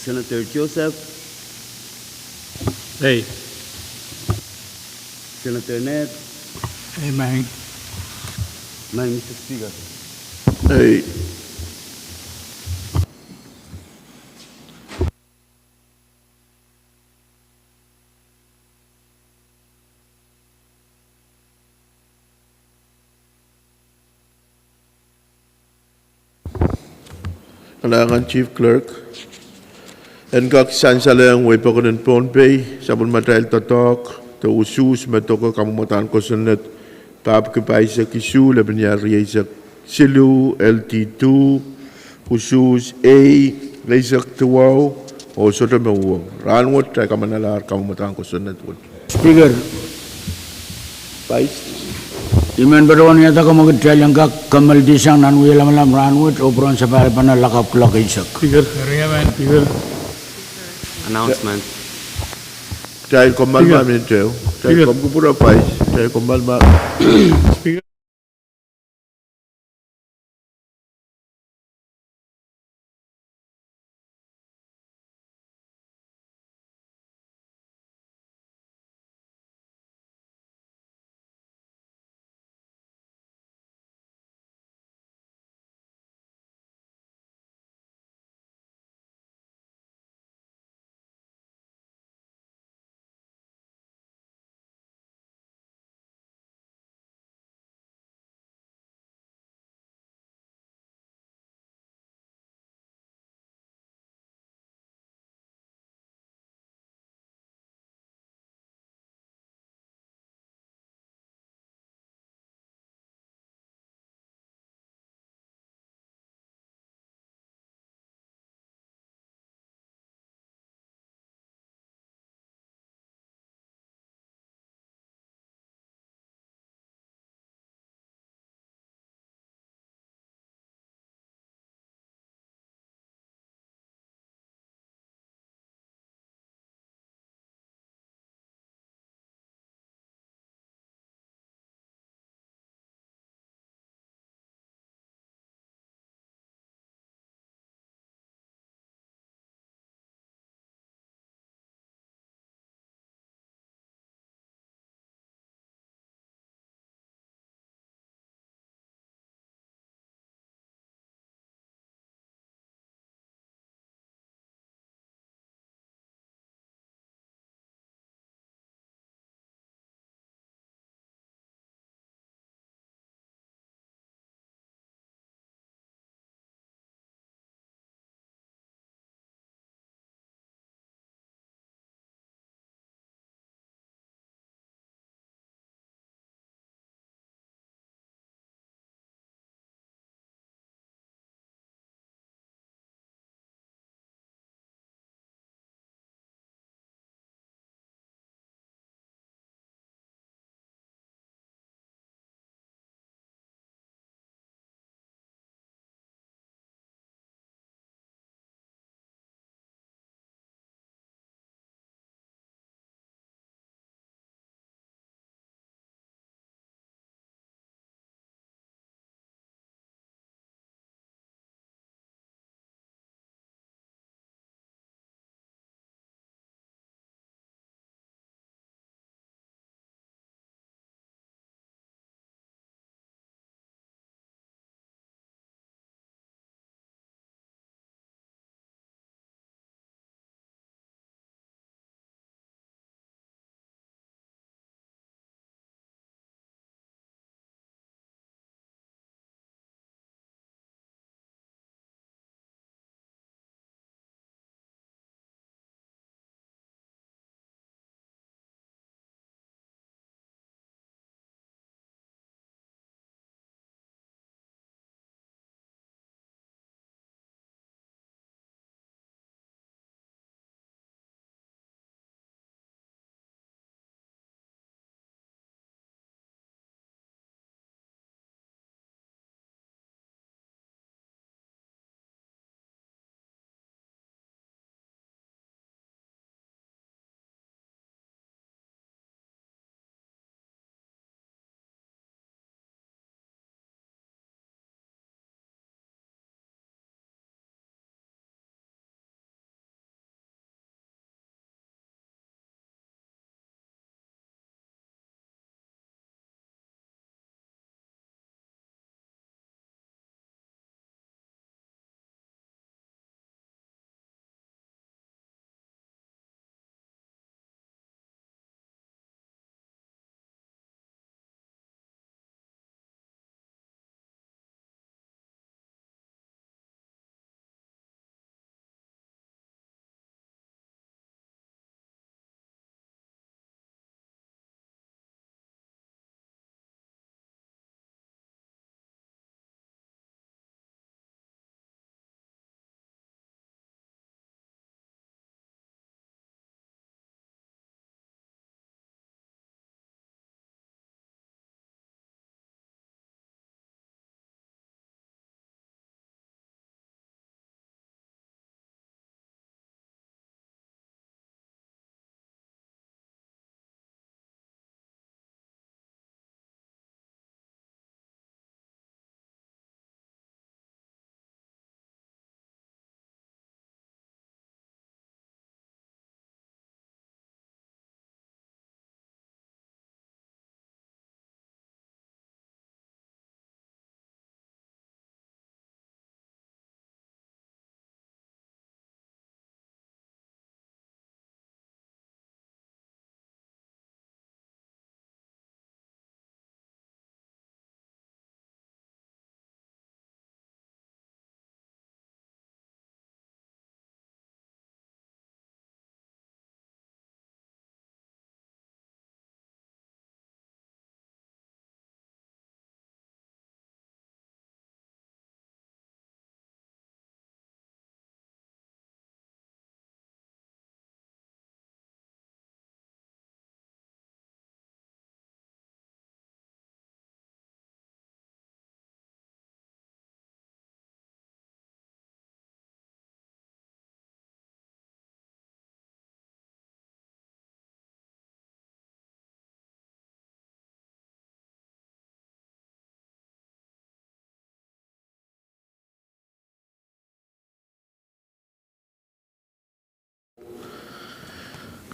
Senator Joseph. Ei. Senator Ned. Ei, maing. Maing, Mister Speaker. Ei. Kalahngan Chief Clerk. En kak sansalehng wehi pokon en Pohnpei, sapwellimatail doadoahk de usuhs me doke kamwadahn kosonned pahpwiki pahisek isuh, lepin ia rieisek siluh, L T two, usuhs A, rieisek duwau, oh sohte me uhwong. Rahnwet kitail kamanalahr kamwadahn kosonned wet. Speaker. Vice. I men patohwan wiahda kamwekid kitail en kak kameldisang nan wia lamalam rahnwet oh pwurehng sapahl pahn lakapw kuloak eisek. Speaker. Speaker. Announcement. Kitail kommoal ma minit ehu. Kitail komw kupwure Vice. Kitail kommoal ma. Speaker.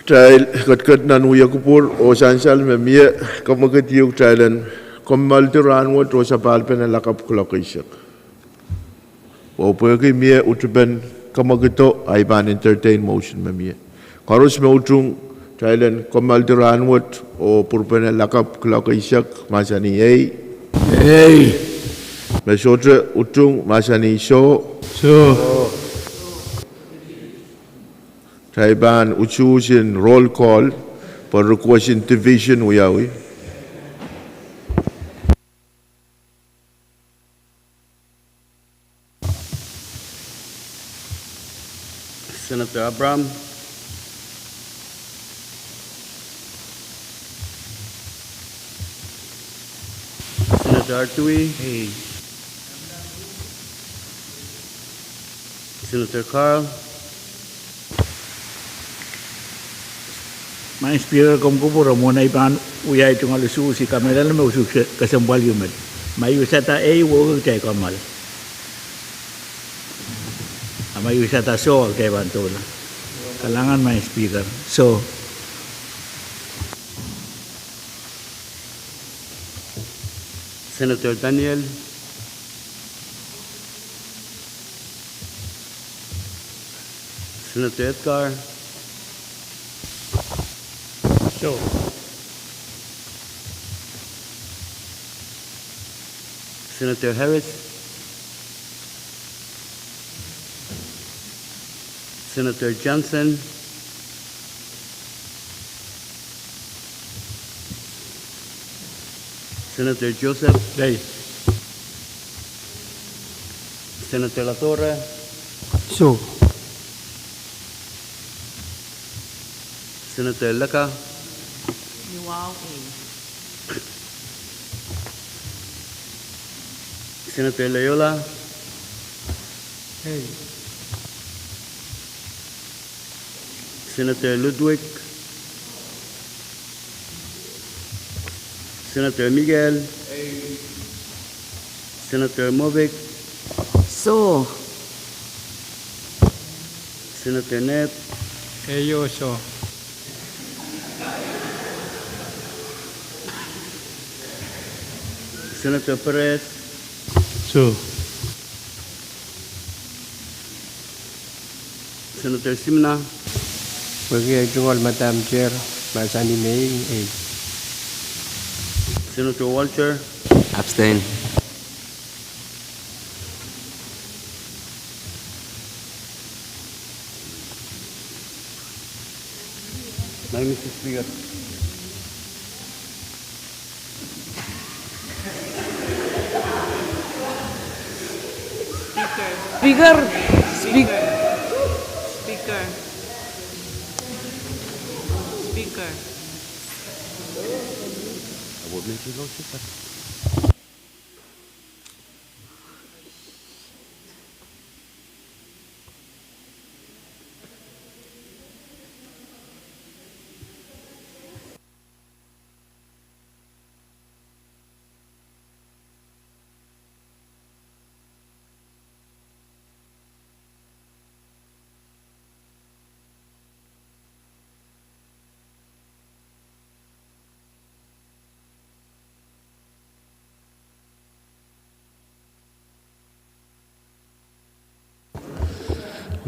Kitail ketiket nan wia kupwur oh sansal me mie, kamwekid ieu kitail en kommoaldi rahnwet oh sapahlpen lakapw kuloak eisek. Oh pwehki mie utipen kamwekido, I pahn entertain motion me mie. Koaros me utung kitail en kommoaldi rahnwet oh pwurpene lakapw kuloak eisek, mahsanih ei. Ei. Me sohte utung, mahsanih soh. Soh. Kitail pahn usuhs en roll call, pwe request en division wiawi. Senator Abraham. Senator Artui. Ei. Senator Carl. Maing Speaker, komw kupwure, mwohn ei pahn wiahiong tungoal usuhs, I kamehlele me usuhs kesempwal ieu met. Ma I usada ei, wehwehki kitail kommoal. A ma I usada soh, kitail pahn doula. Kalahngan Maing Speaker. Soh. Senator Daniel. Senator Edgar. Soh. Senator Harris. Senator Johnson. Senator Joseph. Ei. Senator Latorre. Soh. Senator Leka. Senator Leola. Ei. Senator Ludwig. Senator Miguel. Senator Movic. Soh. Senator Ned. Ei oh soh. Senator Perez. Soh. Senator Simina. Pwehki ei tungoal Madam Chair, mahsanih me ei. Senator Walter. Abstain. Maing Mister Speaker. Speaker. Speak- Speaker. Speaker.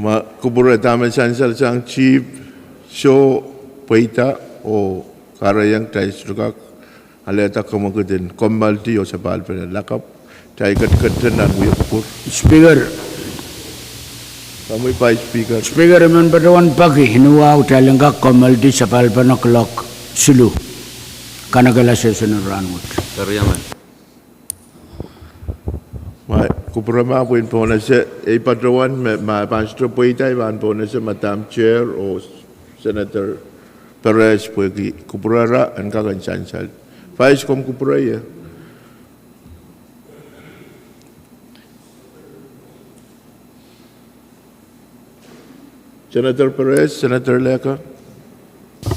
Ma kupwure dahme sansal sang chief, soh, pweida oh kahrehiong kitail sohte kak alehda kamwekid en kommoaldi oh sapahlpen lakapw. Kitail ketiket nan wia kupwur. Speaker. Komwi Vice Speaker. Speaker, I men patohwan peki ni wahu kitail en kak kommoaldi sapahlpen kuloak siluh. Kanekehla session en rahnwet. Eri emen. Ma kupwure ma pwehn pohnese, ei patohwan me ma pahn sohte pweida, I pahn pohnese Madam Chair oh Senator Perez pwehki kupwurara en kak en sansal. Vice, komw kupwure ie? Senator Perez, Senator Leka.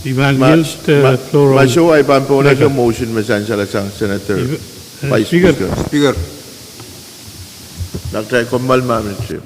I pahn ma, yield, ma, eh, floor ma on soh, I pahn pohnese Leka. Motion me sansal sang Senator I, eh, Vice Speaker. Speaker. Speaker. Doctor Kommal ma minute.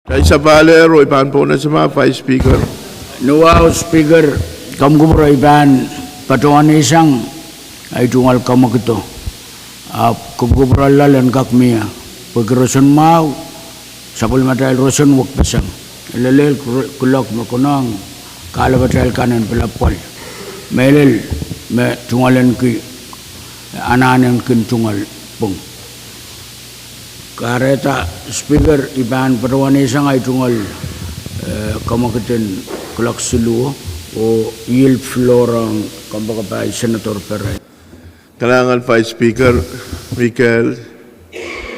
Kitail sapahl oh I pahn pwonese ma Vice Speaker. Ni wahu Speaker, komw kupwure I pahn patohwansang ahi tungoal kamwekid. Ahpw kupwukupwure loal en kak mie, pwehki roson mwahu, sapwellimatail roson wekpeseng. Lelel kuloak me konehng kahlepatail kan en pilap pwal. Mehlel me tungoal en ki, anahn en kin tungoal pwung. Kahrehda Speaker, I pahn patohwansang ahi tungoal, eh, kamwekid en kuloak siluh oh yield floor ong kompoakepahi Senator Perez. Kalahngan Vice Speaker Mikel,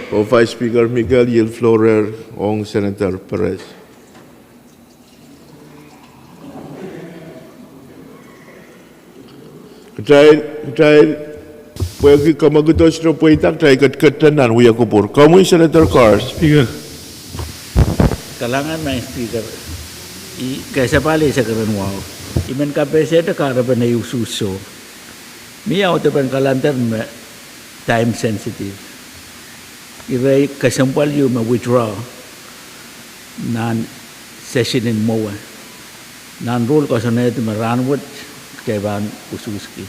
oh Vice Speaker Mikel, yield floor ong Senator Perez. Kitail, kitail, pwehki kamwekido sohte pweida, kitail ketiket nan wia kupwur. Komwi Senator Kars. Speaker. Kalahngan Madam Speaker, I kesepahl eisek ren wahu. I men kapehsehte kahrepen ei usuhs. Mie audepen calendar me time sensitive. Ire kesempwal ieu me withdraw nan session en mwowe. Nan rule koasoanehdi me rahnwet kitail pahn usuhski.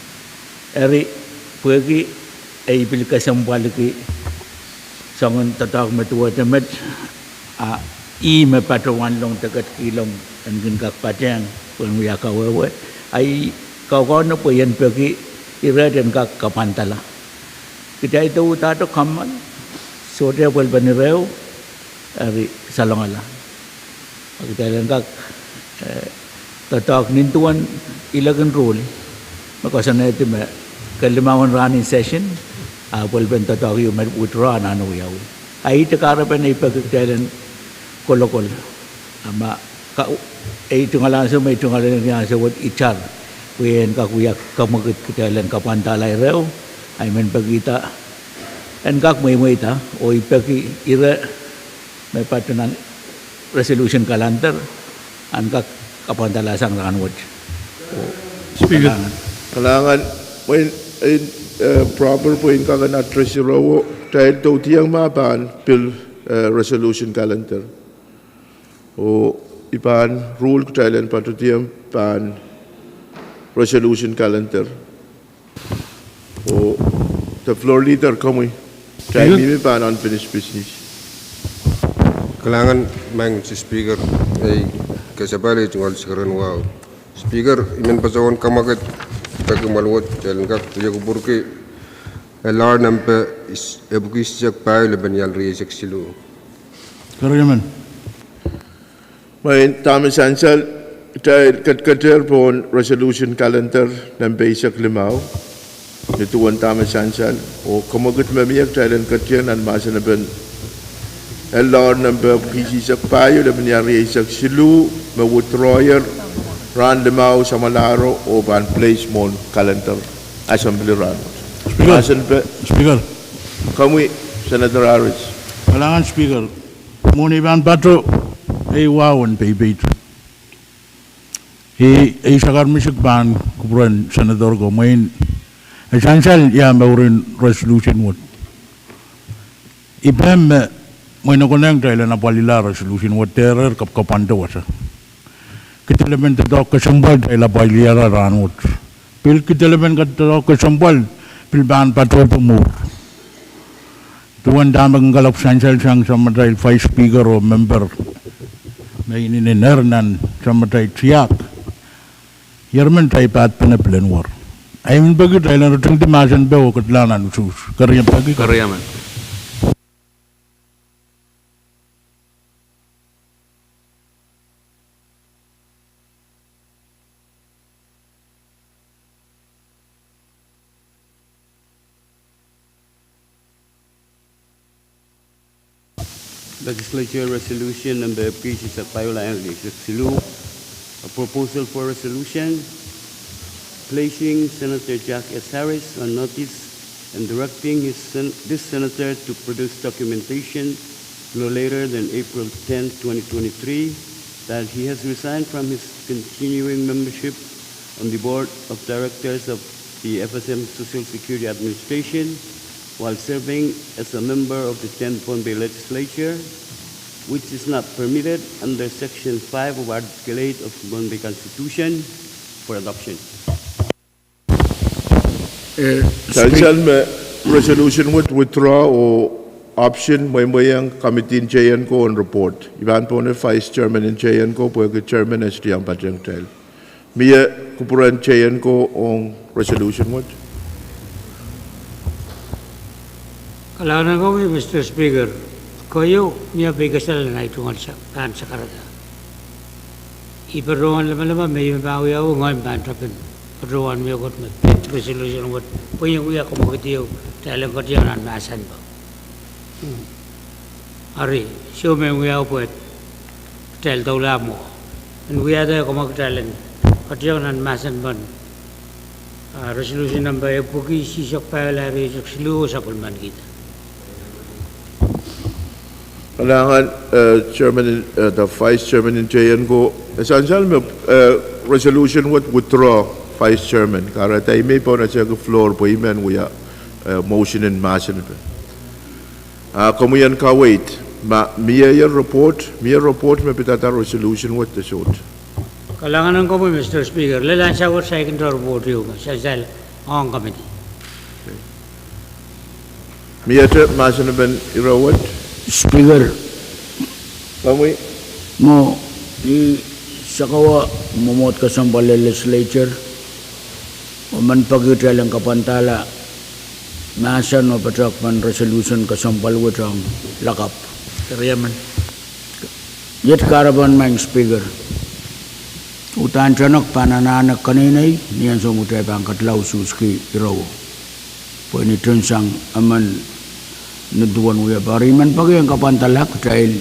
Eri pwehki ei pil kesempwalki soangen doadoahk me duwehte met, a ih me patohwan long de ketikihong en kin kak patehng pwehn wia kawehwe. A I kaukaune pwe I en peki ire en kak kapwandala. Kitail de uhdahte kommoal, sohte pwelpen ire, eri salongala. A kitail en kak, eh, doadoahk nin duwen ilek en rule me koasoanehdi me ke limau en rahn en session, a pwelpen doadoahk ieu me withdraw anahne wiawi. A ihte kahrepen ei peki kitail en kolokol. A ma ka, ei tungoal ansou me ei tungoal en ansou wet itar, pwe en kak wia kamwekid kitail en kapwandala ire, a I men pekihda en kak mweimweida, oh I peki ire me patohwan nan resolution calendar, en kak kapwandalasang rahnwet. Oh, Speaker. Kalahngan. Kalahngan, pwe en, eh, proper pwe en kak en address ire, kitail dohdiong ma pahn pil, eh, resolution calendar. Oh I pahn rule kitail en patohdiong pahn resolution calendar. Oh the floor leader, komwi. Kitail mihmi pahn unfinished business. Kalahngan Madam Speaker, ei kesepahl ei tungoal eisek ren wahu. Speaker, I men patohwan kamwekid, peki mwoalwet, kitail en kak wia kupwurki L R nempe epwiki eisek pahieu, lepin ial rieisek siluh. Keriemen. Mwein dahme sansal, kitail ketiketer pohn resolution calendar nempe eisek limau. Nin duwen dahme sansal, oh kamwekid me mie kitail en ketieng nan mahsen epen L R nempe epwiki eisek pahieu, lepin ial rieisek siluh, me withdrawyer rahn limau samwalahro oh pahn place mwohn calendar assembly rahnwet. Speaker. Mahsen pe- Speaker. Komwi, Senator Harris. Kalahngan Speaker. Mwohn ei pahn patoh ei wahu en peipeito, I, ei sakar misik pahn kupwuren Senator ko mwein e sansal ia mouren resolution wet. I pehm me mwein e konehng kitail en apwalihla resolution wet, dehr kapwandala wasa. Kitail men doadoahk kesempwal kitail apwalihla rahnwet. Pil kitail men doadoahk kesempwal pil pahn patohdo mwuhr. Duwen dahme kin kalap sansal sang samatail Vice Speaker oh member me inenen nan samatail tiahk, iermen kitail pahn pene pilen war. I men peki kitail en ritingdi mahsen pe oh ketla nan usuhs. Keriemen. Legislature Resolution nempe epwiki eisek pahieu, lepin ial rieisek siluh. A proposal for resolution placing Senator Jack S. Harris on notice and directing his sen- this senator to produce documentation no later than April tenth, twenty twenty-three, that he has resigned from his continuing membership on the board of directors of the F S M Social Security Administration while serving as a member of the tenth Pohnpei Legislature. which is not permitted under Section five of Article eight of Pohnpei Constitution, for adoption. Eh, Speak- Sansal me resolution wet withdraw oh option, mweimweiong committee en J N ko en report. I pahn pohne Vice Chairman en J N ko pwehki Chairman estiong patehng kitail. Mie kupwuren J N ko ong resolution wet? Kalahngan en komwi, Mister Speaker. Koahieu, mie peikasal en ei tungoal sa-, pahn sakarada. I patohwan lamalam me I pahn wiawi, ngehi pahn tepin patohwan mie kot me pid resolution wet, pwe I wia komwekid ieu, kitail en ketiong nan mahsen pwe. Ari, soh me I wiawi pwe kitail doula mwo. En wiahda komwekid kitail en ketiong nan mahsen pwe, ah, resolution number epwiki sisek pahieu lel rieisek siluh, sapwellimen kihda. Kalahngan, eh, Chairman, eh, the Vice Chairman en J N ko, eh, sansal me, eh, resolution wet withdraw, Vice Chairman. Kahrehda I men pahn esehki floor pwe I men wia, eh, motion en mahsen pwe. Ah, komwi en kaweid, ma mie report, mie report me pidada resolution wet de sohte. Kalahngan en komwi, Mister Speaker. Lel ansou wet saikinte report ieu me sansal ong committee. Miehte mahsen en pen ire wet? Speaker. Komwi? Mwo, I sakawa mwomwohd kesempwal en legislature, oh men peki kitail en kapwandala mahsen oh patohwan resolution kesempwal wet ong lakapw. Riemen. Iet kahrepen, Madam Speaker. Uhdahn tenek pahn anahne keneinei ni ansou me kitail pahn kedla usuhski irowo. Pwe ni tensang emen ni duwen wiepe. Eri I men peki en kapwandala kitail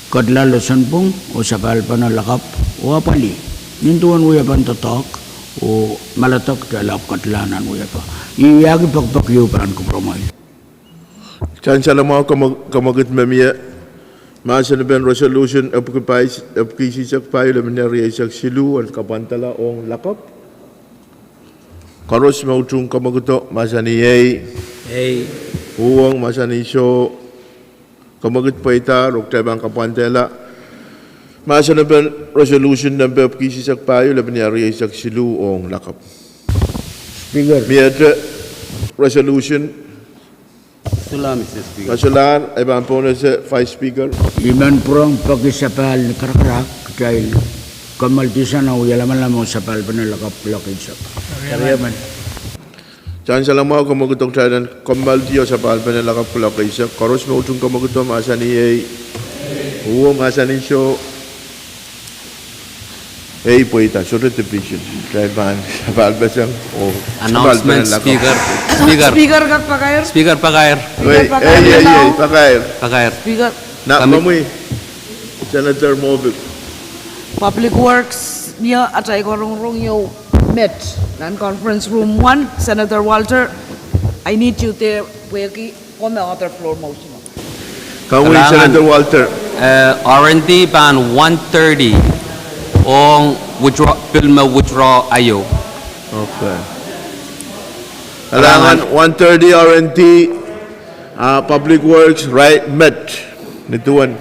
kedla lesempwong oh sapahlpene lakapw oh apwalih. Ni duwen wiepen doadoahk oh meledek kitail ahpw kedla nan wiepe. I wiahki pekipek ieu pahn kupwuromwail. Sansal mwahu, kamwe-, kamwekid me mie mahsen en pen resolution epwiki pais-, epwiki sisek pahieu lepin rieisek siluh en kapwandala ong lakapw. Koaros me utung kamwekido mahsanih ei. Ei. Uhwong mahsanih soh. Kamwekid pweida, oh kitail pahn kapwandehla mahsen en pen resolution nempe epwiki sisek pahieu lepin rieisek siluh ong lakapw. Speaker. Miehte resolution. Solahr, Mister Speaker. Solahr, I pahn pohnese Vice Speaker. I men pwurehng peki sapahl ni karakarahk, kitail kommoaldi sang oh wia lamalam oh sapahlpene lakapw kuloak eisek. Riemen. Sansal mwahu, kamwekido kitail en kommoaldi oh sapahlpene lakapw kuloak eisek. Koaros me utung kamwekido mahsanih ei. Uhwong mahsanih soh. Ei pweida, sohte division. Kitail pahn sapahlpeseng oh announcement, sapahlpene lakapw. Speaker. Speaker. Speaker, kak pakair. Speaker, pakair. Ei, ei, ei, pakair. Pakair. Speaker. Nah, komwi. Senator Moffitt. Public Works, mie atail rongorong ieu met nan conference room one, Senator Walter, I need you there, pwehki komw other floor motion. Komwi, Senator Walter. Eh, R and D pahn one thirty ong withdraw, pil me withdraw aio. Okay. Kalahngan, one thirty R and D, ah, Public Works, right, met. Ni duwen.